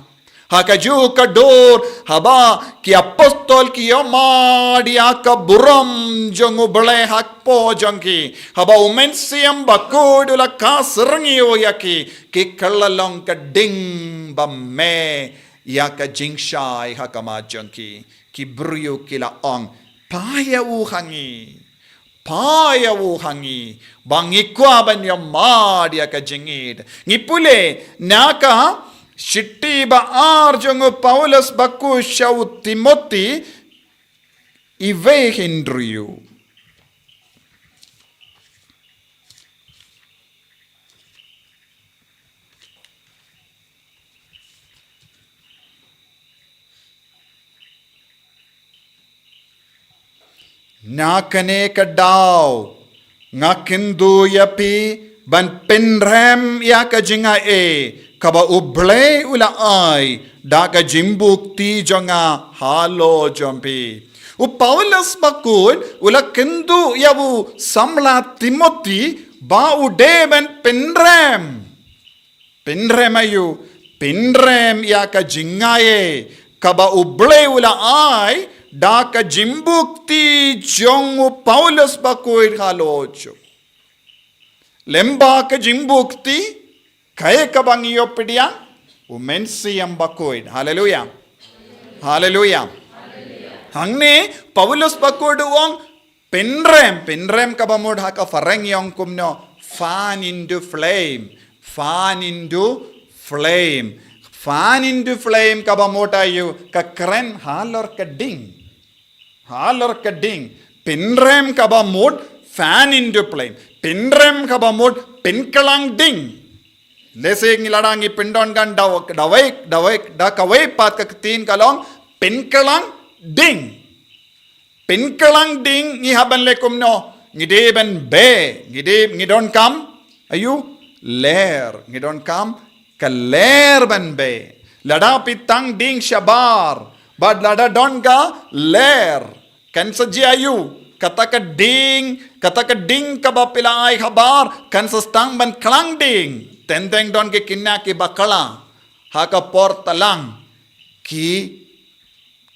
Ha kajuh ka dur, haba ki apostol ki ïohmad ïa ka burom jong U Blei hapoh jong ki, haba U Mynsiem Bakhuid u la kha syrngiew ïa ki, ki kylla long ka ding ba me ïa ka jingshai ha khmat jong ki. Ki briew ki la ong, phai ïa u ha ngi. Phai ïa u ha ngi, ba ngi kwah ban ïohmad ïa ka jingïeit. Ngi pule na ka shithi ba ar jong u Paulus bakhuid sha u Timothi, iwei hynriew. Na kane ka daw, nga kynduh ïa phi ban pynrem ïa ka jingaiei kaba U Blei u la ai da ka jingbuh kti jong nga halor jong phi. U Paulus bakhuid u la kynduh ïa u samla Timothi ba u dei ban pynrem. Pynrem aïu, pynrem ïa ka jingaiei kaba U Blei u la ai da ka jingbuh kti jong u Paulus bakhuid halor jong. Lyngba ka jingbuh kti, kaei kaba ngi ïoh pdiang, U Mynsiem Bakhuid. Haleluya. Haleluya. Hangne Paulus bakhuid u ong, pynrem, pynrem kaba mut ha ka phareng ïong kumno, fan into flame, fan into flame. Fan into flame kaba mut aïu, ka kren halor ka ding. Halor ka ding. Pynrem kaba mut fan into flame. Pynrem kaba mut pynklang ding. Lehse ngi lada ngi pyndon kan da, da wei, da wei, da kawei pat ka ktien ka long pynklang ding. Pynklang ding ngi hap ban leh kumno, ngi dei ban beh, ngi dei, ngi donkam aïu, ler. Ngi donkam ka ler ban beh. Lada phi tang ding shabar, bad lada don ka ler, kan sa jia aiu? Kata ka ding, kata ka ding kaba phi la ai habar kan sa sdang ban klang ding. Teng teng don ki khynnah ki bakla ha ka por tlang, ki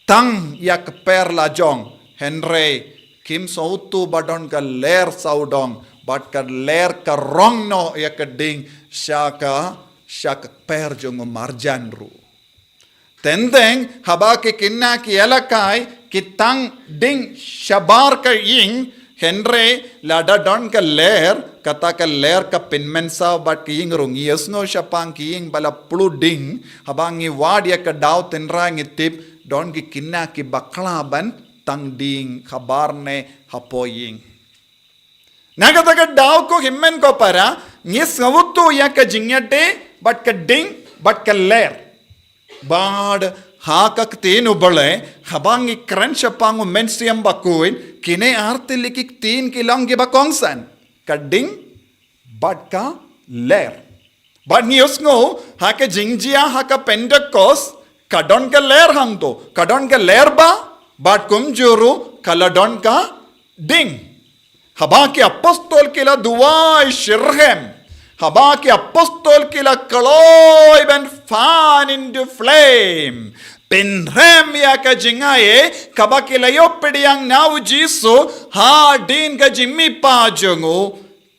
tang ïa ka per la jong, hynrei kim sngewthuh ba don ka ler sawdong, bad ka ler ka rong noh ïa ka ding sha ka, sha ka per jong u marjan ruh. Teng teng haba ki khynnah ki ïalehkai, ki tang ding shabar ka ïing, hynrei lada don ka ler, kata ka ler ka pynmynsaw bad ka ïing ruh. Ngi ïohsngew shaphang ki ïing ba la plu ding, haba ngi wad ïa ka daw tynrai ngi tip, don ki khynnah ki bakla ban tang ding shabar ne hapoh ïing. Na kata ka daw ko hynmen ko para, ngi sngewthuh ïa ka jingïadei bad ka ding bad ka ler. Bad ha ka ktien U Blei, haba ngi kren shaphang u Mynsiem Bakhuid, kine artylli ki ktien ki long kiba kongsan. Ka ding bad ka ler. Bad ngi ïohsngew ha ka jingjia ha ka Pentekost, ka don ka ler hangto, ka don ka ler ba, bad kumjuh ruh ka la don ka ding. Haba ki apostol ki la duwai shitrhem, haba ki apostol ki la kloi ban fan into flame, pynrhem ïa ka jingai kaba ki la ïoh pdiang na U Jisu hadien ka jingmihpat jong u,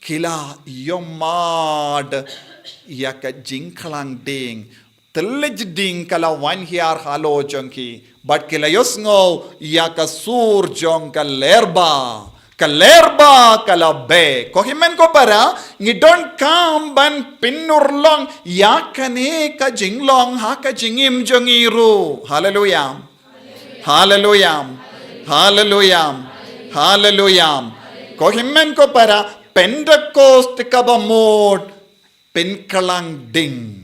ki la ïohmad ïa ka jingkhlang ding. Tylli ding ka la wan hiar halor jong ki, bad ki la ïohsngew ïa ka sur jong ka ler ba, ka ler ba ka la beh. Ko hynmen ko para, ngi donkam ban pynurlong ïa kane ka jinglong ha ka jingim jong ngi ruh. Haleluya. Haleluya. Haleluya. Haleluya. Ko hynmen ko para, Pentekost kaba mut pynkhlang ding,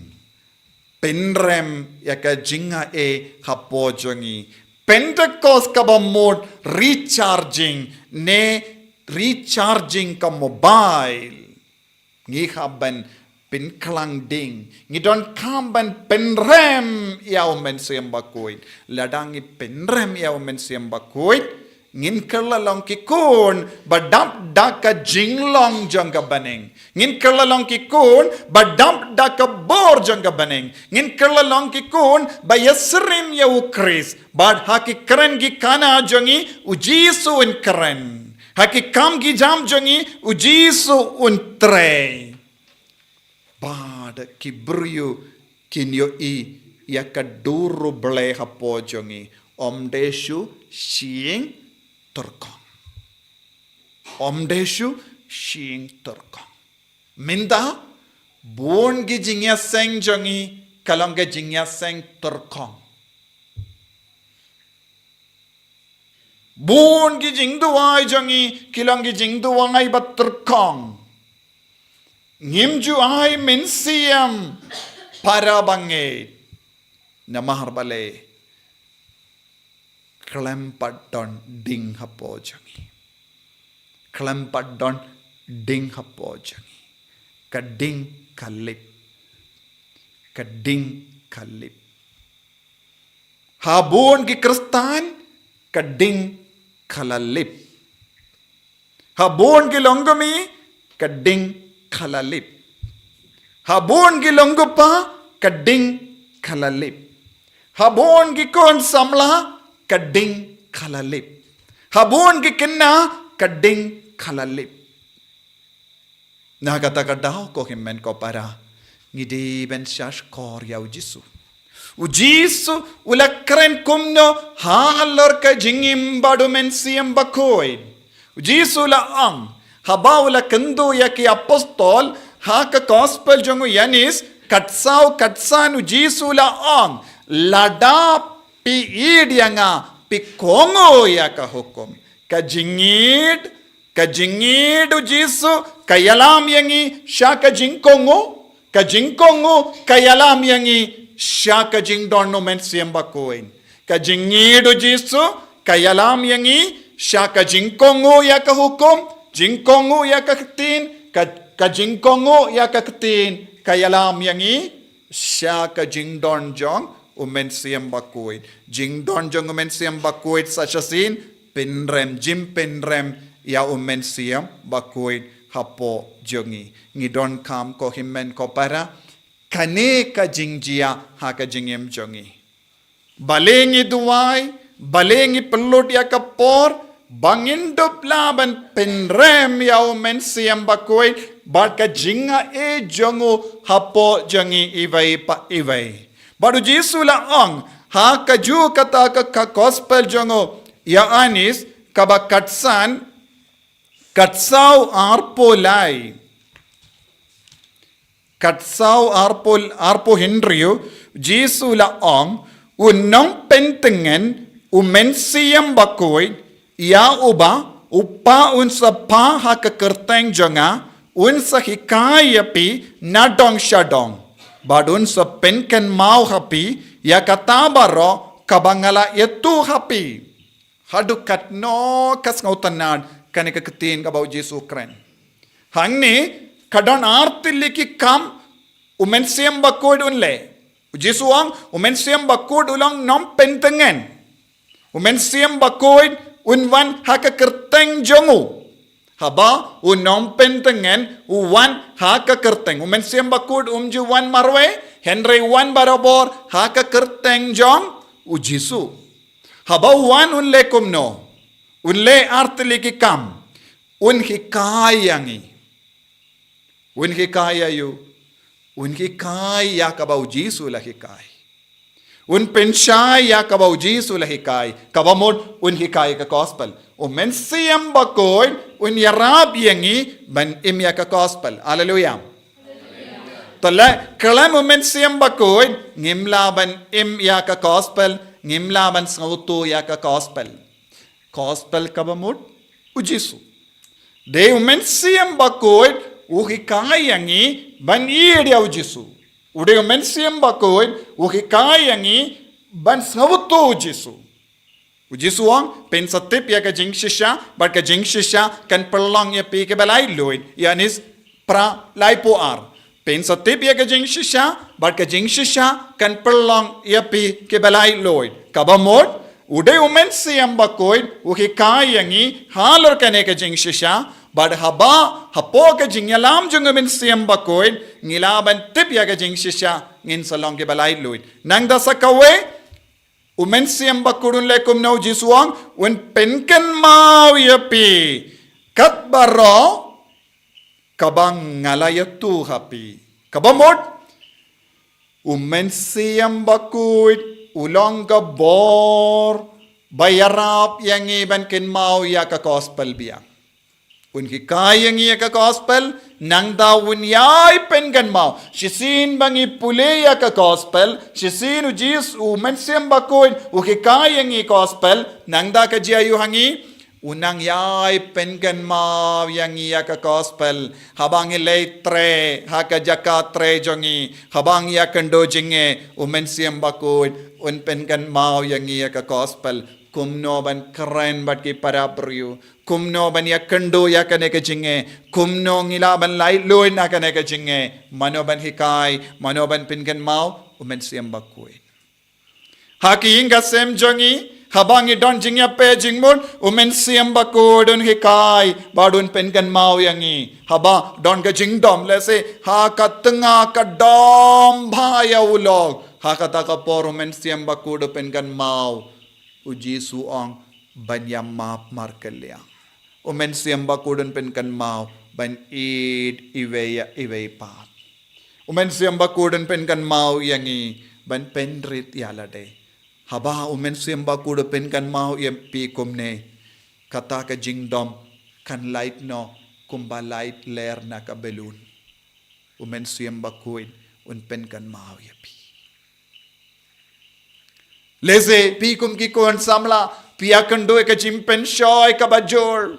pynrhem ïa ka jingai hapoh jong ngi. Pentekost kaba mut recharging, ne recharging ka mobile. Ngi hap ban pynkhlang ding, ngi donkam ban pynrhem ïa u Mynsiem Bakhuid. Lada ngi pynrhem ïa u Mynsiem Bakhuid, ngin kylla long ki khun ba dap da ka jinglong jong ka bneng. Ngin kylla long ki khun ba dap da ka bor jong ka bneng. Ngin kylla long ki khun ba ïasyriem ïa U Khrist. Bad ha ki kren ki khana jong ngi, U Jisu un kren. Ha ki kam ki jam jong ngi, U Jisu un trei. Bad ki briew kin ïohi ïa ka dur U Blei hapoh jong ngi. Ym dei shu shyieng tyrkhong. Ym dei shu shyieng tyrkhong. Mynta, bun ki jingïaseng jong ngi ka long ka jingïaseng tyrkhong. Bun ki jingduwai jong ngi ki long ki jingduwai ba tyrkhong. Ngim ju ai mynsiem para bangeit. Namar balei? Khlem pat don ding hapoh jong ngi. Khlem pat don ding hapoh jong ngi. Ka ding ka lip. Ka ding ka lip. Ha bun ki Khristan, ka ding ka la lip. Ha bun ki longkmie, ka ding ka la lip. Ha bun ki longkpa, ka ding ka la lip. Ha bun ki khun samla, ka ding ka la lip. Ha bun ki khynnah, ka ding ka la lip. Na kata ka daw ko hynmen ko para, ngi dei ban shahshkor ïa U Jisu. U Jisu u la kren kumno halor ka jingim bad U Mynsiem Bakhuid? U Jisu u la ong, haba u la kynduh ïa ki apostol, ha ka gospel jong u Ïoannis, khatsaw khatsan U Jisu u la ong, lada phi ïeit ïa nga, phi kohnguh ïa ka hukum. Ka jingïeit, ka jingïeit U Jisu, ka ïalam ïa ngi sha ka jingkohnguh, ka jingkohnguh, ka ïalam ïa ngi sha ka jingdon U Mynsiem Bakhuid. Ka jingïeit U Jisu, ka ïalam ïa ngi sha ka jingkohnguh ïa ka hukum, jingkohnguh ïa ka ktien, ka Ka jingkohnguh ïa ka ktien ka ïalam ïa ngi sha ka jingdon jong u Mynsiem Bakhuid. Jingdon jong u Mynsiem Bakhuid sa shisien pynrem, jingpynrem ïa u Mynsiem Bakhuid hapoh jong ngi. Ngi donkam ko hynmen ko para, kane ka jingjia ha ka jingim jong ngi. Balei ngi duwai, balei ngi pynlut ïa ka por, ba ngin dup lah ban pynrem ïa u Mynsiem Bakhuid bad ka jingai jong u hapoh jong ngi iwei pa iwei. Bad u Jisu la ong ha kajuh kata ka, ka gospel jong u Ïoannis kaba khatsan, khatsaw arphew lai. Khatsaw arphew, arphew hynriew, Jisu la ong, u nongpyntngen u Mynsiem Bakhuid, ïa uba u Kpa un sa phah ha ka kyrteng jong nga, un sa hikai ïa phi nadong shadong. Bad un sa pynkynmaw ha phi ïa kata baroh kaba nga la ïathuh ha phi. Haduh katno ka sngewtynnad kane ka ktien kaba u Jisu kren. Hangne ka don ar tylli ki kam u Mynsiem Bakhuid un leh. U Jisu ong u Mynsiem Bakhuid u long nongpyntngen. U Mynsiem Bakhuid un wan ha ka kyrteng jong u. Haba u nongpyntngen u wan ha ka kyrteng. U Mynsiem Bakhuid um ju wan marwei, hynrei wan barabor ha ka kyrteng jong u Jisu. Haba u wan un leh kumno? Un leh ar tylli ki kam. Un hikai ïa ngi. Un hikai ïa u. Un hikai ïa kaba u Jisu la hikai. Un pynshai ïa kaba u Jisu la hikai. Kaba mut un hikai ka gospel. U Mynsiem Bakhuid un ïarap ïa ngi ban im ïa ka gospel. Haleluia. Te lada khlem u Mynsiem Bakhuid ngim lah ban im ïa ka gospel, ngim lah ban sngewthuh ïa ka gospel. Gospel kaba mut u Jisu. Dei u Mynsiem Bakhuid u hikai ïa ngi ban ïeit ïa u Jisu. U dei u Mynsiem Bakhuid u hikai ïa ngi ban sngewthuh u Jisu. U Jisu u ong, phin sa tip ïa ka jingshisha, bad ka jingshisha kan pynlong ïa phi kiba laitluid. Ïoannis phra laiphew ar. Phin sa tip ïa ka jingshisha, bad ka jingshisha kan pynlong ïa phi kiba laitluid. Kaba mut, u dei u Mynsiem Bakhuid u hikai ïa ngi halor kane ka jingshisha, bad haba hapoh ka jingïalam jong u Mynsiem Bakhuid ngi lah ban tip ïa ka jingshisha, ngin sa long kiba laitluid. Nangta sa kawei, u Mynsiem Bakhuid un leh kumno? U Jisu u ong, un pynkynmaw ïa phi kat baroh kaba nga la ïathuh ha phi. Kaba mut, u Mynsiem Bakhuid u long ka bor ba ïarap ïa ngi ban kynmaw ïa ka gospel biang. Un hikai ïa ngi ïa ka gospel, nangta un ïai pynkynmaw. Shisien ba ngi pule ïa ka gospel, shisien u Jisu, u Mynsiem Bakhuid u hikai ïa ngi gospel, nangta ka jia aiu ha ngi? Un nang ïai pynkynmaw ïa ngi ïa ka gospel. Haba ngi leit trei ha ka jaka trei jong ngi, haba ngi ïakynduh jingeh, u Mynsiem Bakhuid un pynkynmaw ïa ngi ïa ka gospel. Kumno ban kren bad ki para briew, kumno ban ïakynduh ïa kane ka jingeh, kumno ngi lah ban laitluid na kane ka jingeh, mano ban hikai, mano ban pynkynmaw? U Mynsiem Bakhuid. Ha ki ïing ka sem jong ngi, haba ngi don jingïapher jingmut, u Mynsiem Bakhuid un hikai bad un pynkynmaw ïa ngi. Haba don ka jingdom, lehse ha ka tnga ka dom bha ïa u lok, ha kata ka por u Mynsiem Bakhuid u pynkynmaw. U Jisu u ong, ban ïa map markylliang. U Mynsiem Bakhuid un pynkynmaw ban ïeit iwei ïa iwei pat. U Mynsiem Bakhuid un pynkynmaw ïa ngi ban pynrit ïa lade. Haba u Mynsiem Bakhuid u pynkynmaw ïa phi kumne, kata ka jingdom kan lait noh kumba lait ler na ka balloon. U Mynsiem Bakhuid un pynkynmaw ïa phi. Lehse phi kum ki khun samla phi ïakynduh ïa ka jingpynshoi kaba jur.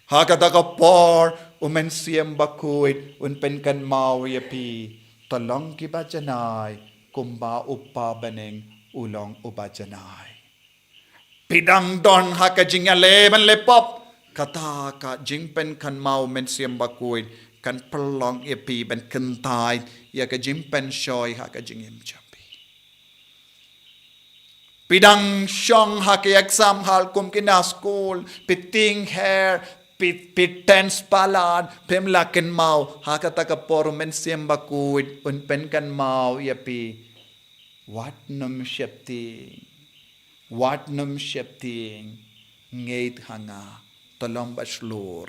Ha kata ka por u Mynsiem Bakhuid un pynkynmaw ïa phi, to long kiba janai kumba u Kpa bneng u long uba janai. Phi dang don ha ka jingïaleh ban leh pop, kata ka jingpynkynmaw u Mynsiem Bakhuid kan pynlong ïa phi ban kyntait ïa ka jingpynshoi ha ka jingim jong phi. Phi dang shong ha ka exam hall kum ki na skul, phi tieng her, phi, phi tense palat, phim lah kynmaw, ha kata ka por u Mynsiem Bakhuid un pynkynmaw ïa phi. Wat nym sheptieng. Wat nym sheptieng. Ngeit ha nga. To long bad shlur.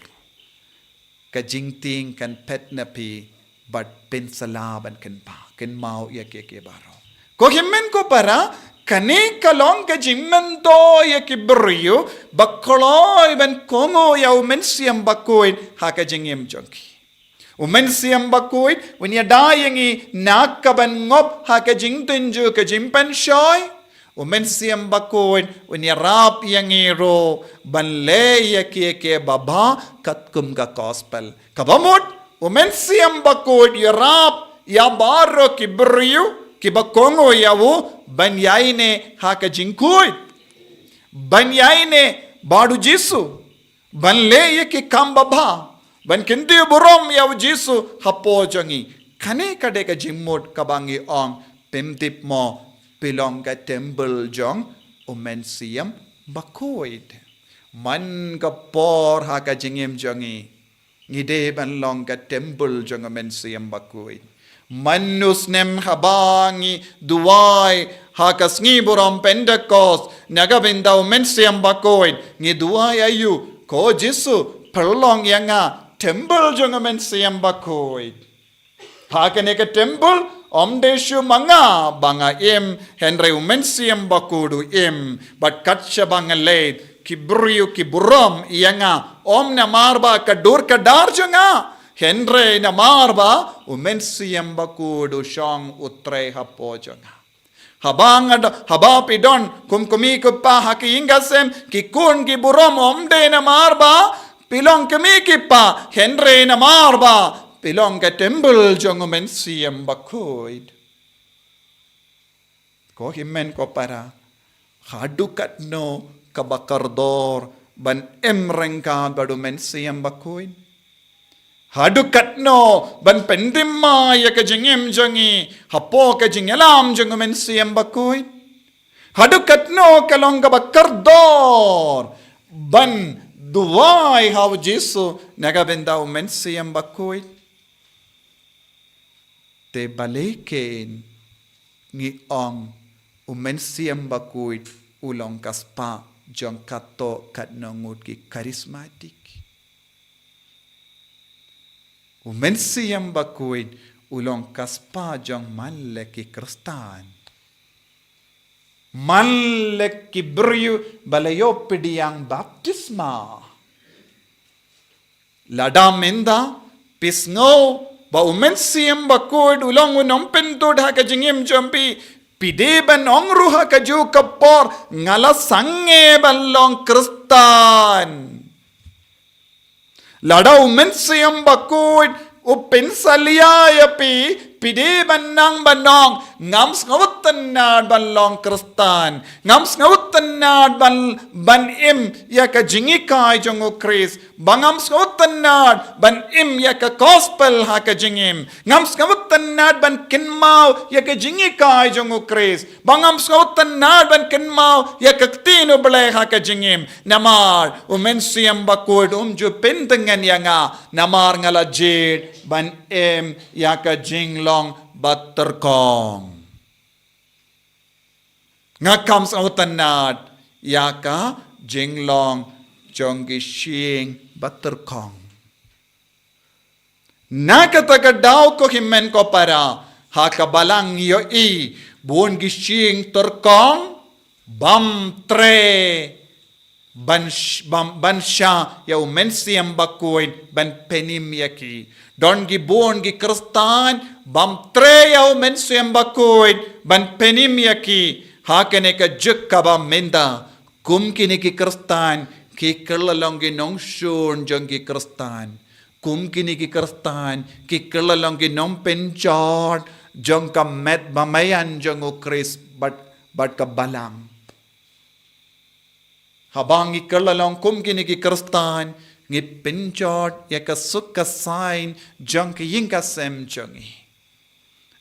Ka jingtieng kan phet na phi bad phin sa lah ban kynmaw, kynmaw ïa kiei kiei baroh. Ko hynmen ko para, kane ka long ka jingmyntoi ïa ki briew ba kloi ban kohnguh ïa u Mynsiem Bakhuid ha ka jingim jong ki. U Mynsiem Bakhuid un ïada ïa ngi na ka ban ngop ha ka jingtynjuh ka jingpynshoi. U Mynsiem Bakhuid un ïarap ïa ngi ruh ban leh ïa kiei kiei ba bha katkum ka gospel. Kaba mut, u Mynsiem Bakhuid ïarap ïa baroh ki briew kiba kohnguh ïa u ban ïaineh ha ka jingkhuid, ban ïaineh bad u Jisu, ban leh ïa ki kam ba bha, ban kyntiew burom ïa u Jisu hapoh jong ngi. Kane ka dei ka jingmut kaba ngi ong, phim tip mo, phi long ka templ jong u Mynsiem Bakhuid. Man ka por ha ka jingim jong ngi, ngi dei ban long ka templ jong u Mynsiem Bakhuid. Man u snem haba ngi duwai ha ka sngi burom Pentekost na ka bynta u Mynsiem Bakhuid, ngi duwai aïu? Ko Jisu, pynlong ïa nga templ jong u Mynsiem Bakhuid. Ha kane ka templ, ym dei shuh ma nga ba nga im, hynrei u Mynsiem Bakhuid u im. Bad kat shaba nga leit, ki briew ki burom ïa nga, ym namar ba ka dur ka dar jong nga, hynrei namar ba u Mynsiem Bakhuid u shong u trei hapoh jong nga. Haba nga do-, haba phi don kum kmie kpa ha ka ïing ka sem, ki khun ki burom ym dei namar ba phi long kmie kpa, hynrei namar ba phi long ka templ jong u Mynsiem Bakhuid. Ko hynmen ko para, haduh katno kaba kordor ban im ryngkat bad u Mynsiem Bakhuid? Haduh katno ban pynthymmai ïa ka jingim jong ngi hapoh ka jingïalam jong u Mynsiem Bakhuid? Haduh katno ka long kaba kordor ban duwai ha u Jisu na ka bynta u Mynsiem Bakhuid? Te balei kein ngi ong u Mynsiem Bakhuid u long ka spah jong katto katno ngut ki charismatic? U Mynsiem Bakhuid u long ka spah jong man la ki Khristan, man la ki briew ba la ïoh pdiang baptisma. Lada mynta phi sngew ba u Mynsiem Bakhuid u long u nongpyntud ha ka jingim jong phi, phi dei ban ong ruh ha kajuh ka por, nga la sangeh ban long Khristan. Lada u Mynsiem Bakhuid u pynsalia ïa phi, phi dei ban nang ban ong, ngam sngewtynnad ban long Khristan, ngam sngewtynnad ban, ban im ïa ka jinghikai jong u Khrist, ba ngam sngewtynnad ban im ïa ka gospel ha ka jingim, ngam sngewtynnad ban kynmaw ïa ka jinghikai jong u Khrist, ba ngam sngewtynnad ban kynmaw ïa ka ktien u Blei ha ka jingim. Namar u Mynsiem Bakhuid um ju pyntngen ïa nga, namar nga la jied ban im ïa ka jinglong ba tyrkhong. Nga kam sngewtynnad ïa ka jinglong jong ki shyieng ba tyrkhong. Na kata ka daw ko hynmen ko para, ha ka balang ïohi bun ki shyieng tyrkhong bym treh ban sh-, ban, ban shah ïa u Mynsiem Bakhuid ban pynim ïa ki. Don ki bun ki Khristan bym treh ïa u Mynsiem Bakhuid ban pynim ïa ki. Ha kane ka juk kaba mynta, kum kine ki Khristan ki kylla long ki nongshun jong ki Khristan. Kum kine ki Khristan ki kylla long ki nongpynjot jong ka met ba maïan jong u Khrist bad, bad ka balang. Haba ngi kylla long kum kine ki Khristan, Ngi pynjot ïa ka suk ka saiñ jong ka ïing ka sem jong ngi.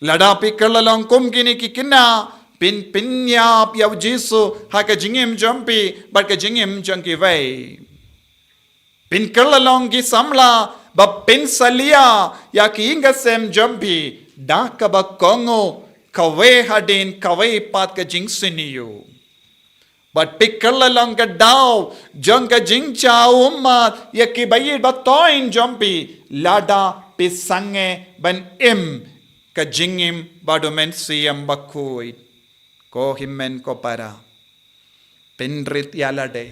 Lada phi kylla long kum kine ki khynnah, phin pynïap ïa u Jisu ha ka jingim jong phi bad ka jingim jong kiwei. Phin kylla long ki samla ba phin salia ïa ka ïing ka sem jong phi da kaba kohnguh, kawei hadien kawei pat ka jingsniew. Bad phi kylla long ka daw jong ka jingjaw ummat ïa ki ba ïeit ba thoiñ jong phi, lada phi sangeh ban im ka jingim bad u Mynsiem Bakhuid. Ko hynmen ko para, pynrit ïa lade,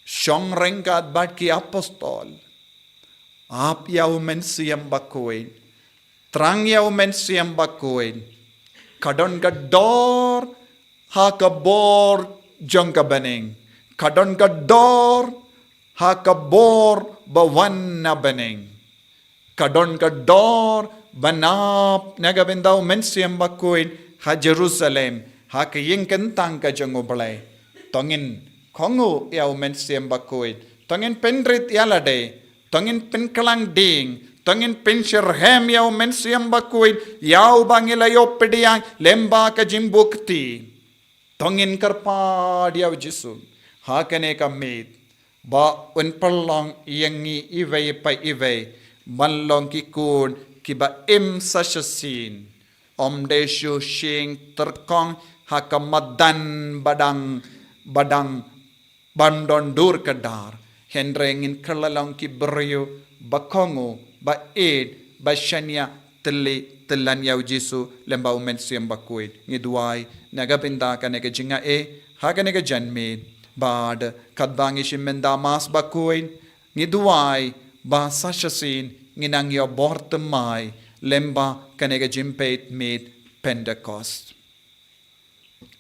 shong ryngkat bad ki apostol. Ap ïa u Mynsiem Bakhuid, trang ïa u Mynsiem Bakhuid. Ka don ka dor ha ka bor jong ka bneng. Ka don ka dor ha ka bor ba wan na bneng. Ka don ka dor ban ap na ka bynta u Mynsiem Bakhuid ha Jerusalem, ha ka ïing kyntang ka jong U Blei. To ngin kohnguh ïa u Mynsiem Bakhuid, to ngin pynrit ïa lade, to ngin pynkhlaiñ dieng, to ngin pynshitrhem ïa u Mynsiem Bakhuid, ïa uba ngi la ïoh pdiang lyngba ka jingbuh kti. To ngin kyrpad ïa u Jisu ha kane ka miet ba un pynlong ïa ngi iwei pa iwei ban long ki khun kiba im sa shisien. Ym dei shu shim tyrkhong ha ka madan ba dang, ba dang ban don dur kdar. Hynrei ngin kylla long ki briew ba kohnguh, ba ïeit, ba shaniah tylli tyllan ïa u Jisu lyngba u Mynsiem Bakhuid. Ngi duwai na ka bynta kane ka jingaiei ha kane ka janmiet, bad katba ngi shim mynta Mass Bakhuid, ngi duwai ba sa shisien ngin nang ïoh bor thymmai lyngba kane ka jingpeit miet Pentekost.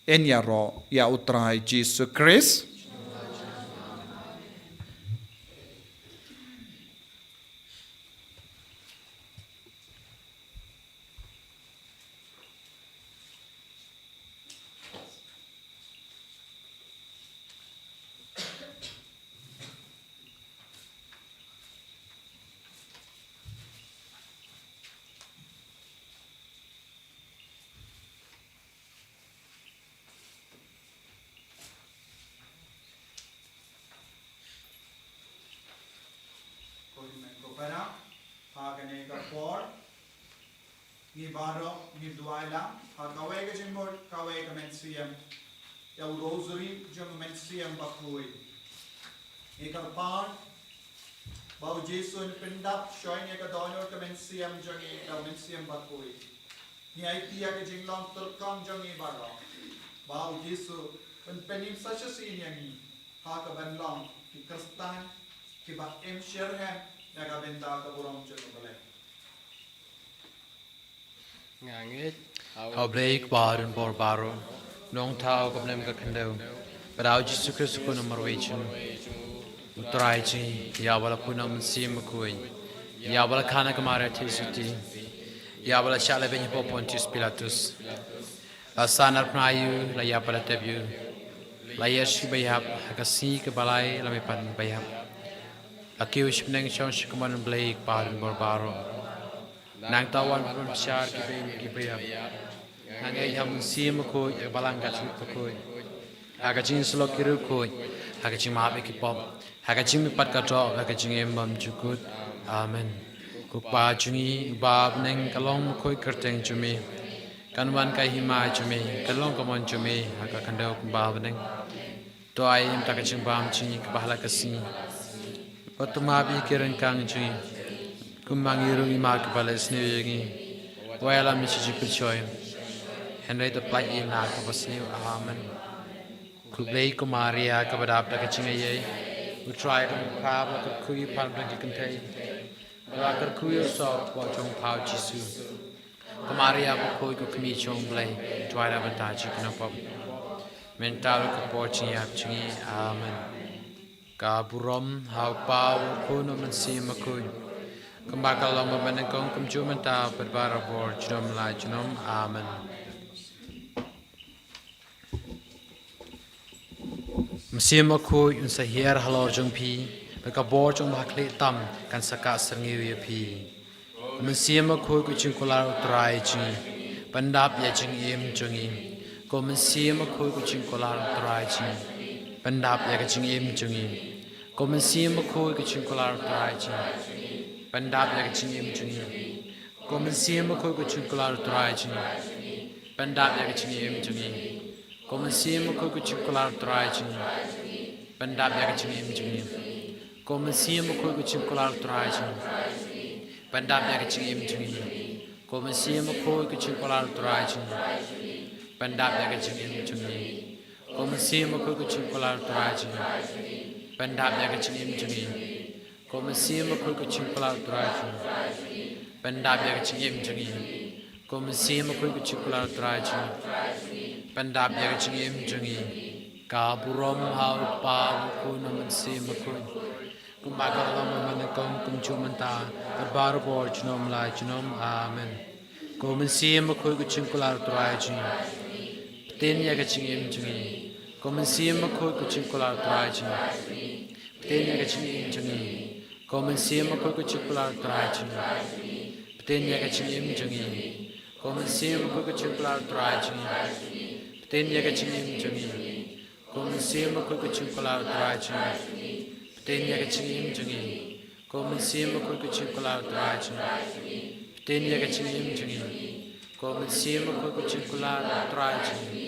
Yn ïaroh ïa U Trai Jisu Khrist. Ko hynmen ko para, ha kane ka por ngi baroh ngin duwai lang ha kawei ka jingmut, kawei ka mynsiem, ïa u Rosary jong u Mynsiem Bakhuid. Ngi kyrpad ba u Jisu un pyndap shwa ïa ka dohnud ka mynsiem jong ngi da u Mynsiem Bakhuid. Ngi aiti ïa ka jinglong tyrkhong jong ngi baroh ba u Jisu un pynim sa shisien ïa ngi ha kaban long ki Khristan kiba im shitrhem na ka bynta ka burom jong U Blei. Nga ngeit ha U Blei uba don bor baroh, Nongthaw ka bneng ka khyndew, bad ha u Jisu Khrist u khun u marwei jong u, U Trai jong ngi, ïa uba la pun na u Mynsiem Bakhuid, ïa uba la kha na ka Maria theisotti, ïa uba la shah lehbeiñ hapoh Pontius Pilatus, la sah, la phna ïa u, la ïap bad la tep ïa u, la ïaid sha ki baïap, ha ka sngi kaba lai la mihpat na ki baïap, la kiew sha bneng, shong sha ka mon U Blei uba don bor baroh. Nangta un wan ban pynshai ïa ki baïap. Nga ngeit ha u Mynsiem Bakhuid, ha ka Balang Katholik bakhuid, ha ka jingïasyllok ki riewkhuid, ha ka jingmap ïa ki pop, ha ka jingmihpat ka doh, ha ka jingim bymjukut. Amen. Ko Kpa jong ngi uba ha bneng, ka long bakhuid kyrteng jong me. Kan wan ka hima jong me, kan long ka mon jong me ha ka khyndew kumba ha bneng. To ai ïa ngi mynta ka jingbam jong ngi kaba ha la ka sngi. Bad to map ïa ki ryngkang jong ngi, kumba ngi ruh ngi map ïa kiba la isniew ïa ngi. Wat ïalam ïa ngi sha jingpynshoi, hynrei to pynlait ïa ngi na kaba sniew. Amen. Khublei ko Maria kaba dap da ka jingaiei, U Trai u don bad pha, ba la kyrkhu ïa pha na ka bynta ki kynthei, ba la kyrkhu ïa u soh hapoh jong pha U Jisu. Ko Maria bakhuid, ko Kmie jong U Blei, to ai da ka bynta jong ngi ki nongpop, mynta bad ha ka por jingïap jong ngi. Amen. Ka burom ha U Kpa, U Khun, U Mynsiem Bakhuid, kumba ka long mynnyngkong, kumjuh mynta, bad barabor, junom la junom. Amen. Mynsiem Bakhuid un sa hiar halor jong phi, Bad ka bor jong u ba ha khlieh tam kan sa kah syrngiew ïa phi. Ko Mynsiem Bakhuid, ko jingkular U Trai jong ngi, pyndap ïa ka jingim jong ngi. Ko Mynsiem Bakhuid, ko jingkular U Trai jong ngi, pyndap ïa ka jingim jong ngi. Ko Mynsiem Bakhuid, ko jingkular U Trai jong ngi, pyndap ïa ka jingim jong ngi. Ko Mynsiem Bakhuid, ko jingkular U Trai jong ngi, pyndap ïa ka jingim jong ngi. Ko Mynsiem Bakhuid, ko jingkular U Trai jong ngi, pyndap ïa ka jingim jong ngi. Ko Mynsiem Bakhuid, ko jingkular U Trai jong ngi, pyndap ïa ka jingim jong ngi. Ko Mynsiem Bakhuid, ko jingkular U Trai jong ngi, pyndap ïa ka jingim jong ngi. Ko Mynsiem Bakhuid, ko jingkular U Trai jong ngi, pyndap ïa ka jingim jong ngi. Ko Mynsiem Bakhuid, ko jingkular U Trai jong ngi, pyndap ïa ka jingim jong ngi. Ko Mynsiem Bakhuid, ko jingkular U Trai jong ngi, pyndap ïa ka jingim jong ngi. Ka burom ha U Kpa, U Khun, U Mynsiem Bakhuid, kumba ka la long mynnyngkong, kumjuh mynta, bad barabor, junom la junom. Amen. Ko Mynsiem Bakhuid, ko jingkular U Trai jong ngi, pyntin ïa ka jingim jong ngi. Ko Mynsiem Bakhuid, ko jingkular U Trai jong ngi, pyntin ïa ka jingim jong ngi. Ko Mynsiem Bakhuid, ko jingkular U Trai jong ngi, pyntin ïa ka jingim jong ngi. Ko Mynsiem Bakhuid, ko jingkular U Trai jong ngi, pyntin ïa ka jingim jong ngi. Ko Mynsiem Bakhuid, ko jingkular U Trai jong ngi, pyntin ïa ka jingim jong ngi. Ko Mynsiem Bakhuid, ko jingkular U Trai jong ngi, pyntin ïa ka jingim jong ngi. Ko Mynsiem Bakhuid, ko jingkular U Trai jong ngi,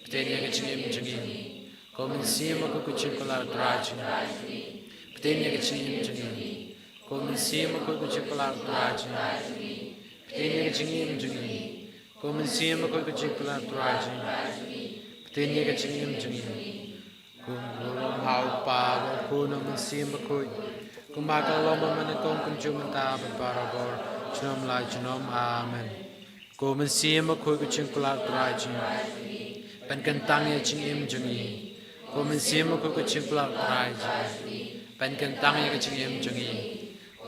pyntin ïa ka jingim jong ngi. Ko Mynsiem Bakhuid, ko jingkular U Trai jong ngi, pyntin ïa ka jingim jong ngi. Ko Mynsiem Bakhuid, ko jingkular U Trai jong ngi, pyntin ïa ka jingim jong ngi. Ko Mynsiem Bakhuid, ko jingkular U Trai jong ngi, pyntin ïa ka jingim jong ngi. Ko burom ha U Kpa, U Khun, U Mynsiem Bakhuid, kumba ka la long mynnyngkong, kumjuh mynta, bad barabor, junom la junom. Amen. Ko Mynsiem Bakhuid, ko jingkular U Trai jong ngi, pynkyntang ïa ka jingim jong ngi. Ko Mynsiem Bakhuid, ko jingkular U Trai jong ngi, pynkyntang ïa ka jingim jong ngi.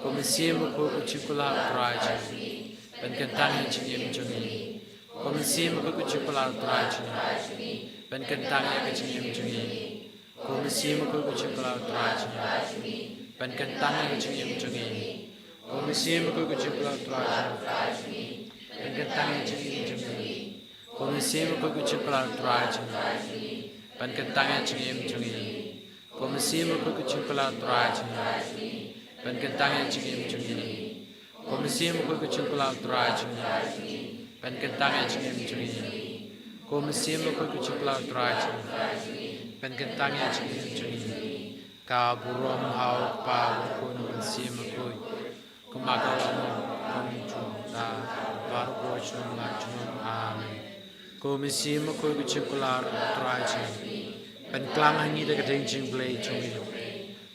Ko Mynsiem Bakhuid, ko jingkular U Trai jong ngi, pynkyntang ïa ka jingim jong ngi. Ko Mynsiem Bakhuid, ko jingkular U Trai jong ngi, pynkyntang ïa ka jingim jong ngi. Ko Mynsiem Bakhuid, ko jingkular U Trai jong ngi, pynkyntang ïa ka jingim jong ngi. Ko Mynsiem Bakhuid, ko jingkular U Trai jong ngi, pynkyntang ïa ka jingim jong ngi. Ko Mynsiem Bakhuid, ko jingkular U Trai jong ngi, pynkyntang ïa ka jingim jong ngi. Ko Mynsiem Bakhuid, ko jingkular U Trai jong ngi, pynkyntang ïa ka jingim jong ngi. Ko Mynsiem Bakhuid, ko jingkular U Trai jong ngi, pynkyntang ïa ka jingim jong ngi. Ko Mynsiem Bakhuid, ko jingkular U Trai jong ngi, pynkyntang ïa ka jingim jong ngi. Ka burom ha U Kpa, U Khun, U Mynsiem Bakhuid, kumba ka la long mynnyngkong, kumjuh mynta, bad barabor, junom la junom. Amen. Ko Mynsiem Bakhuid, ko jingkular U Trai jong ngi, pynklang ha ngi da ka ding jingblei jong ngi.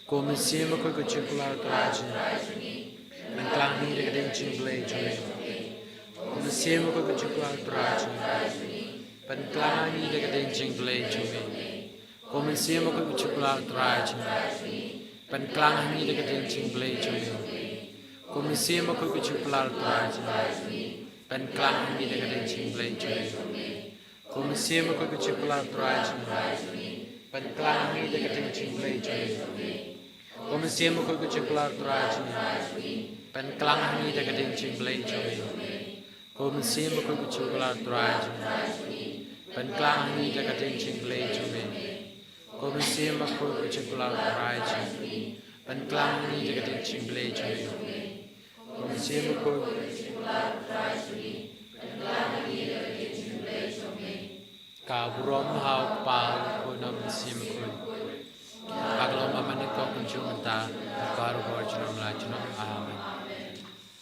Ko Mynsiem Bakhuid, ko jingkular U Trai jong ngi, pynklang ha ngi da ka ding jingblei jong ngi. Ko Mynsiem Bakhuid, ko jingkular U Trai jong ngi, pynklang ha ngi da ka ding jingblei jong ngi. Ko Mynsiem Bakhuid, ko jingkular U Trai jong ngi, pynklang ha ngi da ka ding jingblei jong ngi. Ko Mynsiem Bakhuid, ko jingkular U Trai jong ngi, pynklang ha ngi da ka ding jingblei jong ngi. Ko Mynsiem Bakhuid, ko jingkular U Trai jong ngi, pynklang ha ngi da ka ding jingblei jong ngi. Ko Mynsiem Bakhuid, ko jingkular U Trai jong ngi, pynklang ha ngi da ka ding jingblei jong ngi. Ko Mynsiem Bakhuid, ko jingkular U Trai jong ngi, pynklang ha ngi da ka ding jingblei jong ngi. Ko Mynsiem Bakhuid, ko jingkular U Trai jong ngi, pynklang ha ngi da ka ding jingblei jong ngi. Ko Mynsiem Bakhuid, ko jingkular U Trai jong ngi, pynklang ha ngi da ka ding jingblei jong ngi. Ka burom ha U Kpa, U Khun, U Mynsiem Bakhuid, kumba ka la long mynnyngkong, kumjuh mynta, bad barabor, junom la junom. Amen.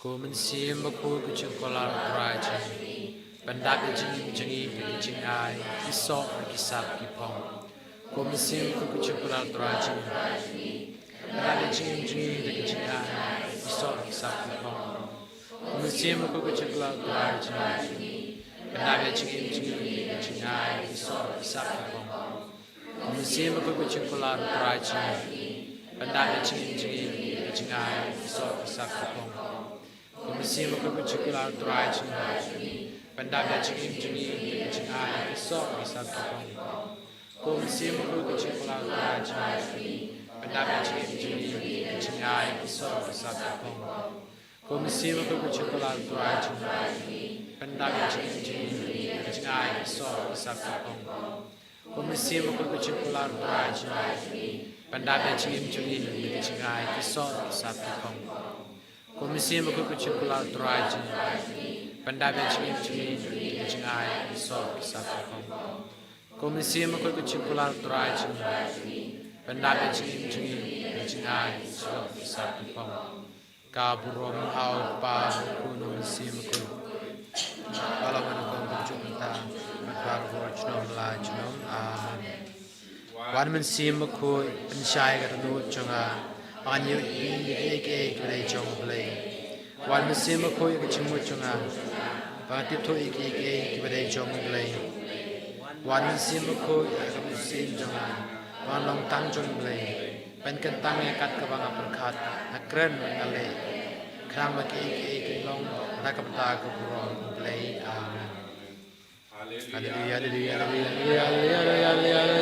Ko Mynsiem Bakhuid, ko jingkular U Trai jong ngi, pyndap ïa ka jingim jong ngi da ka jingai, ki soh, ki sap, ki phong. Ko Mynsiem Bakhuid, ko jingkular U Trai jong ngi, pyndap ïa ka jingim jong ngi da ka jingai, ki soh, ki sap, ki phong. Ko Mynsiem Bakhuid, ko jingkular U Trai jong ngi, pyndap ïa ka jingim jong ngi da ka jingai, ki soh, ki sap, ki phong. Ko Mynsiem Bakhuid, ko jingkular U Trai jong ngi, pyndap ïa ka jingim jong ngi da ka jingai, ki soh, ki sap, ki phong. Ko Mynsiem Bakhuid, ko jingkular U Trai jong ngi, pyndap ïa ka jingim jong ngi da ka jingai, ki soh, ki sap, ki phong. Ko Mynsiem Bakhuid, ko jingkular U Trai jong ngi, pyndap ïa ka jingim jong ngi jingai ki soh ki sat ki phong. Ko Mynsiem Bakhuid ka jingkular Trai jong ngi, pyndap ïa ka jingim jong ngi da ka jingai ki soh ki sat ki phong. Ko Mynsiem Bakhuid ka jingkular Trai jong ngi, pyndap ïa ka jingim jong ngi da ka jingai ki soh ki sat ki phong. Ko Mynsiem Bakhuid ka jingkular Trai jong ngi, pyndap ïa ka jingim jong ngi da ka jingai ki soh ki sat ki phong. Ko Mynsiem Bakhuid ka jingkular Trai jong ngi, pyndap ïa ka jingim jong ngi da ka jingai ki soh ki sat ki phong. Ka burom ha u Kpa, u Khun, u Mynsiem Bakhuid. Ba la wan kum ka jong mynta, bad baroh junom la junom. Amen. Wan Mynsiem Bakhuid, pynshai ka dohnud jong nga, ba ngan ïohi ïa kiei kiei kiba dei jong U Blei. Wan Mynsiem Bakhuid ïa ka jingmut jong nga, ba ngan tip thuh ïa kiei kiei kiba dei jong U Blei. Wan Mynsiem Bakhuid ïa ka mynsiem jong nga, ba ngan long tang jong U Blei. Pynkyntang ïa kat kaba nga pyrkhat, nga kren bad nga leh, khnang ba kiei kiei kin long da ka bynta ka burom U Blei. Amen. Haleluya, haleluya, haleluya, haleluya.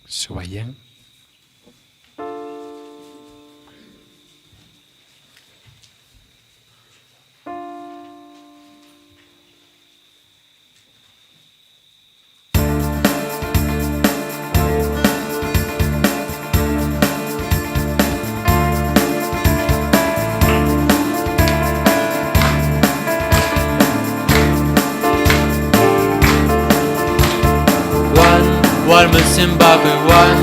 Shu wai ïeng. Wan, wan Mynsiem Bakhuid wan.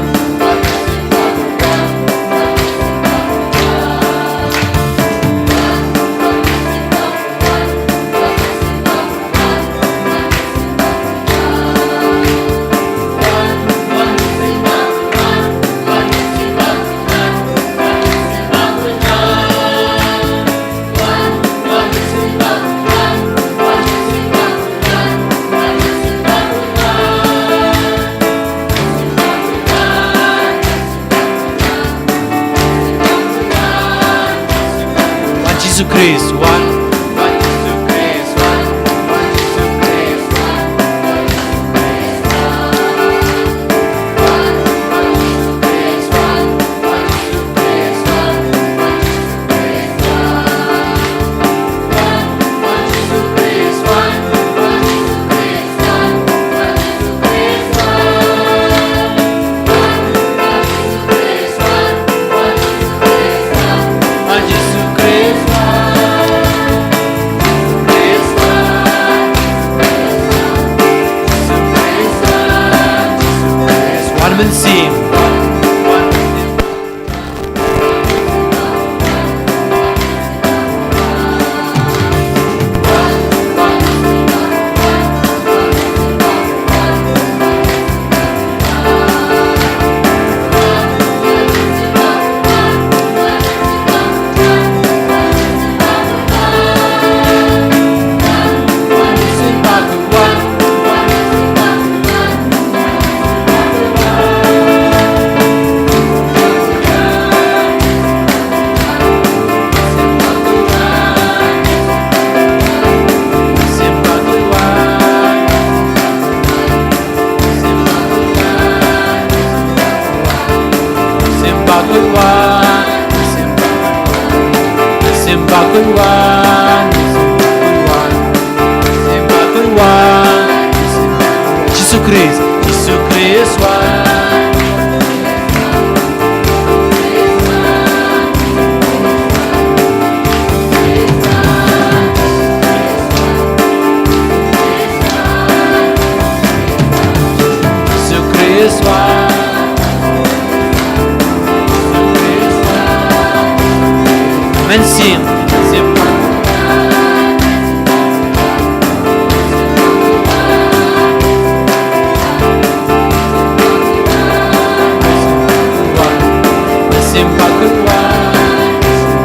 Mynsiem. Jisu Khrist, Jisu Khrist wan. Jisu Khrist wan. Mynsiem. Mynsiem Bakhuid wan.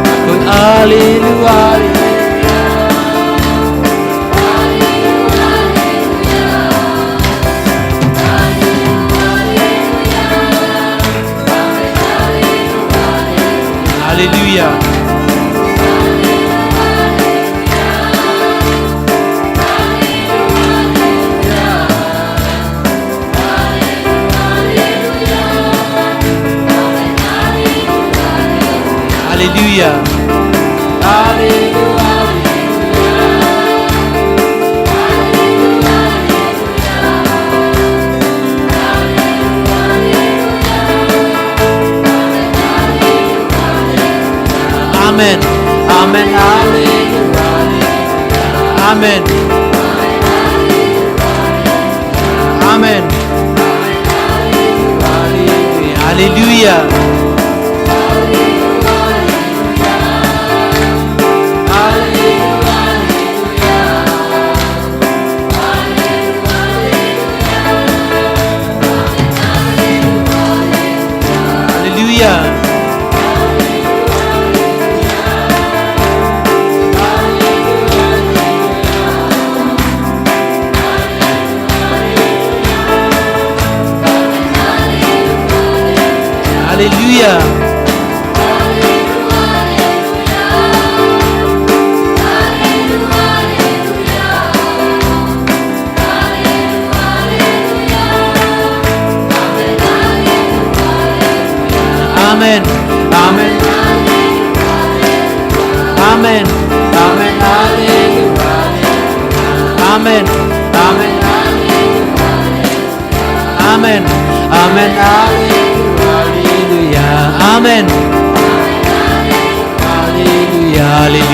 Bakhuid, haleluya. Haleluya. Haleluya. Amen. Amen. Amen. Amen. Haleluya. Haleluya. Haleluya. Amen. Amen. Amen. Amen. Haleluya. Amen. Amen. Amen. Amen. Haleluya. Amen. Haleluya.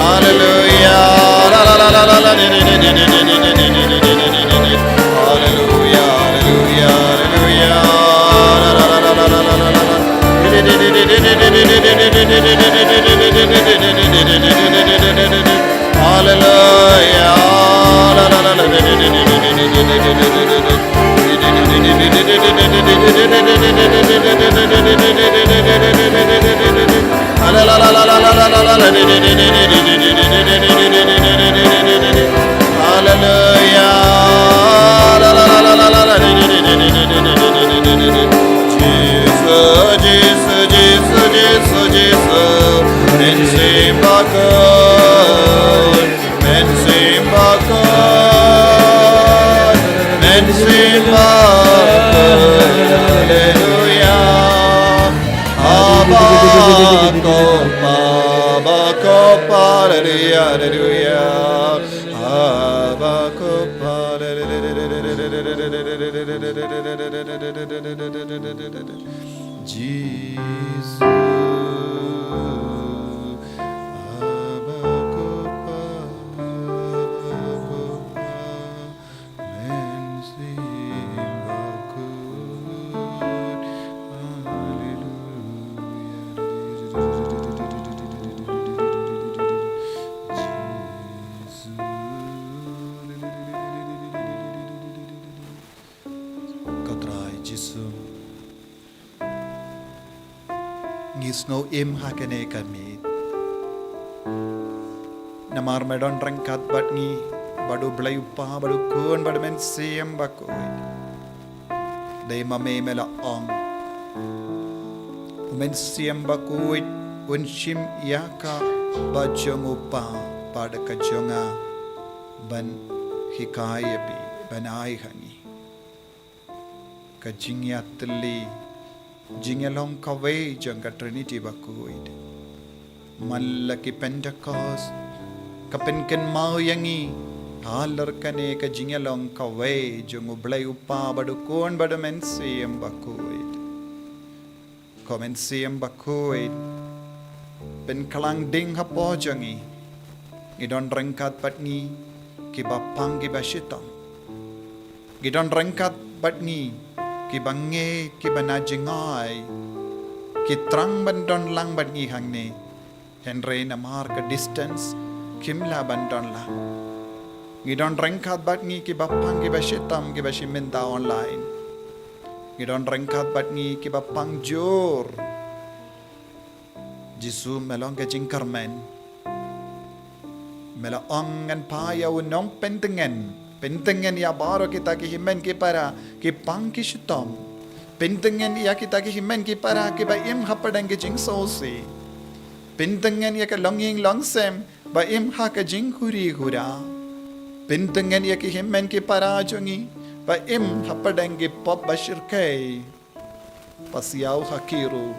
Haleluya. Haleluya. Haleluya. Haleluya. Hallelujah. Jesus, Jesus, Jesus, Jesus, Jesus. Min sim bakoi, min sim bakoi, min sim bakoi. Hallelujah. Abba Kopa, Abba Kopa, hallelujah, hallelujah. Abba Kopa, Jesus. Abba Kopa, Abba Kopa. Ko Trai Jisu, ngi sngew im ha kane ka miet. Namar me don ryngkat bad ngi, bad U Blei U Kpa, bad U Khun, bad U Mynsiem Bakhuid. Dei ma me me la ong, U Mynsiem Bakhuid un shim ïa kaba jong U Kpa bad ka jong nga, ban hikai ïa phi, ban ai ha ngi. Ka jingïatylli, jingïalong kawei jong ka Trinity Bakhuid. Man la ki Pentecost, ka pynkynmaw ïa ngi halor kane ka jingïalong kawei jong U Blei U Kpa, bad U Khun, bad U Mynsiem Bakhuid. Ko Mynsiem Bakhuid, pynkylla ding hapoh jong ngi. Ngi don ryngkat bad ngi kiba pang kiba shitom. Ngi don ryngkat bad ngi kiba ngeit, kiba na jngai. Ki thrang ban don lang bad ngi hangne, hynrei namar ka distance kim lah ban don lang. Ngi don ryngkat bad ngi kiba pang kiba shitom, kiba shim bynta online. Ngi don ryngkat bad ngi kiba pang jur. Jisu, me long ka jingkyrmen. Me la ong, ngan phai ïa u nongpyntngen. Pyntngen ïa baroh kita ki hynmen ki para, ki pang ki shitom. Pyntngen ïa kita ki hynmen ki para kiba im hapdeng ki jingsngewsih. Pyntngen ïa ka longïing longsem ba im ha ka jingkhuri khura. Pyntngen ïa ki hynmen ki para jong ngi ba im hapdeng ki pop ba shyrkhei. Pasiaw ha ki ruh,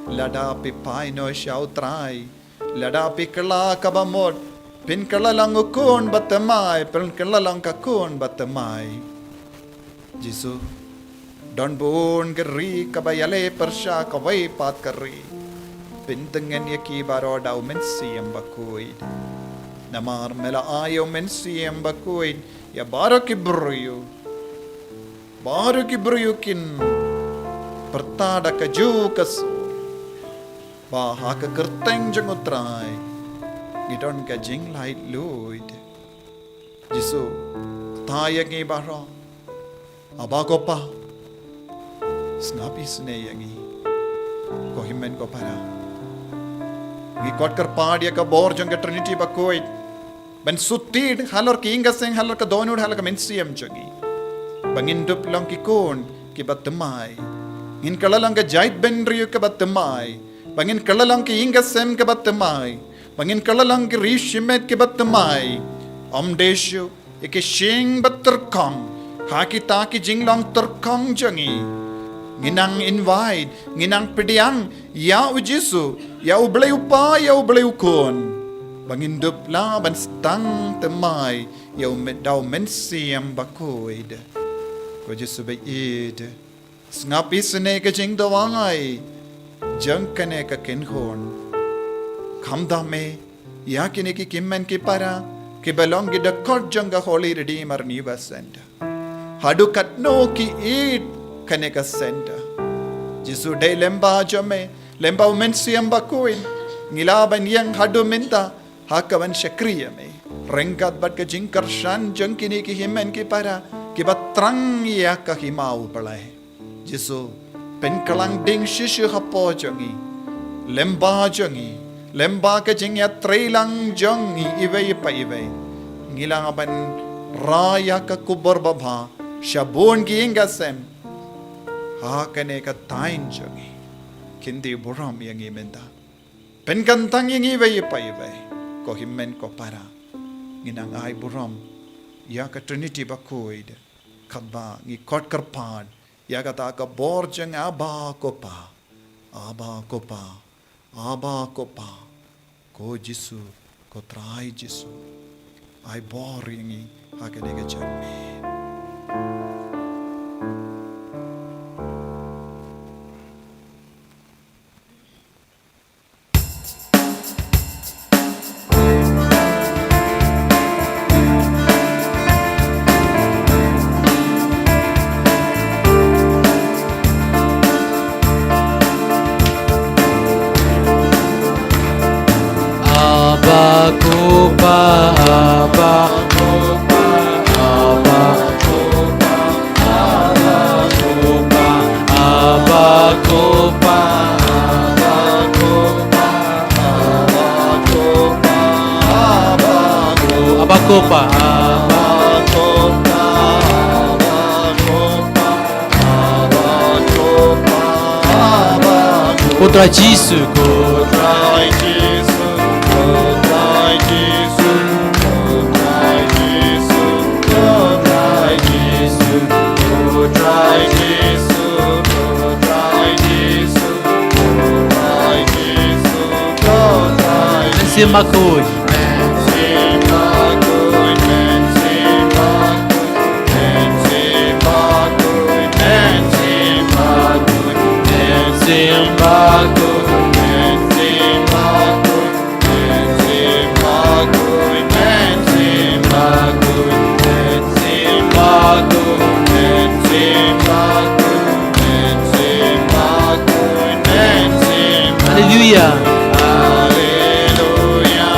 lada phi phai noh sha U Trai, lada phi kylla kaba mut, phin kylla lang u khun ba thymmai, phin kylla lang ka khun ba thymmai. Jisu, don bun ka ri kaba ïaleh pyrshah kawei pat ka ri. Pyntngen ïa ki baroh da u Mynsiem Bakhuid. Namar me la ai ïa u Mynsiem Bakhuid ïa baroh ki briew. Baroh ki briew kin pyrta da kajuh ka sur ba ha ka kyrteng jong U Trai ngi don ka jinglaitluid. Jisu, tha ïa ngi baroh. Aba ko Pa, sngap isynei ïa ngi. Ko hynmen ko para, ngi kot kyrpad ïa ka bor jong ka Trinity Bakhuid ban sut tied halor ki ïing ka sem, halor ka dohnud, halor ka mynsiem jong ngi. Ba ngin dup long ki khun kiba thymmai. Ngin kylla long ka jaitbynriew kaba thymmai. Ba ngin kylla long ki ïing ka sem kaba thymmai. Ba ngin kylla long ki ri shimet kiba thymmai. Ym dei shuh ïa ki shynrang ba tyrkhong ha kita ki jinglong tyrkhong jong ngi. Ngin nang invite, ngin nang pdiang ïa u Jisu, ïa U Blei U Pa, ïa U Blei U Khun. Ba ngin dup lah ban sdang thymmai ïa u Myn-, da u Mynsiem Bakhuid. Ko Jisu baieit, sngap isynei ka jingduwai jong kane ka kynhun. Kham da me ïa kine ki hynmen ki para kiba long ki dkhot jong ka Holy Redeemer New Birth Centre. Haduh katno ki ïeit kane ka centre. Jisu, dei lyngba jong me, lyngba u Mynsiem Bakhuid, ngi lah ban ïeng haduh mynta ha kaban shakri ïa me. Ryngkat bad ka jingkyrshan jong kine ki hynmen ki para, kiba thrang ïa ka hima u Blei. Jisu, pynkhlaiñ ding shisha hapoh jong ngi, lyngba jong ngi, lyngba ka jingïatreilang jong ngi iwei pa iwei. Ngi lah ban rah ïa ka khubor babha sha bun ki ïing ki sem ha kane ka thaiñ jong ngi. Kyndiah burom ïa ngi mynta. Pynkyntang ïa ngi iwei pa iwei, ko hynmen ko para. Ngi nang ai burom ïa ka Trinity bakhuid. Katba ngi khot kyrpad ïa kata ka bor jong Abba ko Pa, Abba ko Pa, Abba ko Pa, ko Jisu, ko Trai Jisu. Ai bor ïa ngi ha kane ka janmiet. Abba ko Pa, Abba ko Pa, Abba ko Pa, Abba ko Pa, Abba ko Pa, Abba ko Pa, Abba ko Pa, Abba ko Pa, Abba ko Pa, Abba ko Pa, Abba ko Pa, Abba ko Pa, Abba ko Pa. Ko Trai Jisu, ko Trai Jisu, ko Trai Jisu, ko Trai Jisu, ko Trai Jisu, ko Trai Jisu, ko Trai Jisu, ko Trai Jisu, ko Trai Jisu. Mynsiem Bakhuid. Mynsiem Bakhuid, Mynsiem Bakhuid, Mynsiem Bakhuid, Mynsiem Bakhuid, Mynsiem Bakhuid, Mynsiem Bakhuid. Haleluya. Haleluya,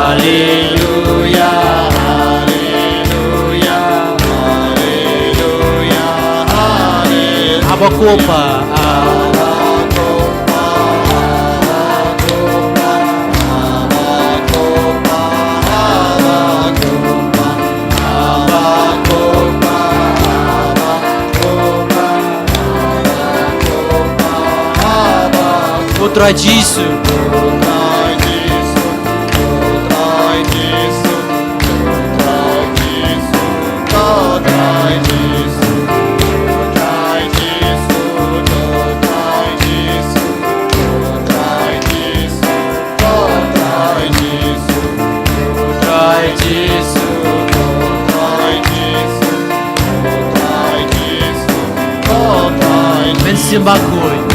haleluya, haleluya, haleluya. Abba ko Pa, Abba ko Pa, Abba ko Pa, Abba ko Pa, Abba ko Pa, Abba ko Pa, Abba ko Pa. Ko Trai Jisu. Mynsiem Bakhuid.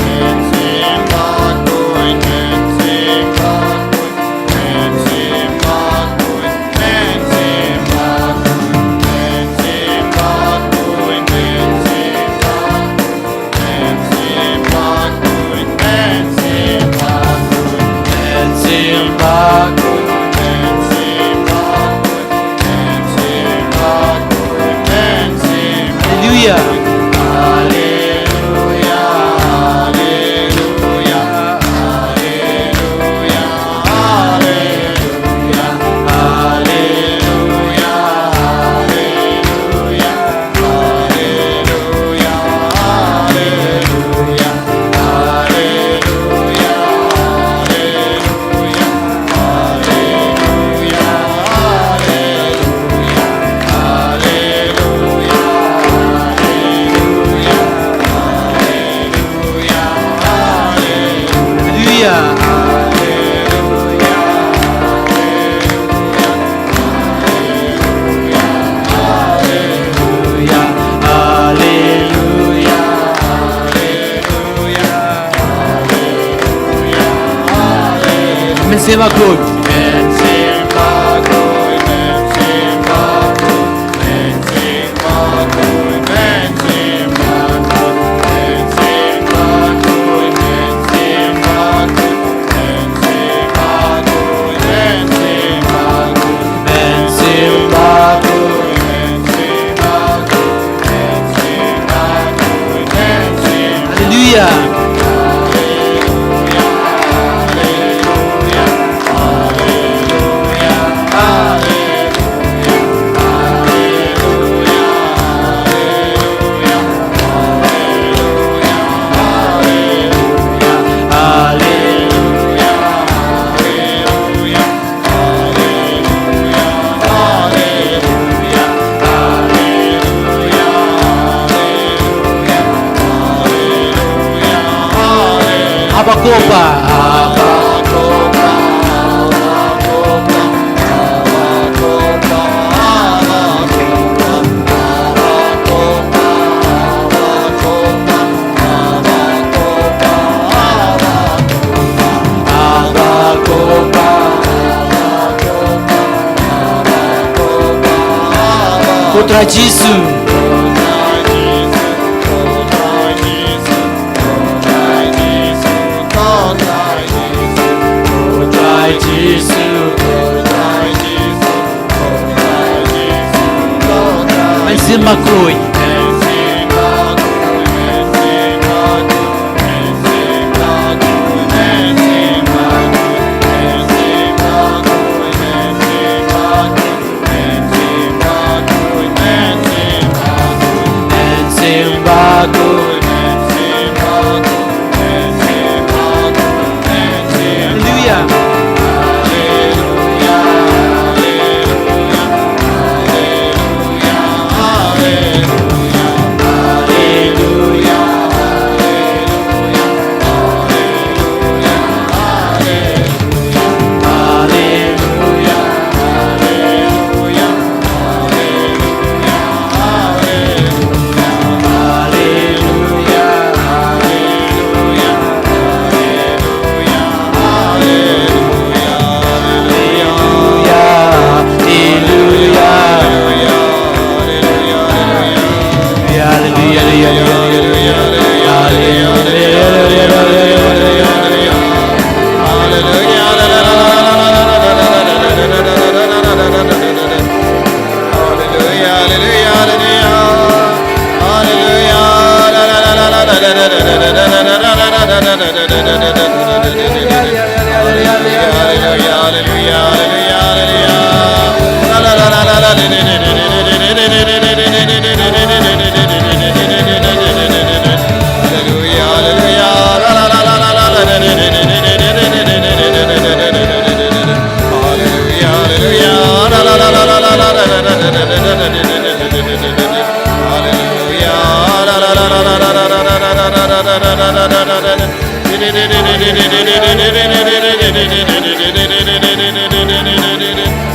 Haleluya. Mynsiem Bakhuid. Abakopa. Ko Trai Jisu. Mynsiem Bakhuid. Haleluya.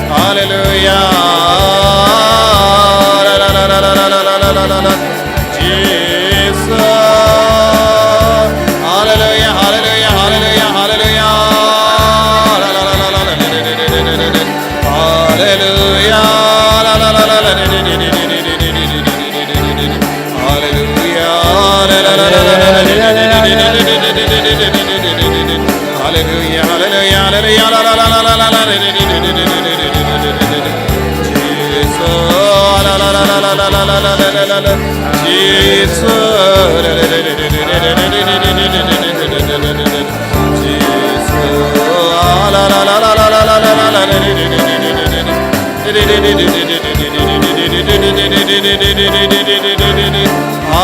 Hallelujah. Jesus. Hallelujah, hallelujah, hallelujah, hallelujah. Hallelujah. Hallelujah, hallelujah, hallelujah, hallelujah. Jesus. Jesus.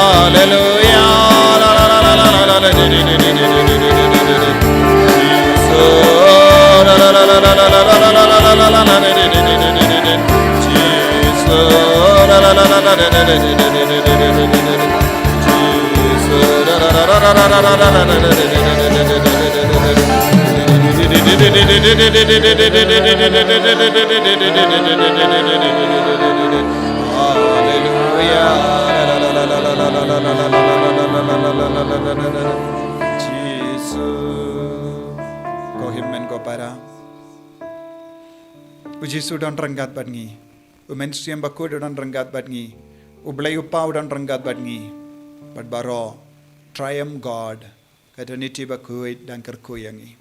Hallelujah. Ko hynmen ko para. U Jisu u don ryngkat bad ngi. U Mynsiem Bakhuid u don ryngkat bad ngi. U Blei u Kpa u don ryngkat bad ngi. Bad baroh, Triune God, ka Trinity Bakhuid dang kyrkhu ïa ngi.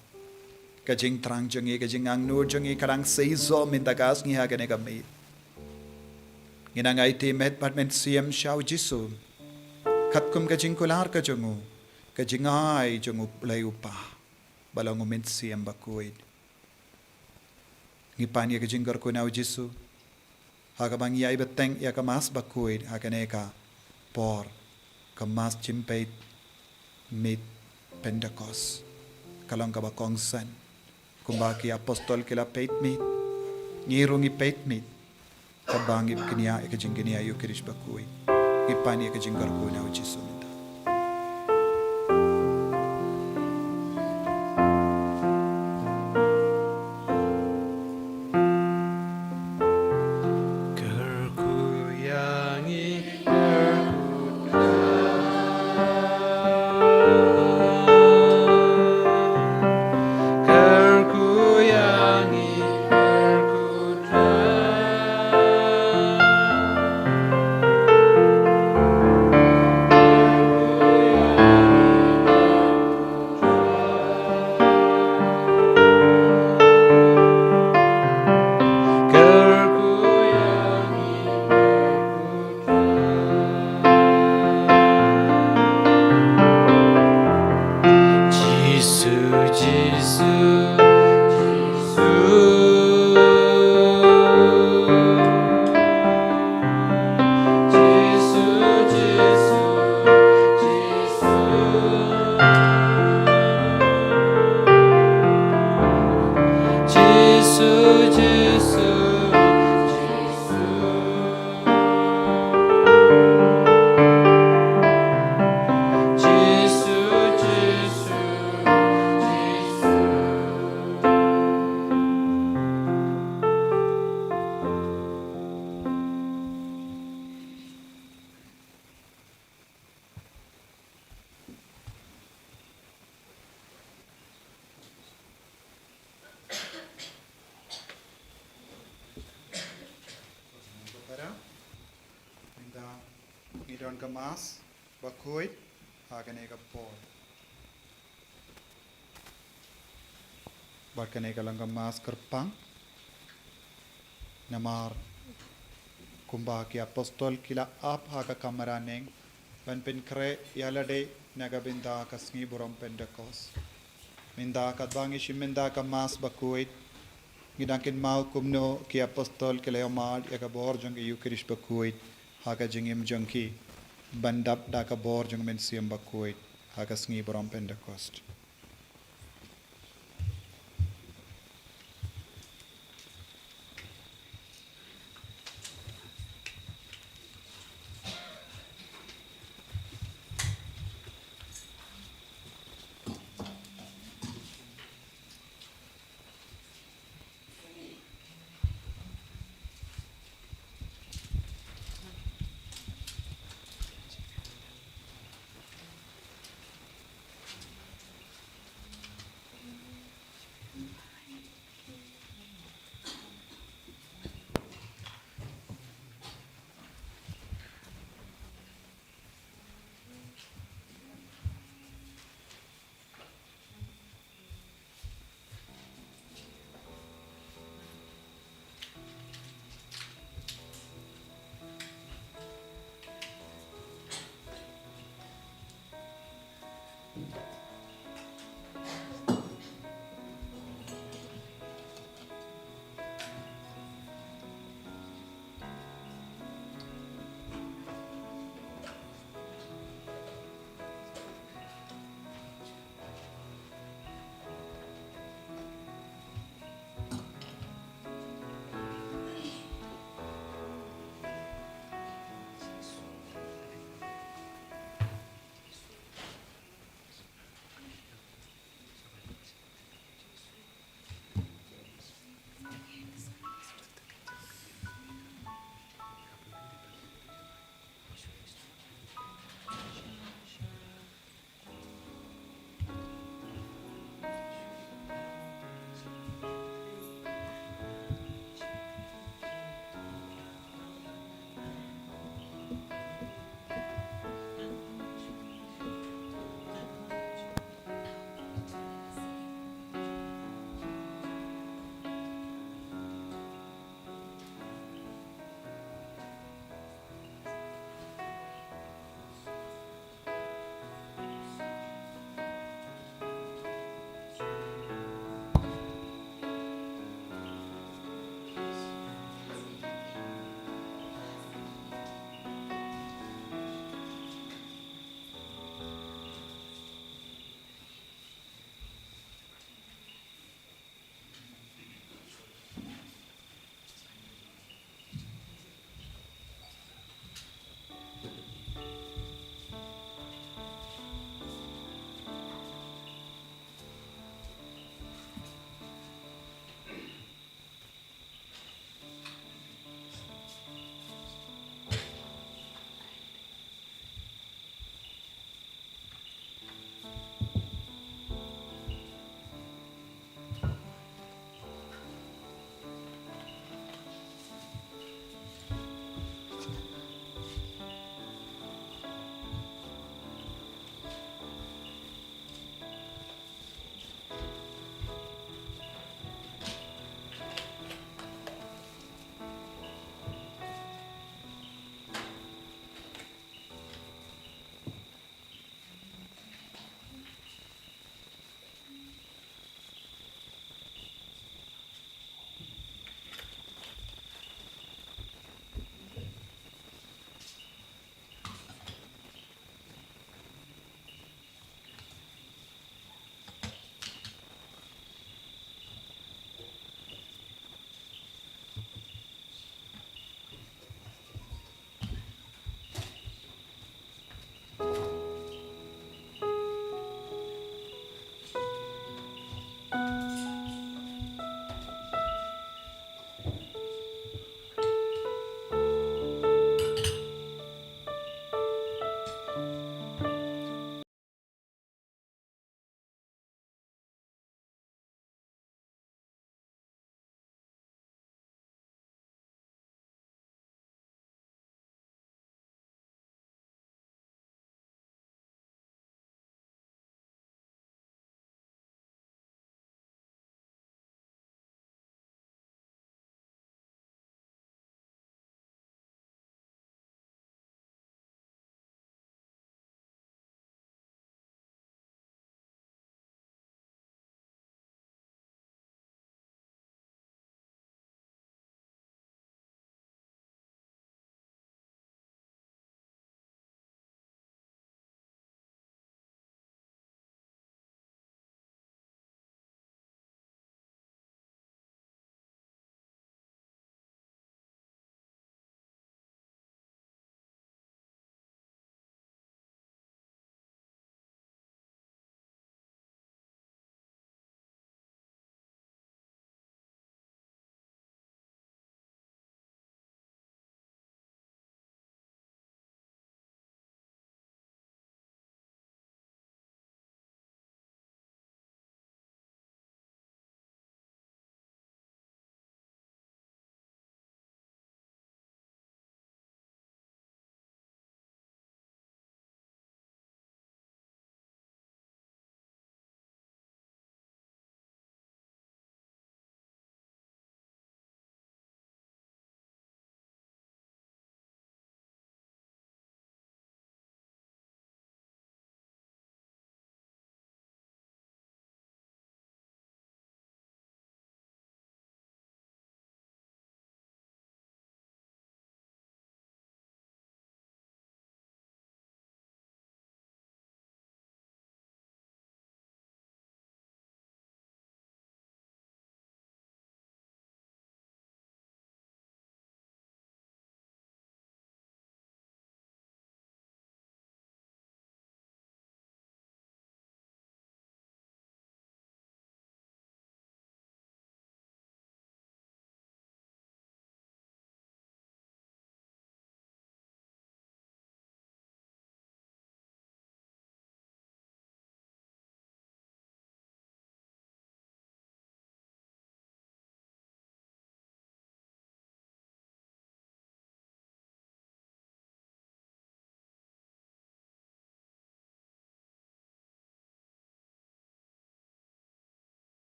Ka jingthrang jong ngi, ka jingangnud jong ngi ka dang seisoh mynta ka sngi ha kane ka miet. Ngin nang aiti met bad mynsiem sha u Jisu. Katkum ka jingkular ka jong u. ka jingai jong U Blei U Kpa ba long U Mynsiem Bakhuid. Ngi pan ïa ka jingkyrkhu na U Jisu ha kaba ngi ïai bteng ïa ka Mass Bakhuid ha kane ka por, ka Mass Jingpeit Miet Pentekost. Ka long kaba kongsan kumba ki apostol ki la peit miet, ngi ruh ngi peit miet. Katba ngi kñia ïa ka jingkñia Ïukharist Bakhuid, ngi pan ïa ka jingkyrkhu na U Jisu mynta. Kyrkhu ïa ngi, kyrkhu Trai. Kyrkhu ïa ngi, kyrkhu Trai. Jisu, Jisu, Jisu. Jisu, Jisu, Jisu. Jisu, Jisu, Jisu. Jisu, Jisu, Jisu. Mynta ngi don ka Mass Bakhuid ha kane ka por. Bad kane ka long ka Mass kyrpang. Namar kumba ki apostol ki la ap ha ka kamra neng ban pynkhreh ïa lade na ka bynta ka sngi burom Pentekost. Mynta katba ngi shim mynta ka Mass Bakhuid, ngi dang kynmaw kumno ki apostol ki la ïohmad ïa ka bor jong ka Ïukharist Bakhuid ha ka jingim jong ki, ban dap da ka bor jong U Mynsiem Bakhuid ha ka sngi burom Pentekost.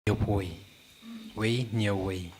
Hynñiewphew wei. Wei hynñiew wei.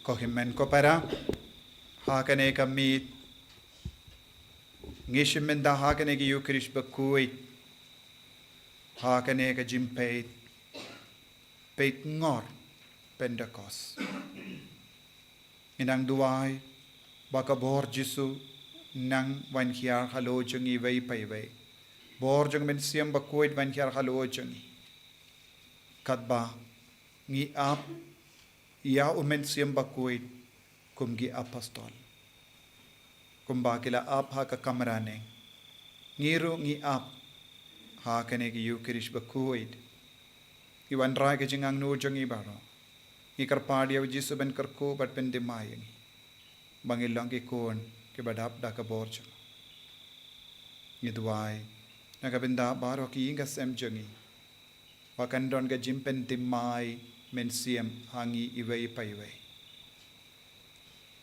Ko hynmen ko para, ha kane ka miet ngi shim bynta ha kane ka Ïukharist bakhuid, ha kane ka jingpeit, peit ngor Pentekost. Ngi nang duwai ba ka bor Jisu nang wan hiar halor jong ngi iwei pa iwei. Bor jong u Mynsiem Bakhuid wan hiar halor jong ngi. Katba ngi ap ïa u Mynsiem Bakhuid kum ki apostol, kumba ki la ap ha ka kamra neng, ngi ruh ngi ap ha kane ka Ïukharist bakhuid. Ngi wanrah ka jingangnud jong ngi baroh. Ngi kyrpad ïa u Jisu ban kyrkhu bad pynthymmai ïa ngi, ba ngin long ki khun kiba dap da ka bor jong u. Ngi duwai na ka bynta baroh ki ïing ki sem jong ngi, ba kan don ka jingpynthymmai mynsiem ha ngi iwei pa iwei.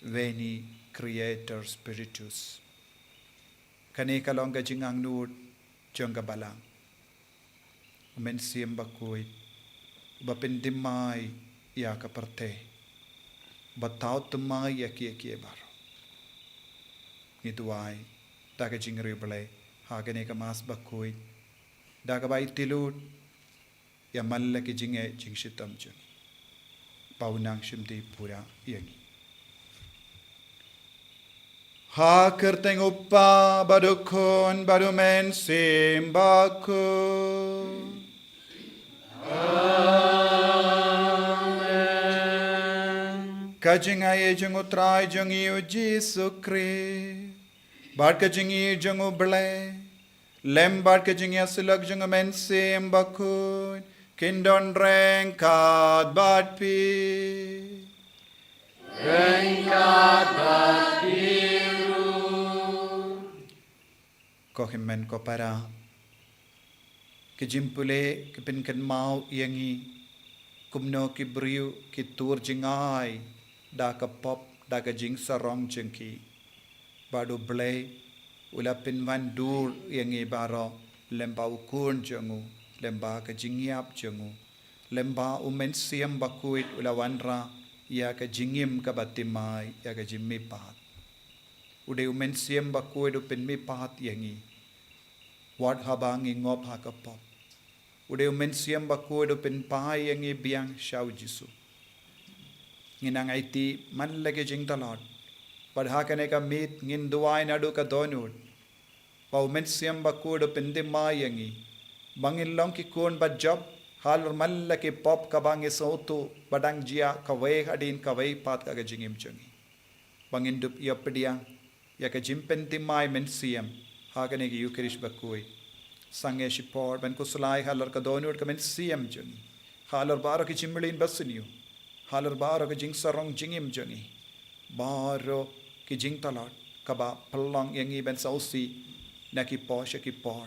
Veni Creator Spiritus. Kane ka long ka jingangnud jong ka Balang. U Mynsiem Bakhuid uba pynthymmai ïa ka pyrthei, uba thaw thymmai ïa kiei kiei baroh. Ngi duwai da ka jingriewblei ha kane ka Mass bakhuid, da kaba aiti lut ïa man la ki jingeh jingshitom jong ngi, ba u nang shim dih pura ïa ngi. Ha ka kyrteng u Kpa bad u Khun bad u Mynsiem Bakhuid. Amen. Ka jingaiei jong u Trai jong ngi u Jisu Khrist, bad ka jingïeit jong u Blei, lem bad ka jingïasyllok jong u Mynsiem Bakhuid, kin don ryngkat bad phi. Ryngkat bad phi ruh. Ko hynmen ko para, ka jingpule ka pynkynmaw ïa ngi kumno ki briew ki tur jngai da ka pop, da ka jingsarong jong ki. Bad u Blei u la pynwandur ïa ngi baroh lem bad u Khun jong u, lem bad ka jingïap jong u, lem bad u Mynsiem Bakhuid u la wanrah ïa ka jingim kaba thymmai, ïa ka jingmihpat. U dei u Mynsiem Bakhuid u pynmihpat ïa ngi wat haba ngi ngop ha ka pop. U dei u Mynsiem Bakhuid u pynphai ïa ngi biang sha u Jisu. Ngin nang aiti man la ki jingtlot, bad ha kane ka miet ngin duwai naduh ka dohnud ba u Mynsiem Bakhuid u pynthymmai ïa ngi, ba ngin long ki khun ba jop halor man la ki pop kaba ngi sngewthuh ba dang jia kawei hadien kawei pat ha ka jingim jong ngi. Ba ngin dup ïoh pdiang ïa ka jingpynthymmai mynsiem ha kane ka Ïukharist bakhuid. Sangeh shipor ban khuslai halor ka dohnud ka mynsiem jong ngi, halor baroh ki jingmlien basniew, halor baroh ki jingsarong jingim jong ngi, baroh ki jingtlot kaba pynlong ïa ngi ban sngewsih na ki por sha ki por,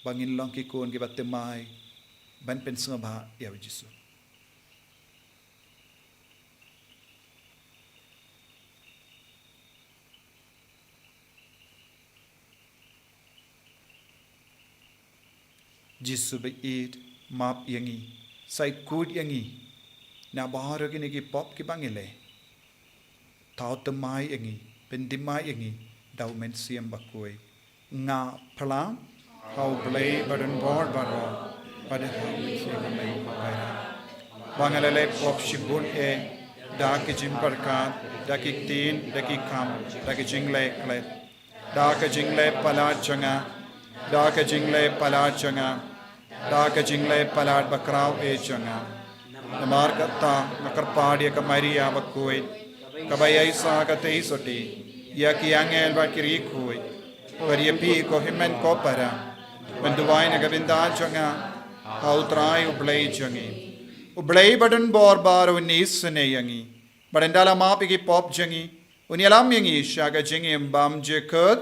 ba ngin long ki khun kiba thymmai ban pynsngewbha ïa u Jisu. Jisu ba ïeit, map ïa ngi, sa ïakut ïa ngi na baroh kine ki pop kiba ngi leh. Thaw thymmai ïa ngi, pynthymmai ïa ngi da u Mynsiem Bakhuid. Nga phla ha u Blei ba don bor baroh, Bad ha ngi sha ka mei paira. Ba nga la leh pop shibun eh, da ki jingpyrkhat, da ki ktien, da ki kam, da ki jingleh klet, da ka jingleh palat jong nga, da ka jingleh palat jong nga, da ka jingleh palat bakhraw eh jong nga. Namar kata nga kyrpad ïa ka Maria bakhuid, kaba ïaishah katei sotti ïa ki angel bad ki riewkhuid, bad ïa phi ko hynmen ko para, ban duwai na ka bynta jong nga ha U Trai U Blei jong ngi. U Blei badonbor baroh un isynei ïa ngi, bad un da la map ïa ki pop jong ngi, un ïalam ïa ngi sha ka jingim bymjukut.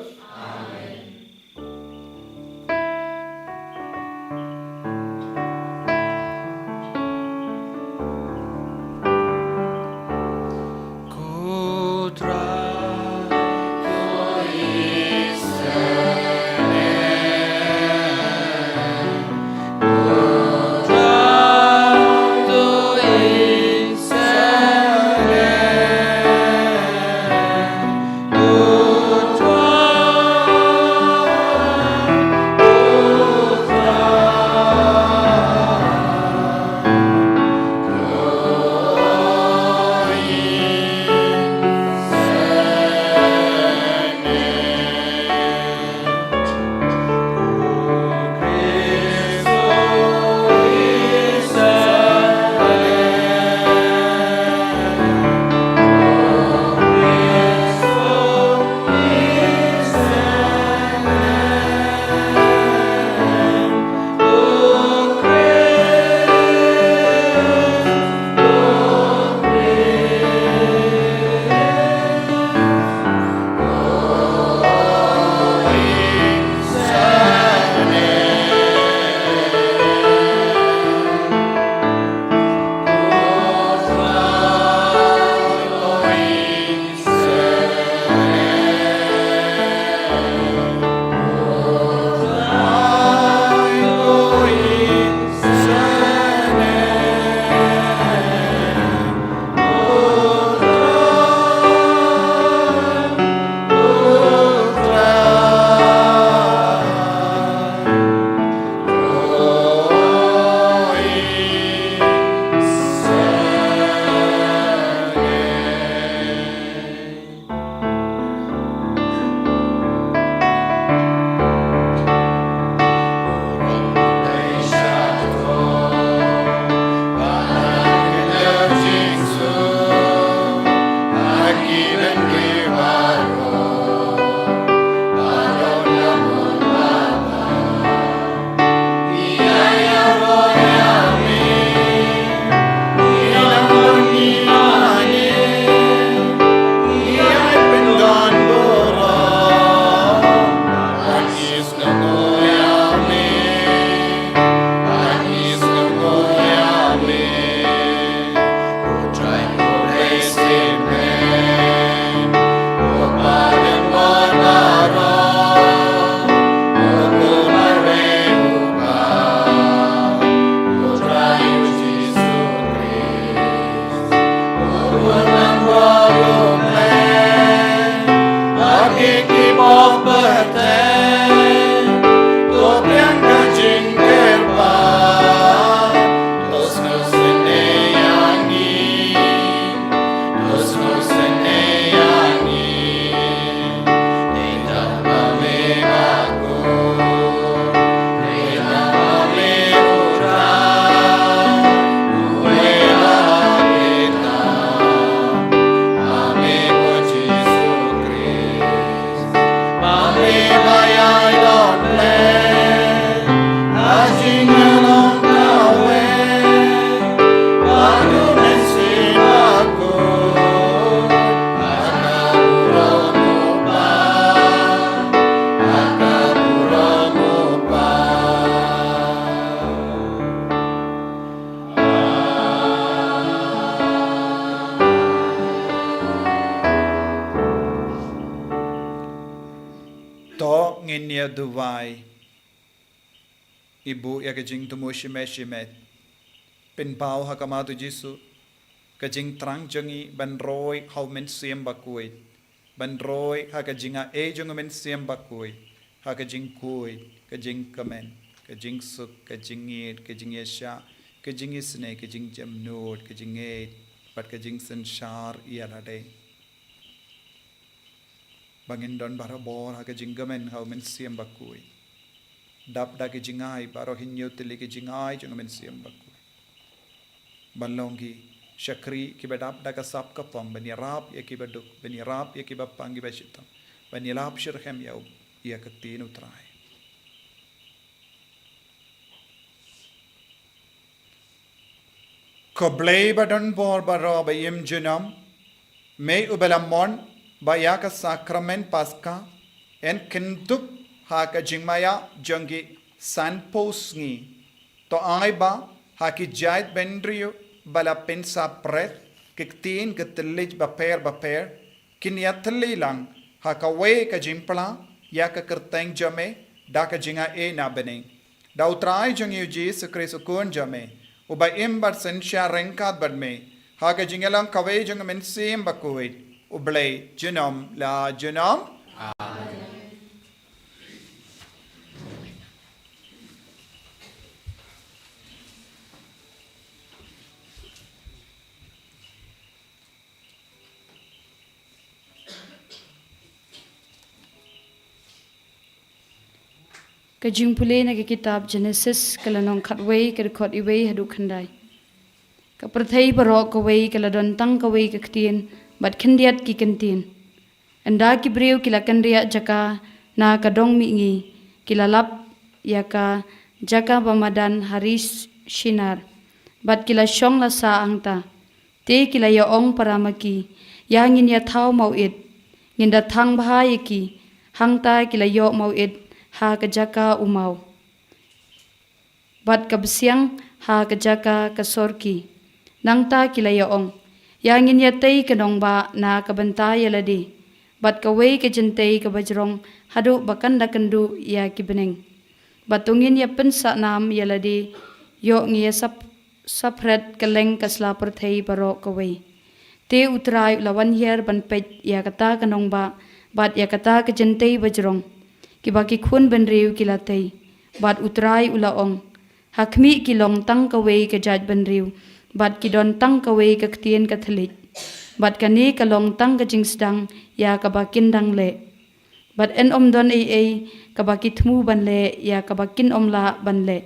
To ngin ïa duwai. Ibu ïa ka jingthmu shimet shimet. Pynpaw ha khmat U Jisu ka jingthrang jong ngi ban roi ha U Mynsiem Bakhuid, ban roi ha ka jingaiei jong U Mynsiem Bakhuid, ha ka jingkhuid ka jingkmen. ka jingsuk, ka jingngeit, ka jingïasyllok, ka jingisynei, ka jingjemnud, ka jingngeit, bad ka jingsynshar ïa lade. Ba ngin don barabor ha ka jingkmen ha u Mynsiem Bakhuid. Dap da ki jingai baroh, hynñiew tylli ki jingai jong u Mynsiem Bakhuid. Ban long ki shakri kiba dap da ka sap ka phong, ban ïarap ïa kiba duk, ban ïarap ïa kiba pang kiba shitom, ban ïalap shitrhem ïa u, ïa ka ktien u Trai. Ko Blei ba don bor baroh ba im junom, me uba la mon ba ïa ka sakramen Paska yn kynthup ha ka jingmaïa jong ki sanphew sngi. To ai ba ha ki jaitbynriew ba la pynsapret, ki ktien ki thylliej bapher bapher kin ïatylli lang ha kawei ka jingphla ïa ka kyrteng jong me da ka jingai na bneng. Da u Trai jong ngi u Jisu Khrist u Khun jong me, uba im bad synshar ryngkat bad me ha ka jingïalang kawei jong u Mynsiem Bakhuid, U Blei junom la junom. Amen. Ka jingpule na ka kitab Jenesis, ka lynnong khatwei, ka dkhot iwei haduh khyndai. Ka pyrthei baroh kawei ka la don tang kawei ka ktien bad khyndiat ki kyntien. Ynda ki briew ki la kynriah jaka na ka dong mihngi, ki la lap ïa ka jaka ba madan ha ri Shinar, bad ki la shong la sah hangta. Te ki la ïa ong para ma ki, ïa ngin ïa thaw mawit, ngin da thang bha ïa ki. Hangta ki la ïoh mawit ha ka jaka u maw, bad ka bsiang ha ka jaka ka sorki. Nangta ki la ïa ong, ïa ngin ïa tei ka nongbah na ka bynta ïa lade, bad kawei ka jyntei kaba jrong haduh ba kan da kynduh ïa ki bneng. Bad to ngin ïa pynsahnam ïa lade, ïoh ngi ïa sap-, sapret kylleng ka sla pyrthei baroh kawei. Te U Trai u la wan hiar ban peit ïa kata ka nongbah bad ïa kata ka jyntei ba jrong, kiba ki khun bynriew ki la tei. Bad U Trai u la ong, ha khmih ki long tang kawei ka jaitbynriew, bad ki don tang kawei ka ktien ka thylliej. Bad kane ka long tang ka jingsdang ïa kaba kin dang leh. Bad yn ym don ei ei kaba ki thmu ban leh ïa kaba kin ym lah ban leh.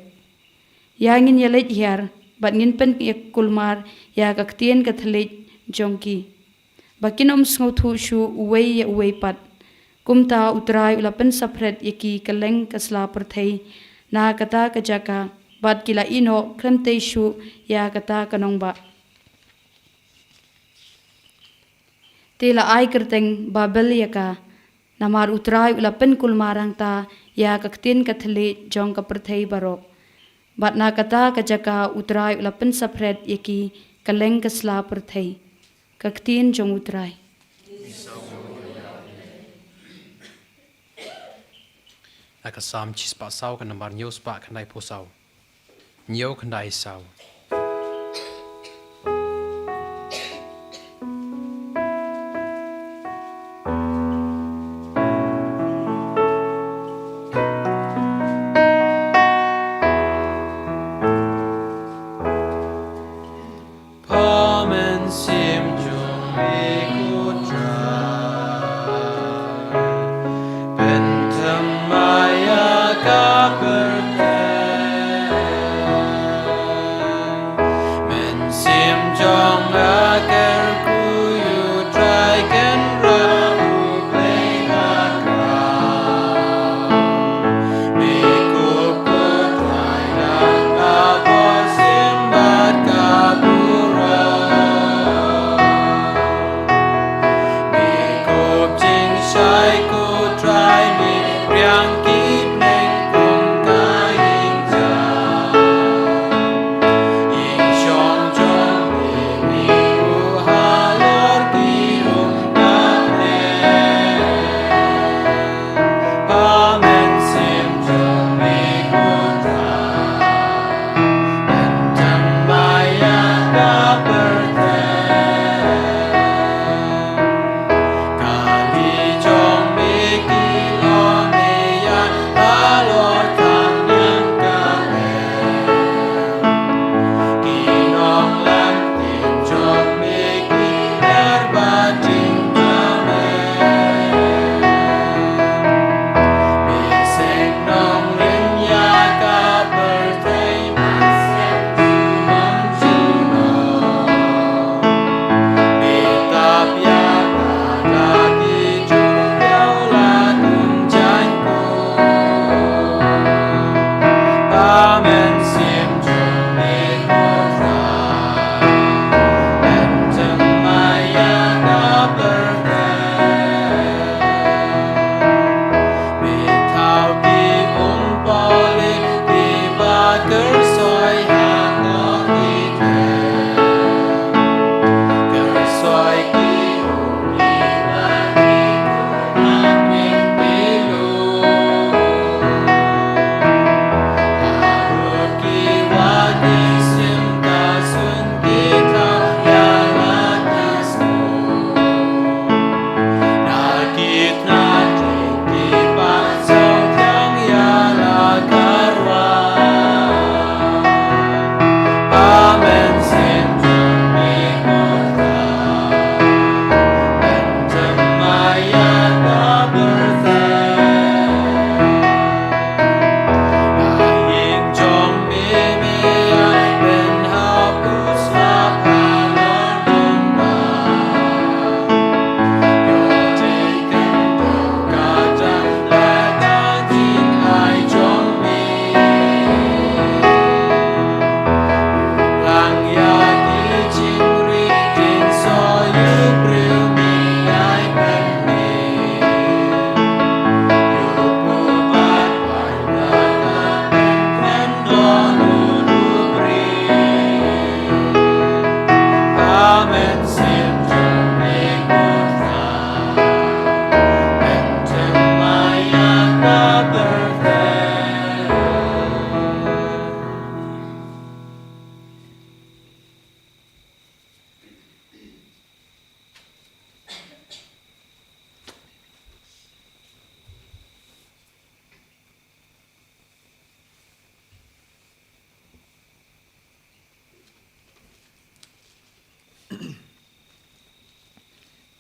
Ïa ngin ïa leit hiar, bad ngin pynkulmar ïa ka ktien ka thylliej jong ki, ba kin ym sngewthuh shuh uwei ïa uwei pat. Kumta U Trai u la pynsapret ïa ki kylleng ka sla pyrthei na kata ka jaka, bad ki la ïehnoh khlem tei shuh ïa kata ka nongbah. Te la ai kyrteng Babel ïa ka, namar U Trai u la pynkulmar hangta ïa ka ktien ka thylliej jong ka pyrthei baroh. Bad na kata ka jaka U Trai u la pynsapret ïa ki kylleng ka sla pyrthei. Ka ktien jong U Trai. Na ka Salm shispah saw, ka nambar hynñiew spah khyndaiphew saw. Hynñiew khyndai saw. Pha mynsiem jong me ko Trai, pynthymmai ïa ka pyrthei. Mynsiem jong nga kyrkhu ïa u Trai, Kynrad U Blei bakla. Me kup ko Trai da ka bor sien bad ka burom. Me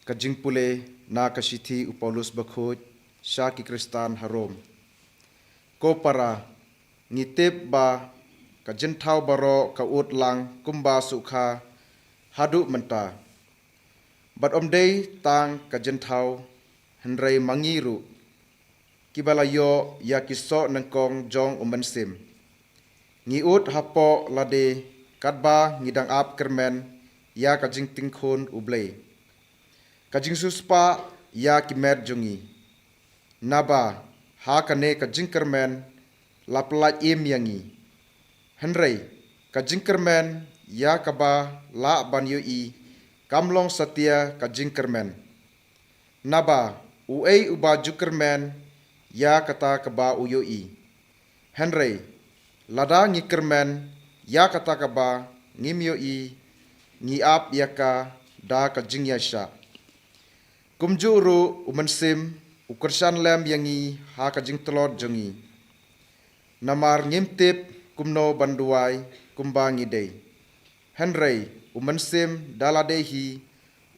Ka jingpule na ka shithi u Paulus Bakhuid sha ki Khristan ha Rom. Ko para, ngi tip ba ka jingthaw baroh ka ud lang kumba sukha haduh mynta. Bad ym dei tang ka jingthaw, hynrei ma ngi ruh, kiba la ïoh ïa ki soh nyngkong jong u Mynsiem. Ngi ud hapoh lade katba ngi dang ap kyrmen ïa ka jingtieng khun u Blei, ka jingsiewspah ïa ki met jong ngi. Naba ha kane ka jingkyrmen la pyllait im ïa ngi. Hynrei ka jingkyrmen ïa kaba lah ban ïohi kam long satia ka jingkyrmen. Naba uei uba ju kyrmen ïa kata kaba u ïohi? Hynrei lada ngi kyrmen ïa kata kaba ngim ïohi, ngi ap ïa ka da ka jingïaishah. Kumjuh ruh u Mynsiem u kyrshan lem ïa ngi ha ka jingtlot jong ngi. Namar ngim tip kumno ban duwai kumba ngi dei. Hynrei u Mynsiem da lade hi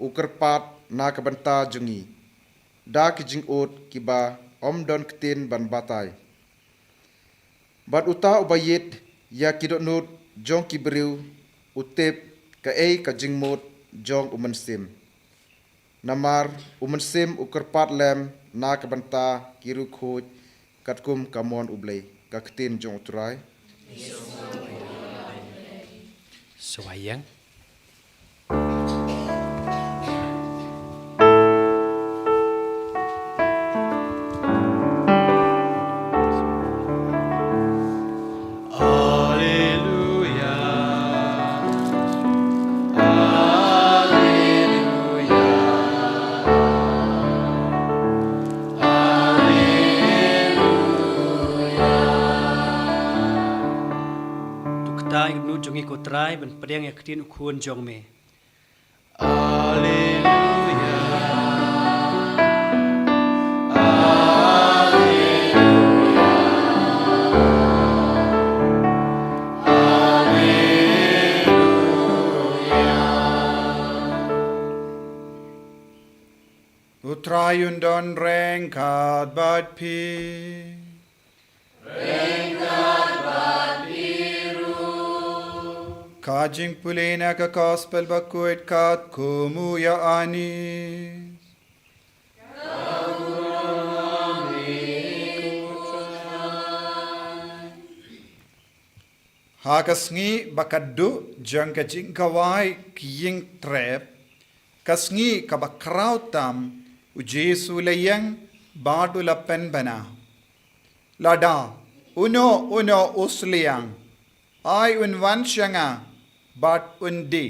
u kyrpad na ka bynta jong ngi da ki jingud kiba ym don ktien ban batai. Bad uta uba ïeit ïa ki dohnud jong ki briew u tip kaei ka jingmut jong u Mynsiem. Namar u Mynsiem u kyrpad lem na ka bynta ki riewkhuid katkum ka mon u Blei. Ka ktien jong u Trai. Sngewbha ïeng. Alleluia. Alleluia. Alleluia. To kata ïa ka dohnud jong ngi ko Trai ban pdiang ïa ka ktien u khun jong me. Alleluia. Alleluia. Alleluia. U Trai un don ryngkat bad phi. Ka jingpule na ka Gospel Bakhuid katkum u Ïoannis. Ha ka sngi ba khatduh jong ka jingkhawai ka ïing trep, ka sngi kaba khraw tam, u Jisu u la ïeng bad u la pynbna. Lada uno uno u sliang, ai un wan sha nga bad un die.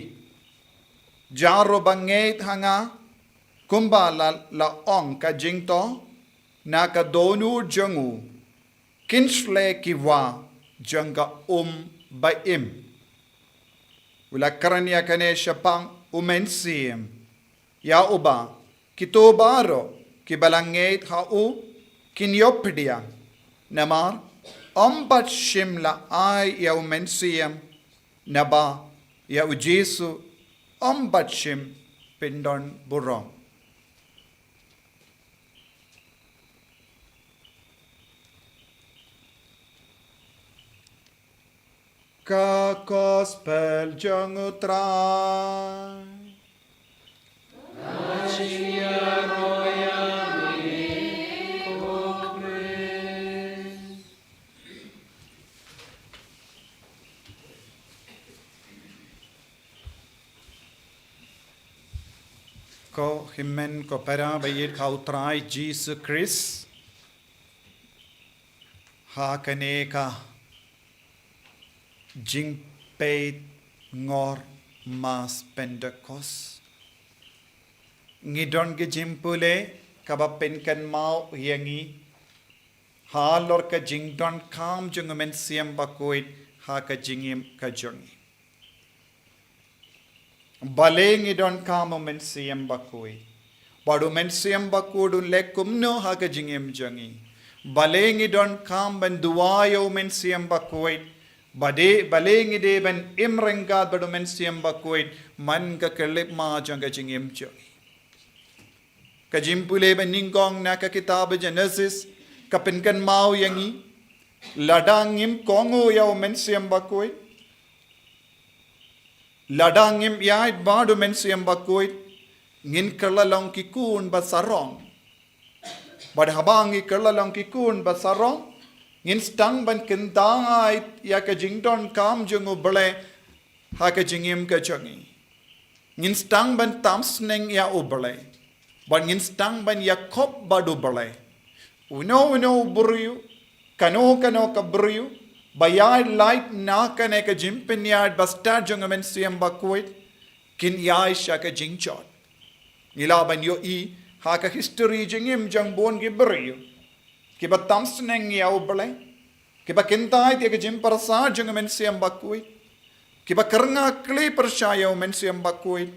Jar uba ngeit ha nga, kumba la, la ong ka jingthoh na ka dohnud jong u, kin shlei ki wah jong ka um ba im. U la kren ïa kane shaphang u Mynsiem, ïa uba kito baroh kiba la ngeit ha u kin ïoh pdiang. Namar ym pat shym la ai ïa u Mynsiem, naba ïa u Jisu ym pat shym pyndon burom. Ka Gospel jong u Trai. Ko hynmen ko para ba ïeit ha u Trai Jisu Khrist, ha kane ka jingpeit ngor Mass Pentecost, ngi don ka jingpule kaba pynkynmaw ïa ngi halor ka jingdonkam jong u Mynsiem Bakhuid ha ka jingim ka jong ngi. Balei ngi donkam u Mynsiem Bakhuid? Bad u Mynsiem Bakhuid un leh kumno ha ka jingim jong ngi? Balei ngi donkam ban duwai ïa u Mynsiem Bakhuid? Bad balei ngi dei ban im ryngkat bad u Mynsiem Bakhuid man ka khyllipmat jong ka jingim jong ngi? Ka jingpule ba nyngkong na ka kitab Genesis ka pynkynmaw ïa ngi, lada ngim kohnguh ïa u Mynsiem Bakhuid, lada ngim ïaid bad u Mynsiem Bakhuid, ngin kylla long ki khun ba sarong. Bad haba ngi kylla long ki khun ba sarong, ngin sdang ban kyntait ïa ka jingdonkam jong U Blei ha ka jingim ka jong ngi. Ngin sdang ban tam sneng ïa U Blei. Bad ngin sdang ban ïakhop bad U Blei. Uno uno u briew, kano kano ka briew ba ïaid lait na kane ka jingpynïaid ba stad jong U Mynsiem Bakhuid, kin ïaid sha ka jingjot. Ngi lah ban ïohi ha ka history jingim jong bun ki briew kiba tam sneng ïa U Blei, kiba kyntait ïa ka jingpyrshah jong U Mynsiem Bakhuid, kiba kyrngah kli pyrshah ïa U Mynsiem Bakhuid,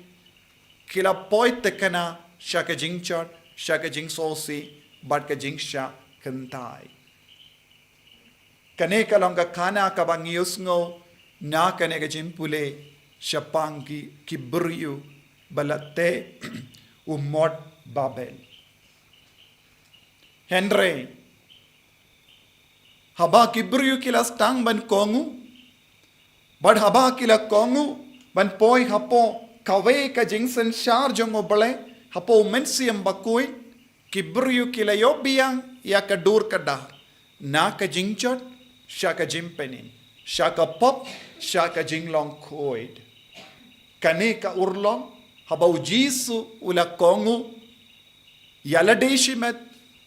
ki la poi thikna sha ka jingjot, sha ka jingsngewsih bad ka jingshah kyntait. Kane ka long ka khana kaba ngi ïohsngew na kane ka jingpule shaphang ki, ki briew ba la teh u mot Babel. Hynrei haba ki briew ki la sdang ban kohnguh, bad haba ki la kohnguh ban poi hapoh kawei ka jingsynshar jong U Blei, hapoh U Mynsiem Bakhuid, ki briew ki la ïoh biang ïa ka dur ka dar na ka jingjot sha ka jingpynim, sha ka pop sha ka jinglong khuid. Kane ka urlong, haba U Jisu u la kohnguh ïa lade shimet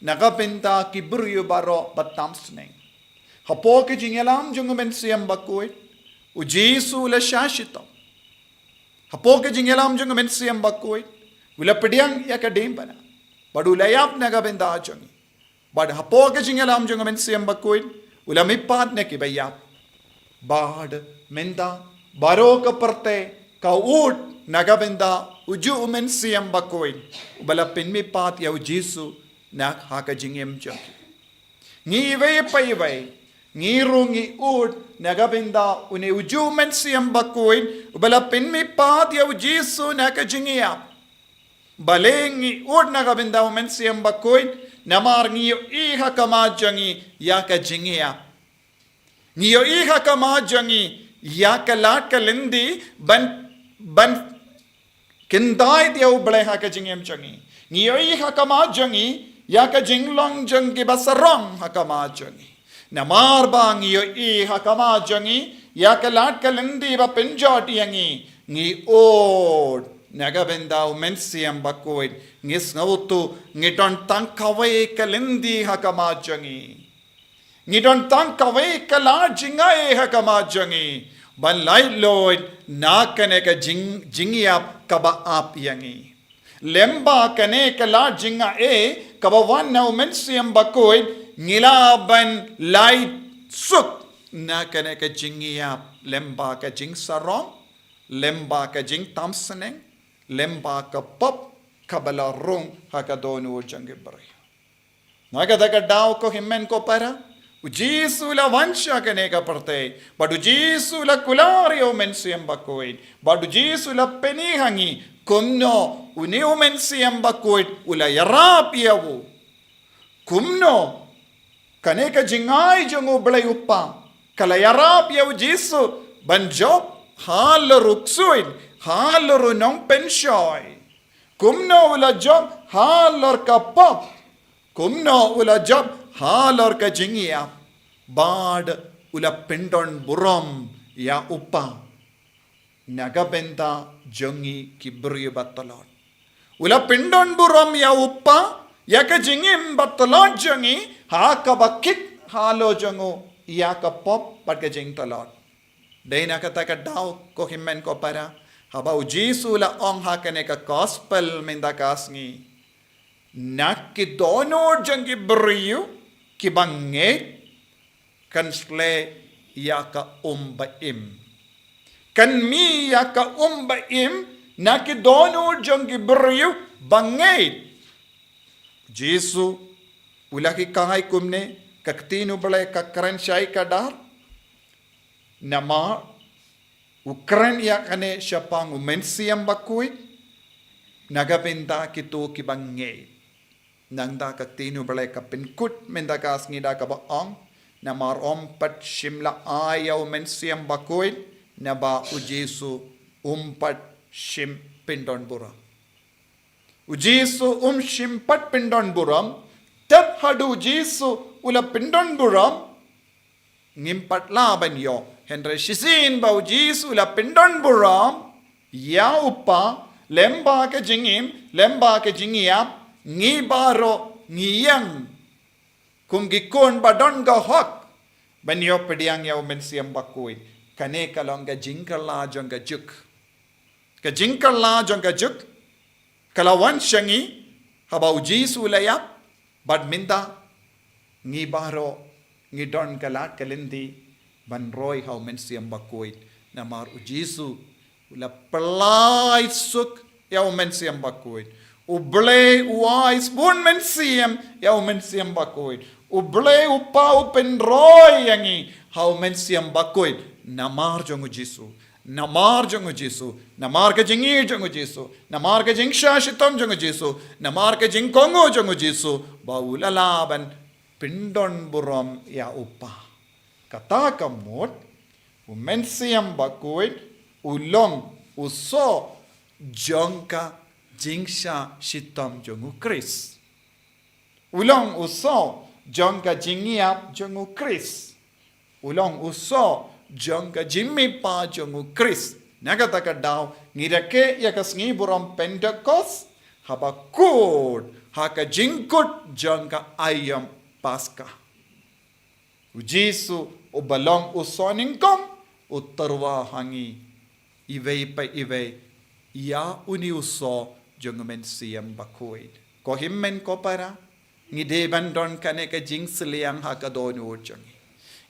na ka bynta ki briew baroh ba tam sneng. Hapoh ka jingïalam jong U Mynsiem Bakhuid, U Jisu u la shah shitom. Hapoh ka jingïalam jong U Mynsiem Bakhuid, u la pdiang ïa ka diengphna bad u la ïap na ka bynta jong ngi. Bad hapoh ka jingïalam jong U Mynsiem Bakhuid, u la mihpat na kiba ïap. Bad mynta baroh ka pyrthei ka ud na ka bynta ujuh U Mynsiem Bakhuid uba la pynmihpat ïa U Jisu na ha ka jingim jong ki. Ngi iwei pa iwei, ngi ruh ngi ud na ka bynta une ujuh U Mynsiem Bakhuid uba la pynmihpat ïa U Jisu na ka jingïap. Balei ngi ud na ka bynta U Mynsiem Bakhuid? Namar ngi ïohi ha khmat jong ngi ïa ka jingïap. Ngi ïohi ha khmat jong ngi ïa ka lad ka lynti ban, ban kyntait ïa U Blei ha ka jingim jong ngi. Ngi ïohi ha khmat jong ngi ïa ka jinglong jong kiba sarong ha khmat jong ngi. Namar ba ngi ïohi ha khmat jong ngi ïa ka lad ka lynti ba pynjot ïa ngi, ngi ud na ka bynta U Mynsiem Bakhuid. Ngi sngewthuh ngi don tang kawei ka lynti ha khmat jong ngi. Ngi don tang kawei ka lad jingaiei ha khmat jong ngi ban laitluid na kane ka jing, jingïap kaba ap ïa ngi. Lyngba kane ka lad jingaiei kaba wan na U Mynsiem Bakhuid, ngi lah ban lait suk na kane ka jingïap lyngba ka jingsarong, lyngba ka jingtam sneng, lyngba ka pop kaba la rung ha ka dohnud jong ki briew. Na kata ka daw, ko hynmen ko para, U Jisu u la wan sha kane ka pyrthei bad U Jisu u la kular ïa U Mynsiem Bakhuid bad U Jisu u la pyni ha ngi kumno une U Mynsiem Bakhuid u la ïarap ïa u. Kumno kane ka jingai jong U Blei U Kpa ka la ïarap ïa U Jisu ban jop halor u ksuid, halor u nongpynshoi. Kumno u la jop halor ka pop, kumno u la jop halor ka jingïap, bad u la pyndon burom ïa U Kpa na ka bynta jong ngi ki briew ba tlot. U la pyndon burom ïa U Kpa ïa ka jingim ba tlot jong ngi, ha kaba kit halor jong u ïa ka pop bad ka jingtlot. Dei na kata ka daw, ko hynmen ko para, haba U Jisu u la ong ha kane ka gospel mynta ka sngi, na ki dohnud jong ki briew kiba ngeit, kan sleh ïa ka um ba im. Kan mih ïa ka um ba im na ki dohnud jong ki briew ba ngeit. U Jisu u la hikai kumne, ka ktien U Blei ka kren shai ka dar. Namar u kren ïa kane shaphang U Mynsiem Bakhuid na ka bynta kito kiba ngeit. Nangta ka ktien u Blei ka pynkut mynta ka sngi da kaba ong, namar ym pat shym la ai ïa u Mynsiem Bakhuid, naba u Jisu um pat shym pyndon burom. U Jisu um shym pat pyndon burom, tad haduh u Jisu u la pyndon burom, ngim pat lah ban ïoh. Hynrei shisien ba u Jisu u la pyndon burom ïa u Kpa, lem bad ka jingim, lem bad ka jingïap, ngi baroh ngi ïeng kum ki khun ba don ka hok ban ïoh pdiang ïa u Mynsiem Bakhuid. Kane ka long ka jingkylla jong ka juk. Ka jingkylla jong ka juk ka la wan sha ngi haba u Jisu u la ïap, bad mynta ngi baroh ngi don ka lad ka lynti ban roi ha u Mynsiem Bakhuid, namar u Jisu u la pynlait suk ïa u Mynsiem Bakhuid. U Blei u ai sbun mynsiem ïa u Mynsiem Bakhuid. U Blei u Kpa u pynroi ïa ngi ha u Mynsiem Bakhuid namar jong u Jisu. Namar jong u Jisu, namar ka jingïeit jong u Jisu, namar ka jingshah shitom jong u Jisu, namar ka jingkohnguh jong u Jisu, ba u la lah ban pyndon burom ïa u Kpa. Kata ka mut, u Mynsiem Bakhuid u long u soh jong ka jingshah shitom jong u Khrist. U long u soh jong ka jingïap jong u Khrist. U long u soh jong ka jingmihpat jong u Khrist. Na kata ka daw ngi rakhe ïa ka sngi burom Pentekost, haba kut ha ka jingkut jong ka aïom Paska. U Jisu uba long u soh nyngkong u tyrwa ha ngi iwei pa iwei ïa une u soh jong u Mynsiem Bakhuid. Ko hynmen ko para, ngi dei ban don kane ka jingsliang ha ka dohnud jong ngi.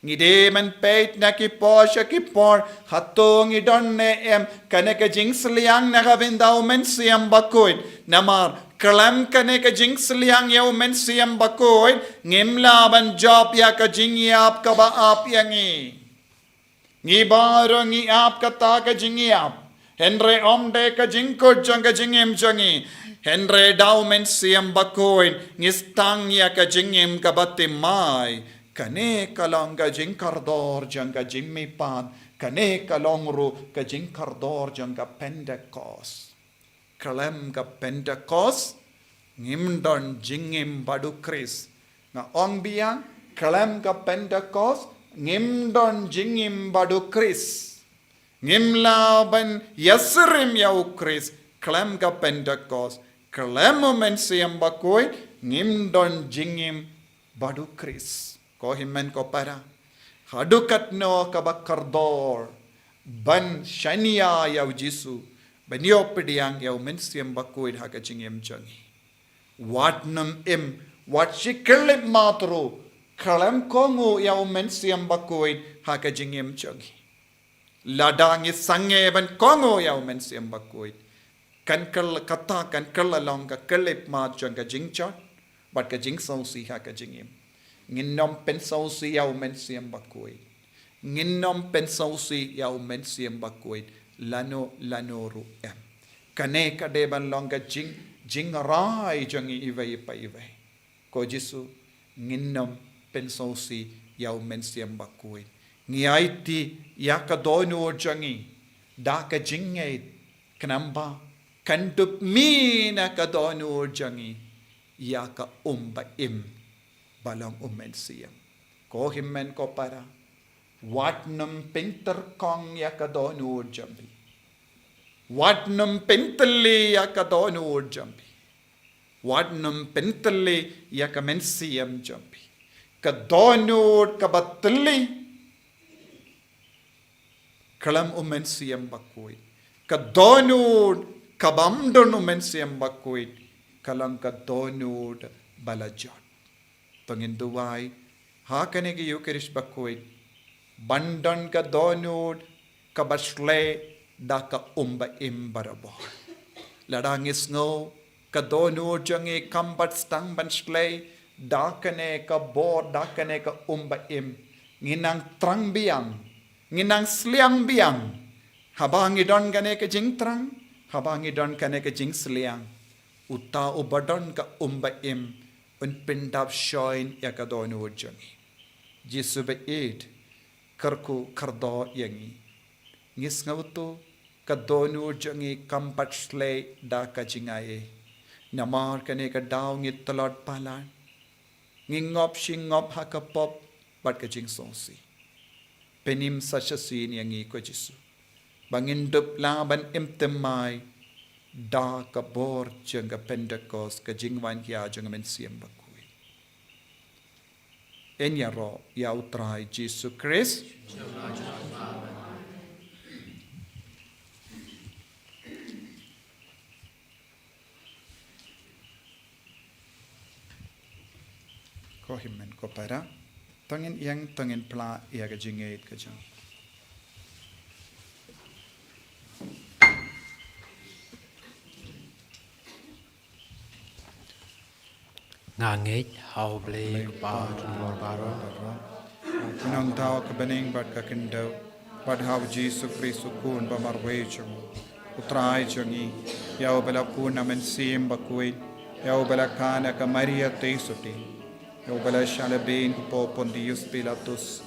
Ngi dei ban peit na ki por sha ki por, hato ngi don ne em kane ka jingsliang na ka bynta u Mynsiem Bakhuid. Namar khlem kane ka jingsliang ïa u Mynsiem Bakhuid, ngim lah ban jop ïa ka jingïap kaba ap ïa ngi. Ngi baroh ngi ap kata ka jingïap. Hynrei ym dei ka jingkut jong ka jingim jong ngi. Hynrei da u Mynsiem Bakhuid ngi sdang ïa ka jingim kaba thymmai. Kane ka long ka jingkordor jong ka jingmihpat. Kane ka long ruh ka jingkordor jong ka Pentekost. Khlem ka Pentekost ngim don jingim bad u Khrist. Nga ong biang, khlem ka Pentekost ngim don jingim bad u Khrist. Ngim lah ban ïasyriem ïa u Khrist khlem ka Pentekost. Khlem u Mynsiem Bakhuid ngim don jingim bad u Khrist. Ko hynmen ko para, haduh katno kaba kordor ban shaniah ïa u Jisu, ban ïoh pdiang ïa u Mynsiem Bakhuid ha ka jingim jong ngi. Wat nym im, wat shi khyllipmat ruh, khlem kohnguh ïa u Mynsiem Bakhuid ha ka jingim jong ngi. Lada ngi sangeh ban kohnguh ïa u Mynsiem Bakhuid, kan kylla, kata kan kylla long ka khyllipmat jong ka jingjot bad ka jingsngewsih ha ka jingim. Ngin nym pynsngewsih ïa u Mynsiem Bakhuid. Ngin nym pynsngewsih ïa u Mynsiem Bakhuid lano lano ruh em. Kane ka dei ban long ka jing, jingrai jong ngi iwei pa iwei. Ko Jisu, ngin nym pynsngewsih ïa u Mynsiem Bakhuid. Ngi aiti ïa ka dohnud jong ngi da ka jingngeit, khnang ba kan dup mih na ka dohnud jong ngi ïa ka um ba im ba long u Mynsiem. Ko hynmen ko para, wat nym pyntyrkhong ïa ka dohnud jong phi. Wat nym pyntylli ïa ka dohnud jong phi. Wat nym pyntylli ïa ka mynsiem jong phi. Ka dohnud kaba tylli khlem u Mynsiem Bakhuid. Ka dohnud kaba ym don u Mynsiem Bakhuid ka long ka dohnud ba la jot. To ngin duwai ha kane ka Eukharist Bakhuid ban don ka dohnud kaba shlei da ka um ba im barabor. Lada ngi sngew ka dohnud jong ngi kam pat sdang ban shlei da kane ka bor, da kane ka um ba im, ngin nang trang biang, ngin nang sliang biang. Haba ngi don kane ka jingtrang, haba ngi don kane ka jingsliang, uta uba don ka um ba im un pyndap shongshit ïa ka dohnud jong ngi. Jisu ba ïeit, kyrkhu kyrdoh ïa ngi. Ngi sngewthuh ka dohnud jong ngi kam pat shlei da ka jingaiei. Namar kane ka daw ngi tlot palat, ngi ngop shi ngop ha ka pop bad ka jingsngewsih. Pynim sa shisien ïa ngi ko Jisu, ba ngin dup lah ban im thymmai da ka bor jong ka Pentekost, ka jingwan hia jong ka Mynsiem Bakhuid. Yn ïaroh ïa U Trai Jisu Khrist. Ko hynmen ko para, to ngin ïeng, to ngin pla ïa ka jingngeit ka jong. Nga ngeit ha U Blei U Kpa jong ngi baroh, ha U Nongthaw ka bneng bad ka khyndew, bad ha U Jisu Khrist U Khun ba marwei jong U Trai jong ngi, ïa uba la pun na Mynsiem Bakhuid, ïa uba la kha na ka Maria Theisotti, ïa uba la shah lehbeiñ hapoh Pontius Pilatus,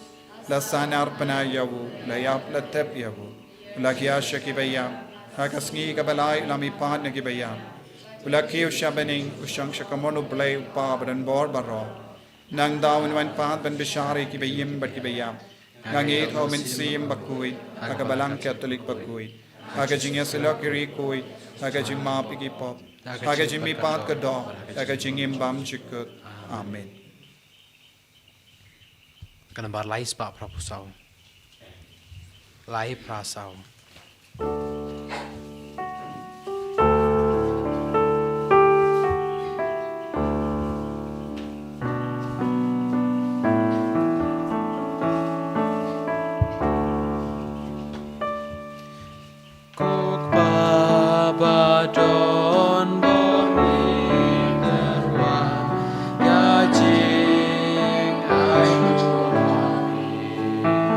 la sahnarphna ïa u, la ïap la tep ïa u, u la khia sha kiba ïap, ha ka sngi kaba lai u la mihpat na kiba ïap, u la kiew sha bneng, u shong sha kamon U Blei U Kpa badonbor baroh. Nangta un wan pat ban bishar ïa kiba im bad kiba ïap. Nga ngeit ha U Mynsiem Bakhuid, ha ka Balang Katholik bakhuid, ha ka jingïasyllok ïa ki riewkhuid, ha ka jingmap ïa ki pop, ha ka jingmihpat ka doh, ha ka jingim bymjukut. Amen. Ka nambar lai spah phra phew saw. Lai phra saw. Ko Kpa ba don bor, ngi tyrwa ïa ka jingainguh ha me.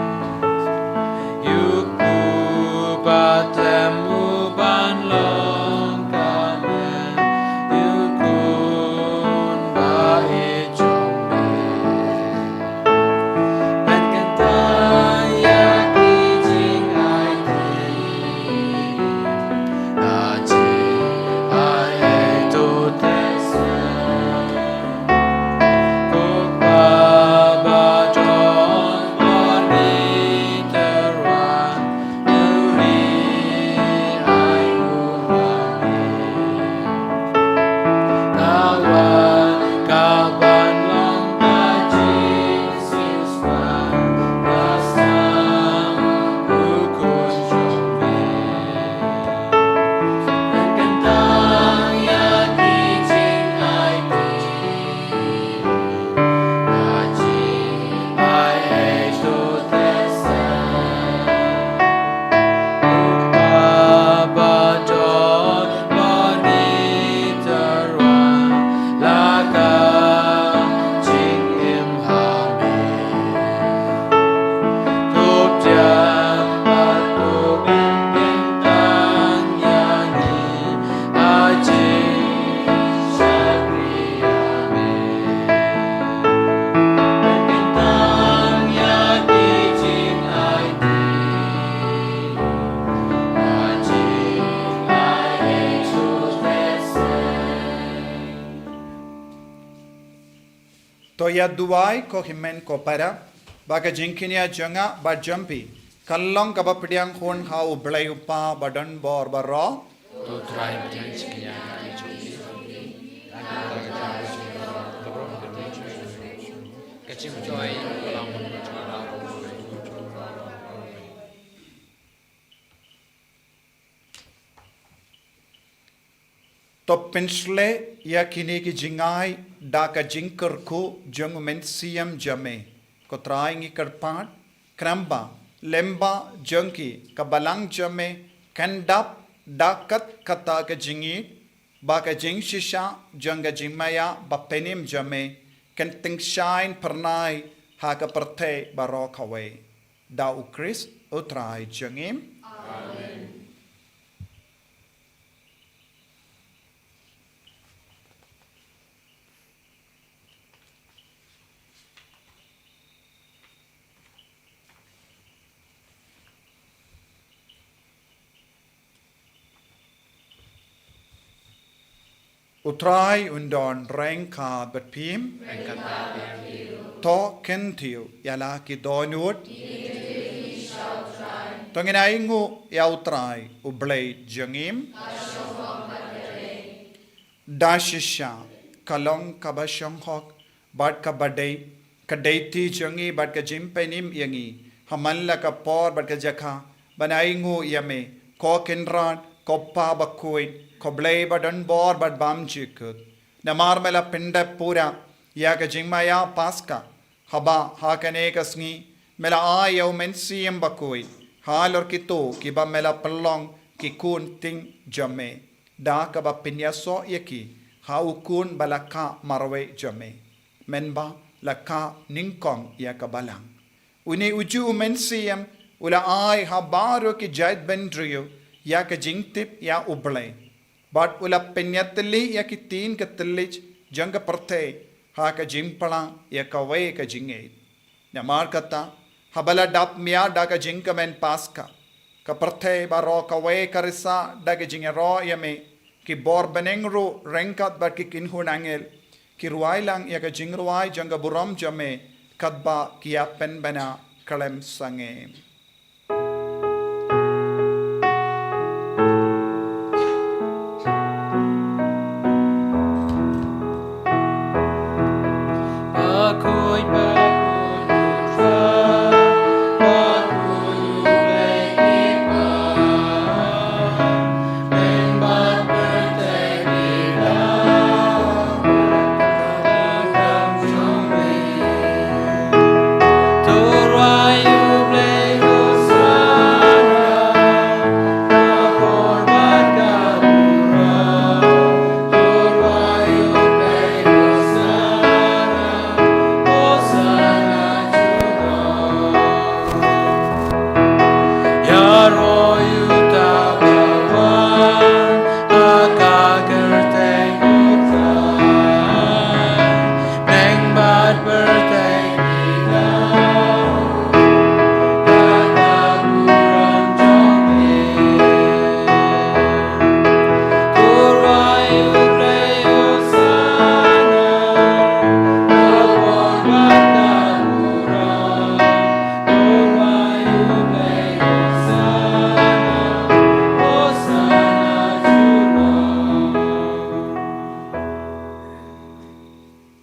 Ïa u kpu ba tem u ban long ka met, ïa u khun ba ïeit jong me. Pynkyntang ïa ki jingaiti ha jingaiei to te se. Ko Kpa ba don bor, ngi tyrwa ïa ka jingainguh ha me. Ka wan ka ban long ka jingsiewspah, ka sdang u Khun jong me. Pynkyntang ïa ki jingaiti ha jingaiei to te se. Ko Kpa ba don bor, ngi tyrwa ïa ka jingim ha me. To pdiang bad to pynkyntang ïa ngi ha jingshakri ïa me. Pynkyntang ïa ki jingaiti ha jingaiei to te se. To ïa duwai ko hynmen ko para, ba ka jingkñia jong nga bad jong phi kan long kaba pdiang hun ha U Blei U Kpa badonbor baroh. To Trai, pdiang jingkñia ha ki jong phi. Ka jingmyntoi ka long. To pynshlei ïa kine ki jingai da ka jingkyrkhu jong U Mynsiem jong me. Ko Trai, ngi kyrpad, khnang ba lyngba jong ki ka Balang jong me kan dap da kat kata ka jingïeit, ba ka jingshisha jong ka jingmaïa bapynim jong me kan tyngshaiñ phyrnai ha ka pyrthei baroh kawei. Da U Khrist U Trai jong ngi. Amen. U Trai un don ryngkat bad phim. To kyntiew ïa la ki dohnud. To ngin ainguh ïa U Trai U Blei jong ngi. Da shisha ka long kaba shonghok bad kaba dei, ka dei ti jong ngi bad ka jingpynim ïa ngi ha man la ka por bad ka jaka ban ainguh ïa me, ko Kynrad, ko Pa bakhuid, ko Blei badonbor bad bymjukut. Namar me la pyndep pura ïa ka jingmaïa Paska, haba ha kane ka sngi me la ai ïa U Mynsiem Bakhuid halor kito kiba me la pynlong ki khun ktien jong me, da kaba pynïasoh ïa ki ha U Khun ba la kah marwei jong me, mynba la kah nyngkong ïa ka balang. Une uju U Mynsiem u la ai ha baroh ki jaitbynriew ïa ka jingtip ïa U Blei, bad u la pynïatylli ïa ki ktien ka thylliej jong ka pyrthei ha ka jingpla ïa kawei ka jingngeit. Namar kata, haba la dap mia da ka jingkmen Paska, ka pyrthei baroh kawei ka risa da ka jingïaroh ïa me, ki bor bneng ruh ryngkat bad ki kynhun angel ki rwai lang ïa ka jingrwai jong ka burom jong me, katba ki ïa pynbna khlem sangeh.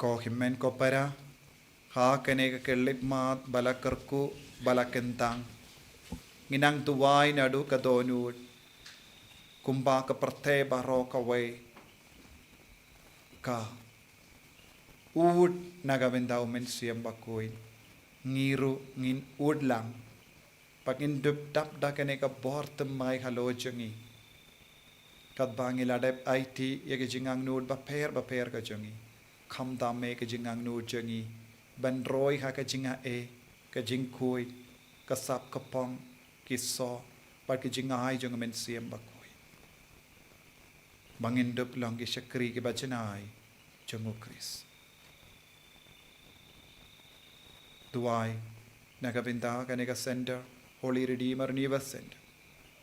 Ko hynmen ko para, ha kane ka khyllipmat ba la kyrkhu, ba la kyntang, ngi nang duwai naduh ka dohnud, kumba ka pyrthei baroh kawei ka ud na ka bynta U Mynsiem Bakhuid, ngi ruh ngin ud lang, ba ngin dup dap da kane ka bor thymmai halor jong ngi. Katba ngi la dep aiti ïa ka jingangnud bapher bapher ka jong ngi, khamtam me ka jingangnud jong ngi ban roi ha ka jingai, ka jingkhuid, ka sap ka phong, ki soh bad ka jingai jong U Mynsiem Bakhuid, ba ngin dup long ki shakri kiba jngai jong U Khrist. Duwai na ka bynta kane ka center, Holy Redeemer Universe Center,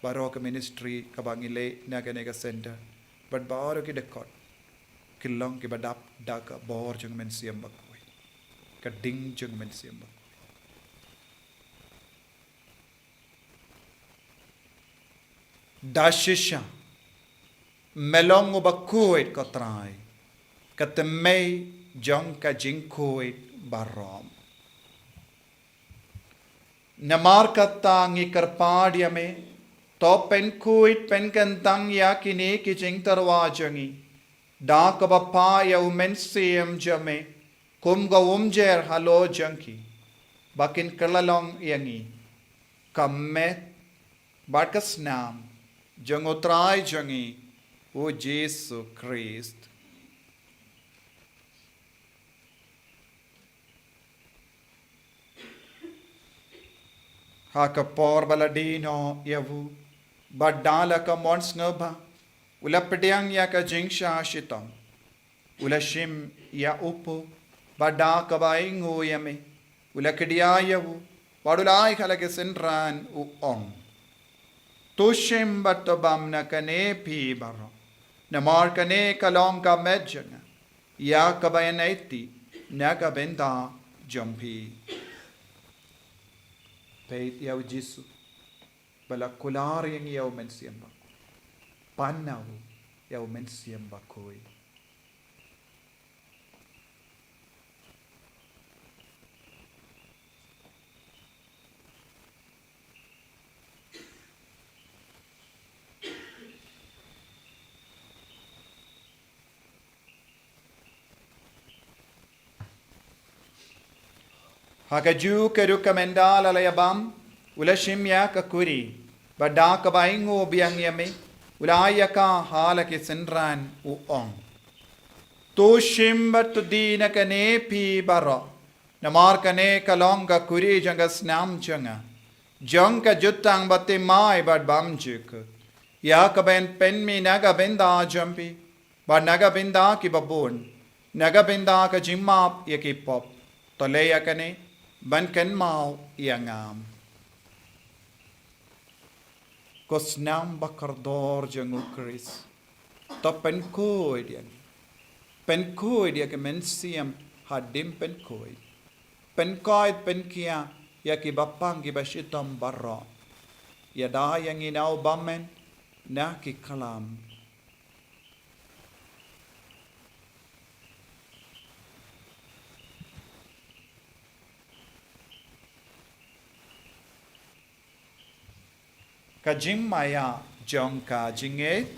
baroh ka ministry kaba ngi leh na kane ka center, bad baroh ki dkhot, ki long kiba dap da ka bor jong U Mynsiem Bakhuid, ka ding jong U Mynsiem Bakhuid. Da shisha me long uba khuid, ko Trai, ka thymmei jong ka jingkhuid baroh. Namar kata ngi kyrpad ïa me, to pynkhuid pynkyntang ïa kine ki jingtyrwa jong ngi, da kaba phah ïa U Mynsiem jong me kum ka umjer halor jong ki, ba kin kylla long ïa ngi ka met bad ka snam jong U Trai jong ngi, U Jisu Khrist. Ha ka por ba la die noh ïa u, bad da la ka mon sngewbha, u la pdiang ïa ka jingshah shitom, u la shim ïa u puk, bad da kaba ainguh ïa me, u la kdiah ïa u, bad u la ai ha la ki synran, u ong: To shim bad to bam na kane phi baroh, Namar kane ka long ka met jong nga, ïa kaba yn aiti na ka bynta jong phi. Peit ïa u Jisu ba la kular ïa ngi ïa u Mynsiem Bakhuid. Pan na u ïa u Mynsiem Bakhuid. Ha kajuh ka rukom ynda la ïa bam, u la shim ïa ka kuri, bad da kaba ainguh biang ïa me, u la ai ïa ka ha la ki synran, u ong: To shim bad to die na kane phi baroh, namar kane ka long ka kuri jong ka snam jong nga, jong ka jutang bathymmai bad bymjukut, ïa kaba yn pynmih na ka bynta jong phi bad na ka bynta kiba bun, na ka bynta ka jingmap ïa ki pop. To leh ïa kane ban kynmaw ïa nga. Ko snam ba kordor jong u Khrist, to pynkhuid ïa ngi. Pynkhuid ïa ki mynsiem hadien pynkhuid. Pynkhuid pynkhia ïa kiba pang kiba shitom baroh. Ïada ïa ngi na u bymmen na ki klam. Ka jingmaïa jong ka jingngeit.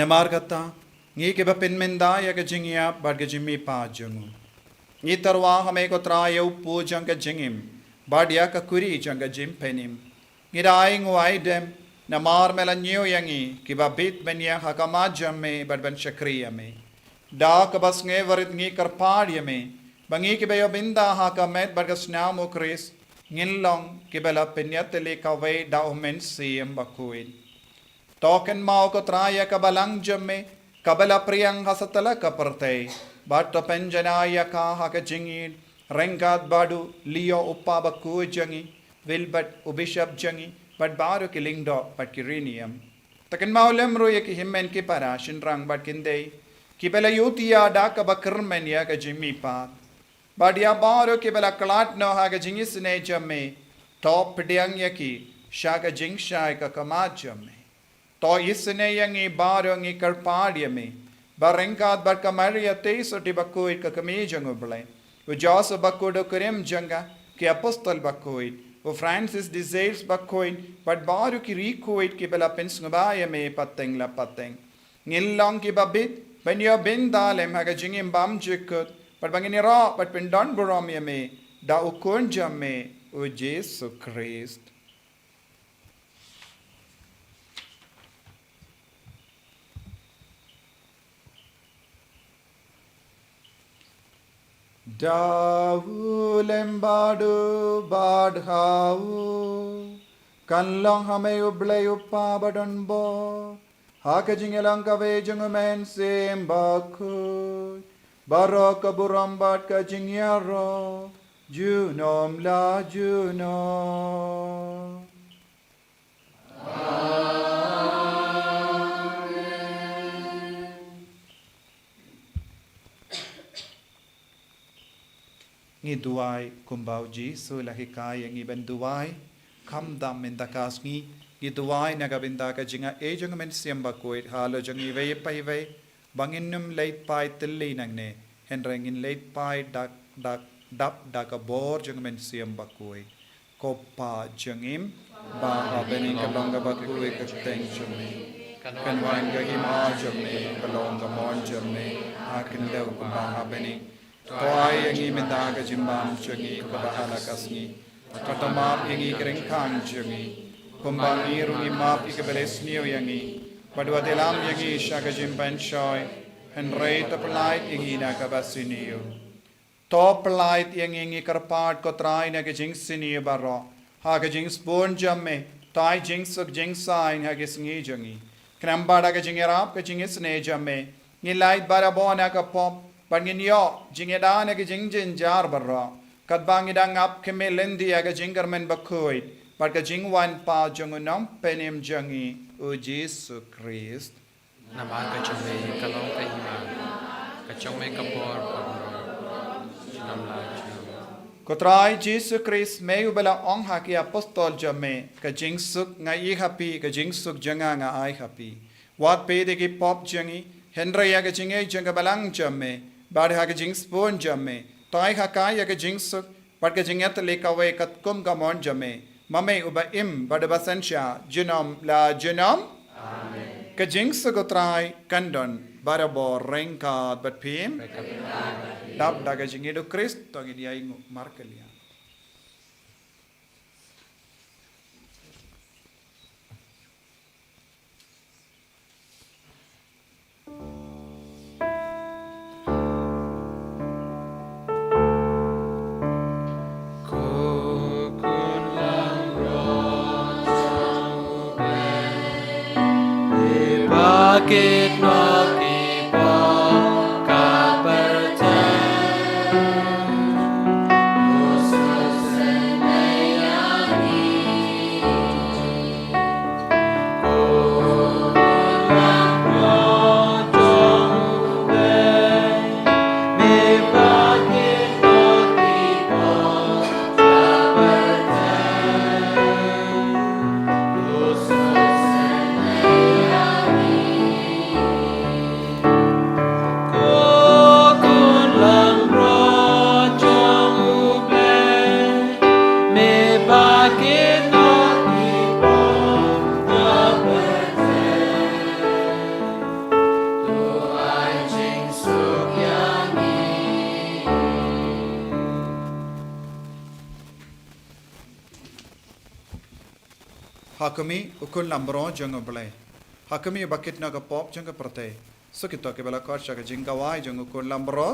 Namar kata, ngi kiba pynmynda ïa ka jingïap bad ka jingmihpat jong u, ngi tyrwa ha me ko Trai ïa u pud jong ka jingim bad ïa ka kuri jong ka jingpynim. Ngi da ainguh aidem namar me la ñiew ïa ngi kiba bit ban ïeng ha khmat jong me bad ban shakri ïa me. Da kaba sngewrit ngi kyrpad ïa me ba ngi kiba ïoh bynta ha ka met bad ka snam u Khrist, ngin long kiba la pynïatylli kawei da u Mynsiem Bakhuid. To kynmaw ko Trai ïa ka balang jong me kaba la pdiang ha satlak ka pyrthei, bad to pynjanai ïa ka ha ka jingïeid ryngkat bad u Leo u kpa bakhuid jong ngi, Wilbert u bishop jong ngi, bad baroh ki lyngdoh bad ki riewniam. To kynmaw lem ruh ïa ki hynmen ki para, shynrang bad kynthei kiba la ïohi ïa da kaba kyrmen ïa ka jingmihpat. Bad ïa baroh kiba la khlad noh ha ka jingisynei jong me, to pdiang ïa ki sha ka jingshai ka khmat jong me. To isynei ïa ngi baroh, ngi kyrpad ïa me ba ryngkat bad ka Maria Theisotti bakhuid ka kmie jong u Blei, u Joseph bakhuid u kurim jong ka, ki apostol bakhuid, u Francis de Sales bakhuid, bad baroh ki riewkhuid kiba la pynsngewbha ïa me pateng la pateng, ngin long kiba bit ban ïoh bynta lem ha ka jingim bymjukut, bad ba ngin ïaroh bad pyndonburom ïa me da u Khun jong me, u Jisu Khrist. Da u lem bad u bad ha u, kan long ha me u Blei u Kpa badonbor, ha ka jingïalang kawei jong u Mynsiem Bakhuid, baroh ka burom bad ka jingïaroh junom la junom. Ngi duwai kumba u Jisu u la hikai ïa ngi ban duwai. Khamtam mynta ka sngi ngi duwai na ka bynta ka jingai jong u Mynsiem Bakhuid halor jong ngi iwei pa iwei, ba ngin nym leit phai tylli nangne, hynrei ngin leit phai da, da, dap da ka bor jong u Mynsiem Bakhuid. Ko Pa jong ngi ba ha bneng, ka long kaba khuid ka kyrteng jong me. Kan wan ka hima jong me, ka long ka mon jong me, ha khyndew kumba ha bneng. To ai ïa ngi mynta ka jingbam jong ngi kaba ha la ka sngi. Bad to map ïa ngi ki ryngkang jong ngi, kumba ngi ruh ngi map ïa kiba leh sniew ïa ngi. Bad wat ïalam ïa ngi sha ka jingpynshoi, hynrei to pyllait ïa ngi na kaba sniew. To pyllait ïa ngi, ngi kyrpad ko Trai, na ka jingsniew baroh. Ha ka jingsbun jong me, to ai jingsuk jingsaiñ ha ka sngi jong ngi. Khnang ba da ka jingïarap ka jingisynei jong me, ngin lait barabor na ka pop, bad ngin ïoh jingïada na ka jingjynjar baroh. Katba ngi dang ap khmih lynti ïa ka jingkyrmen bakhuid bad ka jingwan pat jong u Nongpynim jong ngi, u Jisu Khrist. Namar ka jong me ka long ka hima, ka jong me ka bor bad ka glory, junom la junom. Ko Trai Jisu Khrist, me uba la ong ha ki apostol jong me, ka jingsuk nga ïoh ha phi, ka jingsuk jong nga nga ai ha phi. Wat peit ïa ki pop jong ngi, hynrei ïa ka jingïeit jong ka balang jong me, bad ha ka jingsbun jong me, to ai ha ka ïa ka jingsuk, bad ka jingïatylli kawei katkum ka mon jong me, ma me uba im bad uba synshar junom la junom. Amen. Ka jingsuk u Trai kan don barabor ryngkat bad phi. Dap da ka jingïeit u Khrist to ngin ïa ïnguh markylliang. Ha khmih u khun lamro jong U Blei. Ha khmih uba kit na ka pop jong ka pyrthei. Sa kito kiba la khot sha ka jingkawei jong u khun lamro.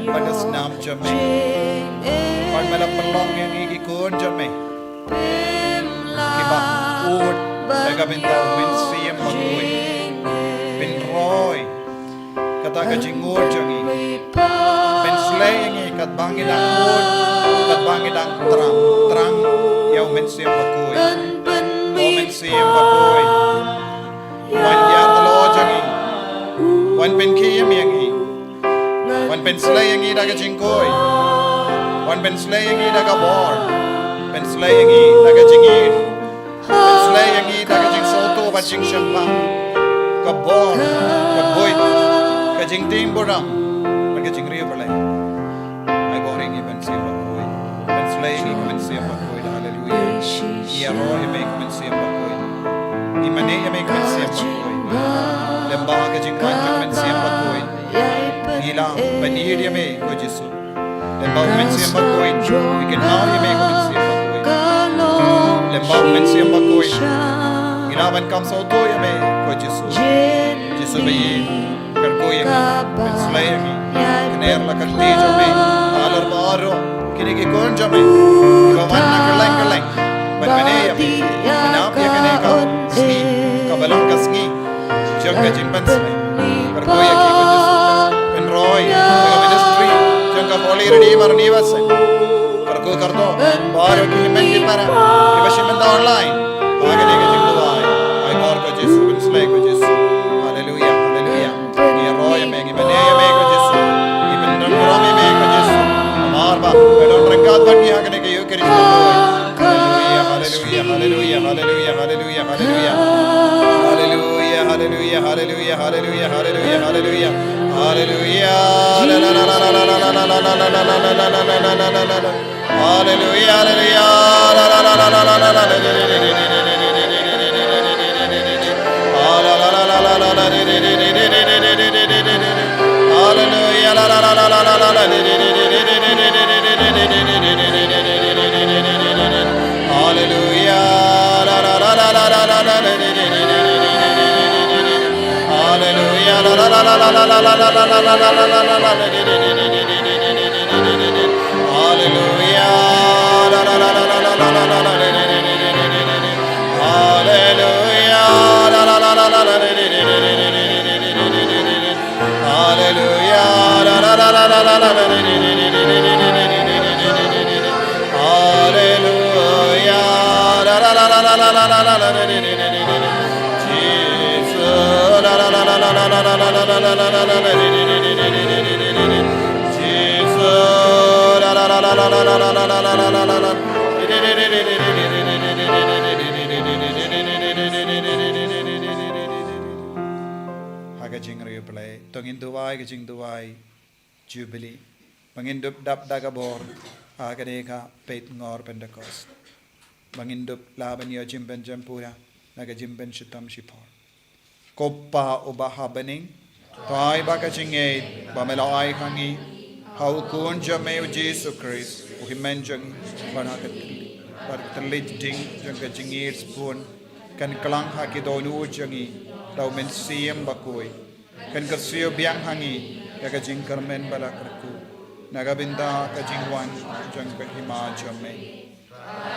bad ka snam jong me. Bad me la pynlong ïa ngi ki khun jong me kiba ud da ka bynta u Mynsiem Bakhuid. Pynroi kata ka jingud jong ngi. Pynslei ïa ngi katba ngi dang ud, katba ngi dang thrang, thrang ïa u Mynsiem Bakhuid. O Mynsiem Bakhuid, wan ïar halor jong ngi. Wan pynkhie ïa ngi. Wan pynslei ïa ngi da ka jingkhuid. Wan pynslei ïa ngi da ka bor. Pynslei ïa ngi da ka jingïeit. Pynslei ïa ngi da ka jingsngewthuh bad jingsngewbha. Ka bor, ka buit, ka jingtieng burom bad ka jingriewblei. Ai bor ïa ngi Mynsiem Bakhuid. Pynslei ïa ngi Mynsiem Bakhuid. Haleluia. Ngi ïaroh ïa me Mynsiem Bakhuid. Ngi mane ïa me Mynsiem Bakhuid. Lem bad ka jingwan jong Mynsiem Bakhuid, ngi lah ban ïeit ïa me ko Jisu. Lem bad u Mynsiem Bakhuid, ngi kynmaw ïa me ko Mynsiem Bakhuid. Lem bad u Mynsiem Bakhuid, ngi lah ban kham sngewthuh ïa me ko Jisu. Jisu ba ïeit, kyrkhu ïa ngi, pynslei ïa ngi. Kner la ka kti jong me halor baroh kine ki khun jong me kiba wan na kylleng kylleng ban mane ïa me, ban ap ïa kane ka sngi kaba long ka sngi jong ka jingpynslei. Kyrkhu ïa ki ko Jisu. Pynroi ïa ka ministry jong ka Holy Redeemer University. Kyrkhu kyrdoh baroh ki hynmen ki para kiba shim bynta online ha kane ka jingduwai. Ai bor ko Jisu, pynslei ko Jisu. Haleluia, haleluia. Ngi ïaroh ïa me, ngi mane ïa me ko Jisu. Ngi pyndonkam ïa me ko Jisu. Namar ba me don ryngkat bad ngi ha kane ka Eucharist. Haleluia, haleluia, haleluia, haleluia, haleluia, haleluia. Haleluia, haleluia, haleluia, haleluia, haleluia, haleluia. Haleluia. Haleluia, haleluia. Hallelujah. Hallelujah. Ha ka jingriewblei, to ngin duwai ka jingduwai Jubilee. Ba ngin dup dap da ka bor ha kane ka peit ngor Pentecost. Ba ngin dup lah ban ïoh jingpynjem pura na ka jingpynshitom shipor. Ko Pa uba ha bneng, to ai ba ka jingngeit ba me la ai ha ngi ha u Khun jong me u Jisu Khrist, u hynmen jong ngi, bad ha ka thylliej, bad ka thylliej ding jong ka jingïeit sbun, kan kylla ha ki dohnud jong ngi da u Mynsiem Bakhuid. Kan kyrsiew biang ha ngi ïa ka jingkyrmen ba la kyrkhu na ka bynta ka jingwan jong ka hima jong me.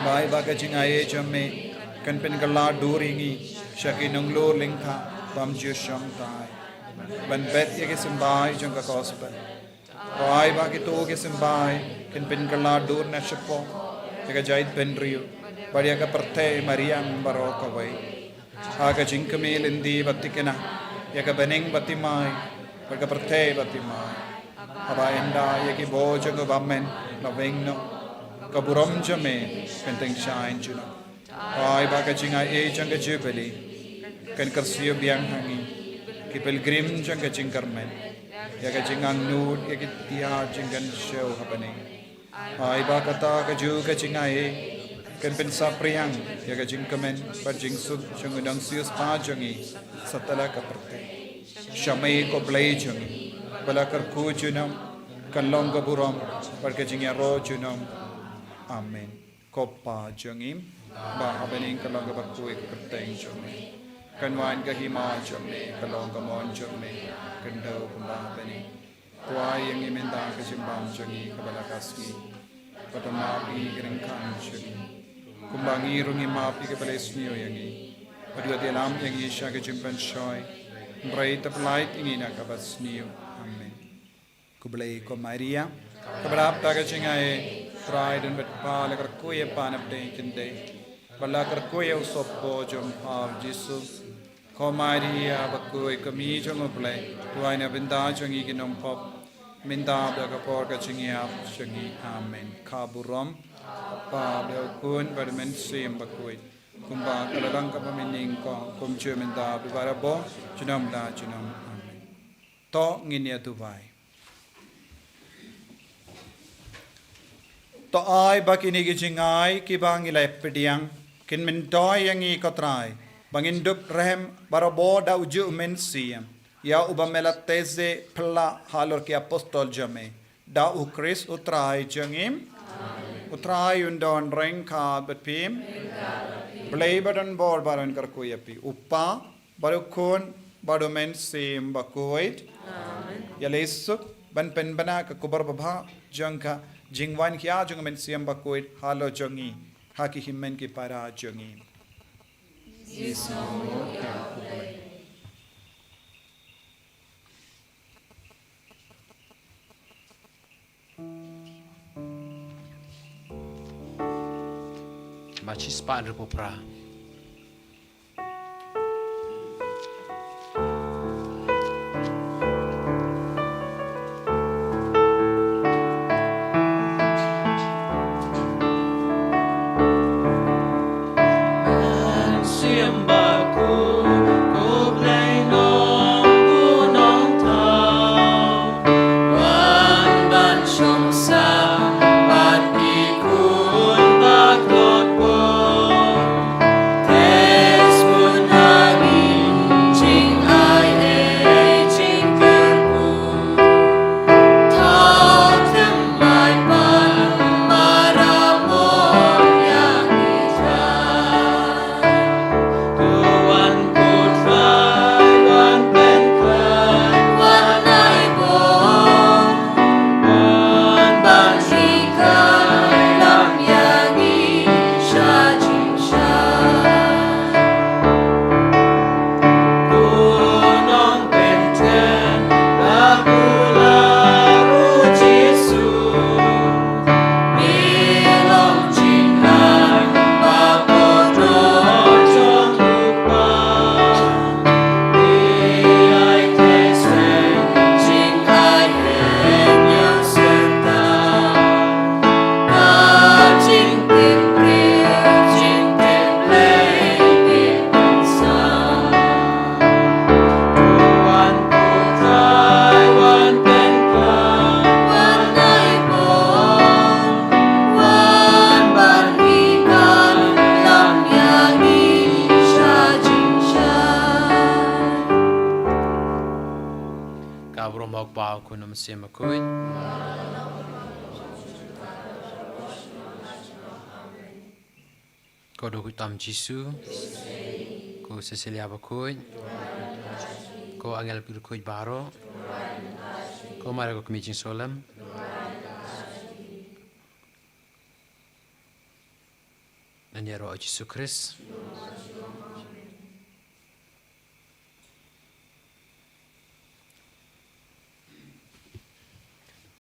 Ba ai ba ka jingai jong me kan pynkylla dur ïa ngi sha ki nonglor lyngkha bym ju shong tai ban bet ïa ki symbai jong ka gospel. Ba ai ba kito ki symbai kan pynkylla dur na shapoh ïa ka jaitbynriew bad ïa ka pyrthei mariang baroh kawei. Ha ka jingkmie lynti ba thikna ïa ka bneng bad thymmai bad ka pyrthei bad thymmai. Haba ynda ïa ki bor jong u bymmen la weng noh, ka burom jong me kan tyngshaiñ junom. Ai ba ka jingai jong ka Jubilee kan kyrsiew biang ha ngi ki pilgrim jong ka jingkyrmen ïa ka jingangnud ïa ki tiar jingkynshew ha bneng. Ai ba kata kajuh ka jingai kan pynsaphriang ïa ka jingkmen bad jingsuk jong u nongsiewspah jong ngi satlak ka pyrthei. Sha me ko Blei jong ngi, ba la kyrkhu junom, kan long ka burom bad ka jingïaroh junom. Amen. Ko Pa jong ngi ba ha bneng, kan long ka kyrteng jong me. Kan wan ka hima jong me, kan long ka mon jong me, kan dei kumba ha bneng. Kwah ïa ngi mynta ka jingbam jong ngi kaba la ka sngi. Bad to map ïa ngi ki ryngkat jong ngi, kumba ngi ruh ngi map ïa kiba la sniew ïa ngi. Bad wat ïalam ïa ngi sha ka jingpynshoi, hynrei to pyllait ïa ngi na kaba sniew. Amen. Khublei ko Maria, kaba dap da ka jingaiei, Trai u don bad pha, la kyrkhu ïa pha na pdeng kynthei, bad la kyrkhu ïa u sopor jong pha u Jisu. Ko Maria bakhuid, ko Mei jong u Blei, duwai na ka bynta jong ngi ki nongpop, mynta bad ha ka por ka jingïap jong ngi. Amen. Ka burom, Kpa bad u Khun bad u Mynsiem Bakhuid, kumba ka la long kaba mynnyngkong, kumjuh mynta bad barabor, junom la junom. Amen. To ngin ïa duwai. To ai ba kine ki jingai kiba ngi la pdiang kin myntoi ïa ngi ko Trai, ba ngin dup rhem barabor da u juh u Mynsiem, ïa uba me la theh phylla halor ki apostol jong me, da u Khrist u Trai jong ngi. U Trai un don ryngkat bad phi. Blei ba don bor baroh un kyrkhu ïa phi, u Kpa bad u Khun bad u Mynsiem Bakhuid. Amen. Ïaleh suk ban pynbna ka khubor babha jong ka jingwan khia jong u Mynsiem Bakhuid halor jong ngi ha ki hynmen ki para jong ngi. Jisu mo ka khublei. Machi spah hynriewphew phra. Ka burom ha u Kpa, u Khun, u Mynsiem Bakhuid. Ko dohnud tam Jisu, ko Cecilia bakhuid, ko angel bakhuid baroh, ko Maria ko kmie jingsulem. Ngan ïaroh ha u Jisu Khrist.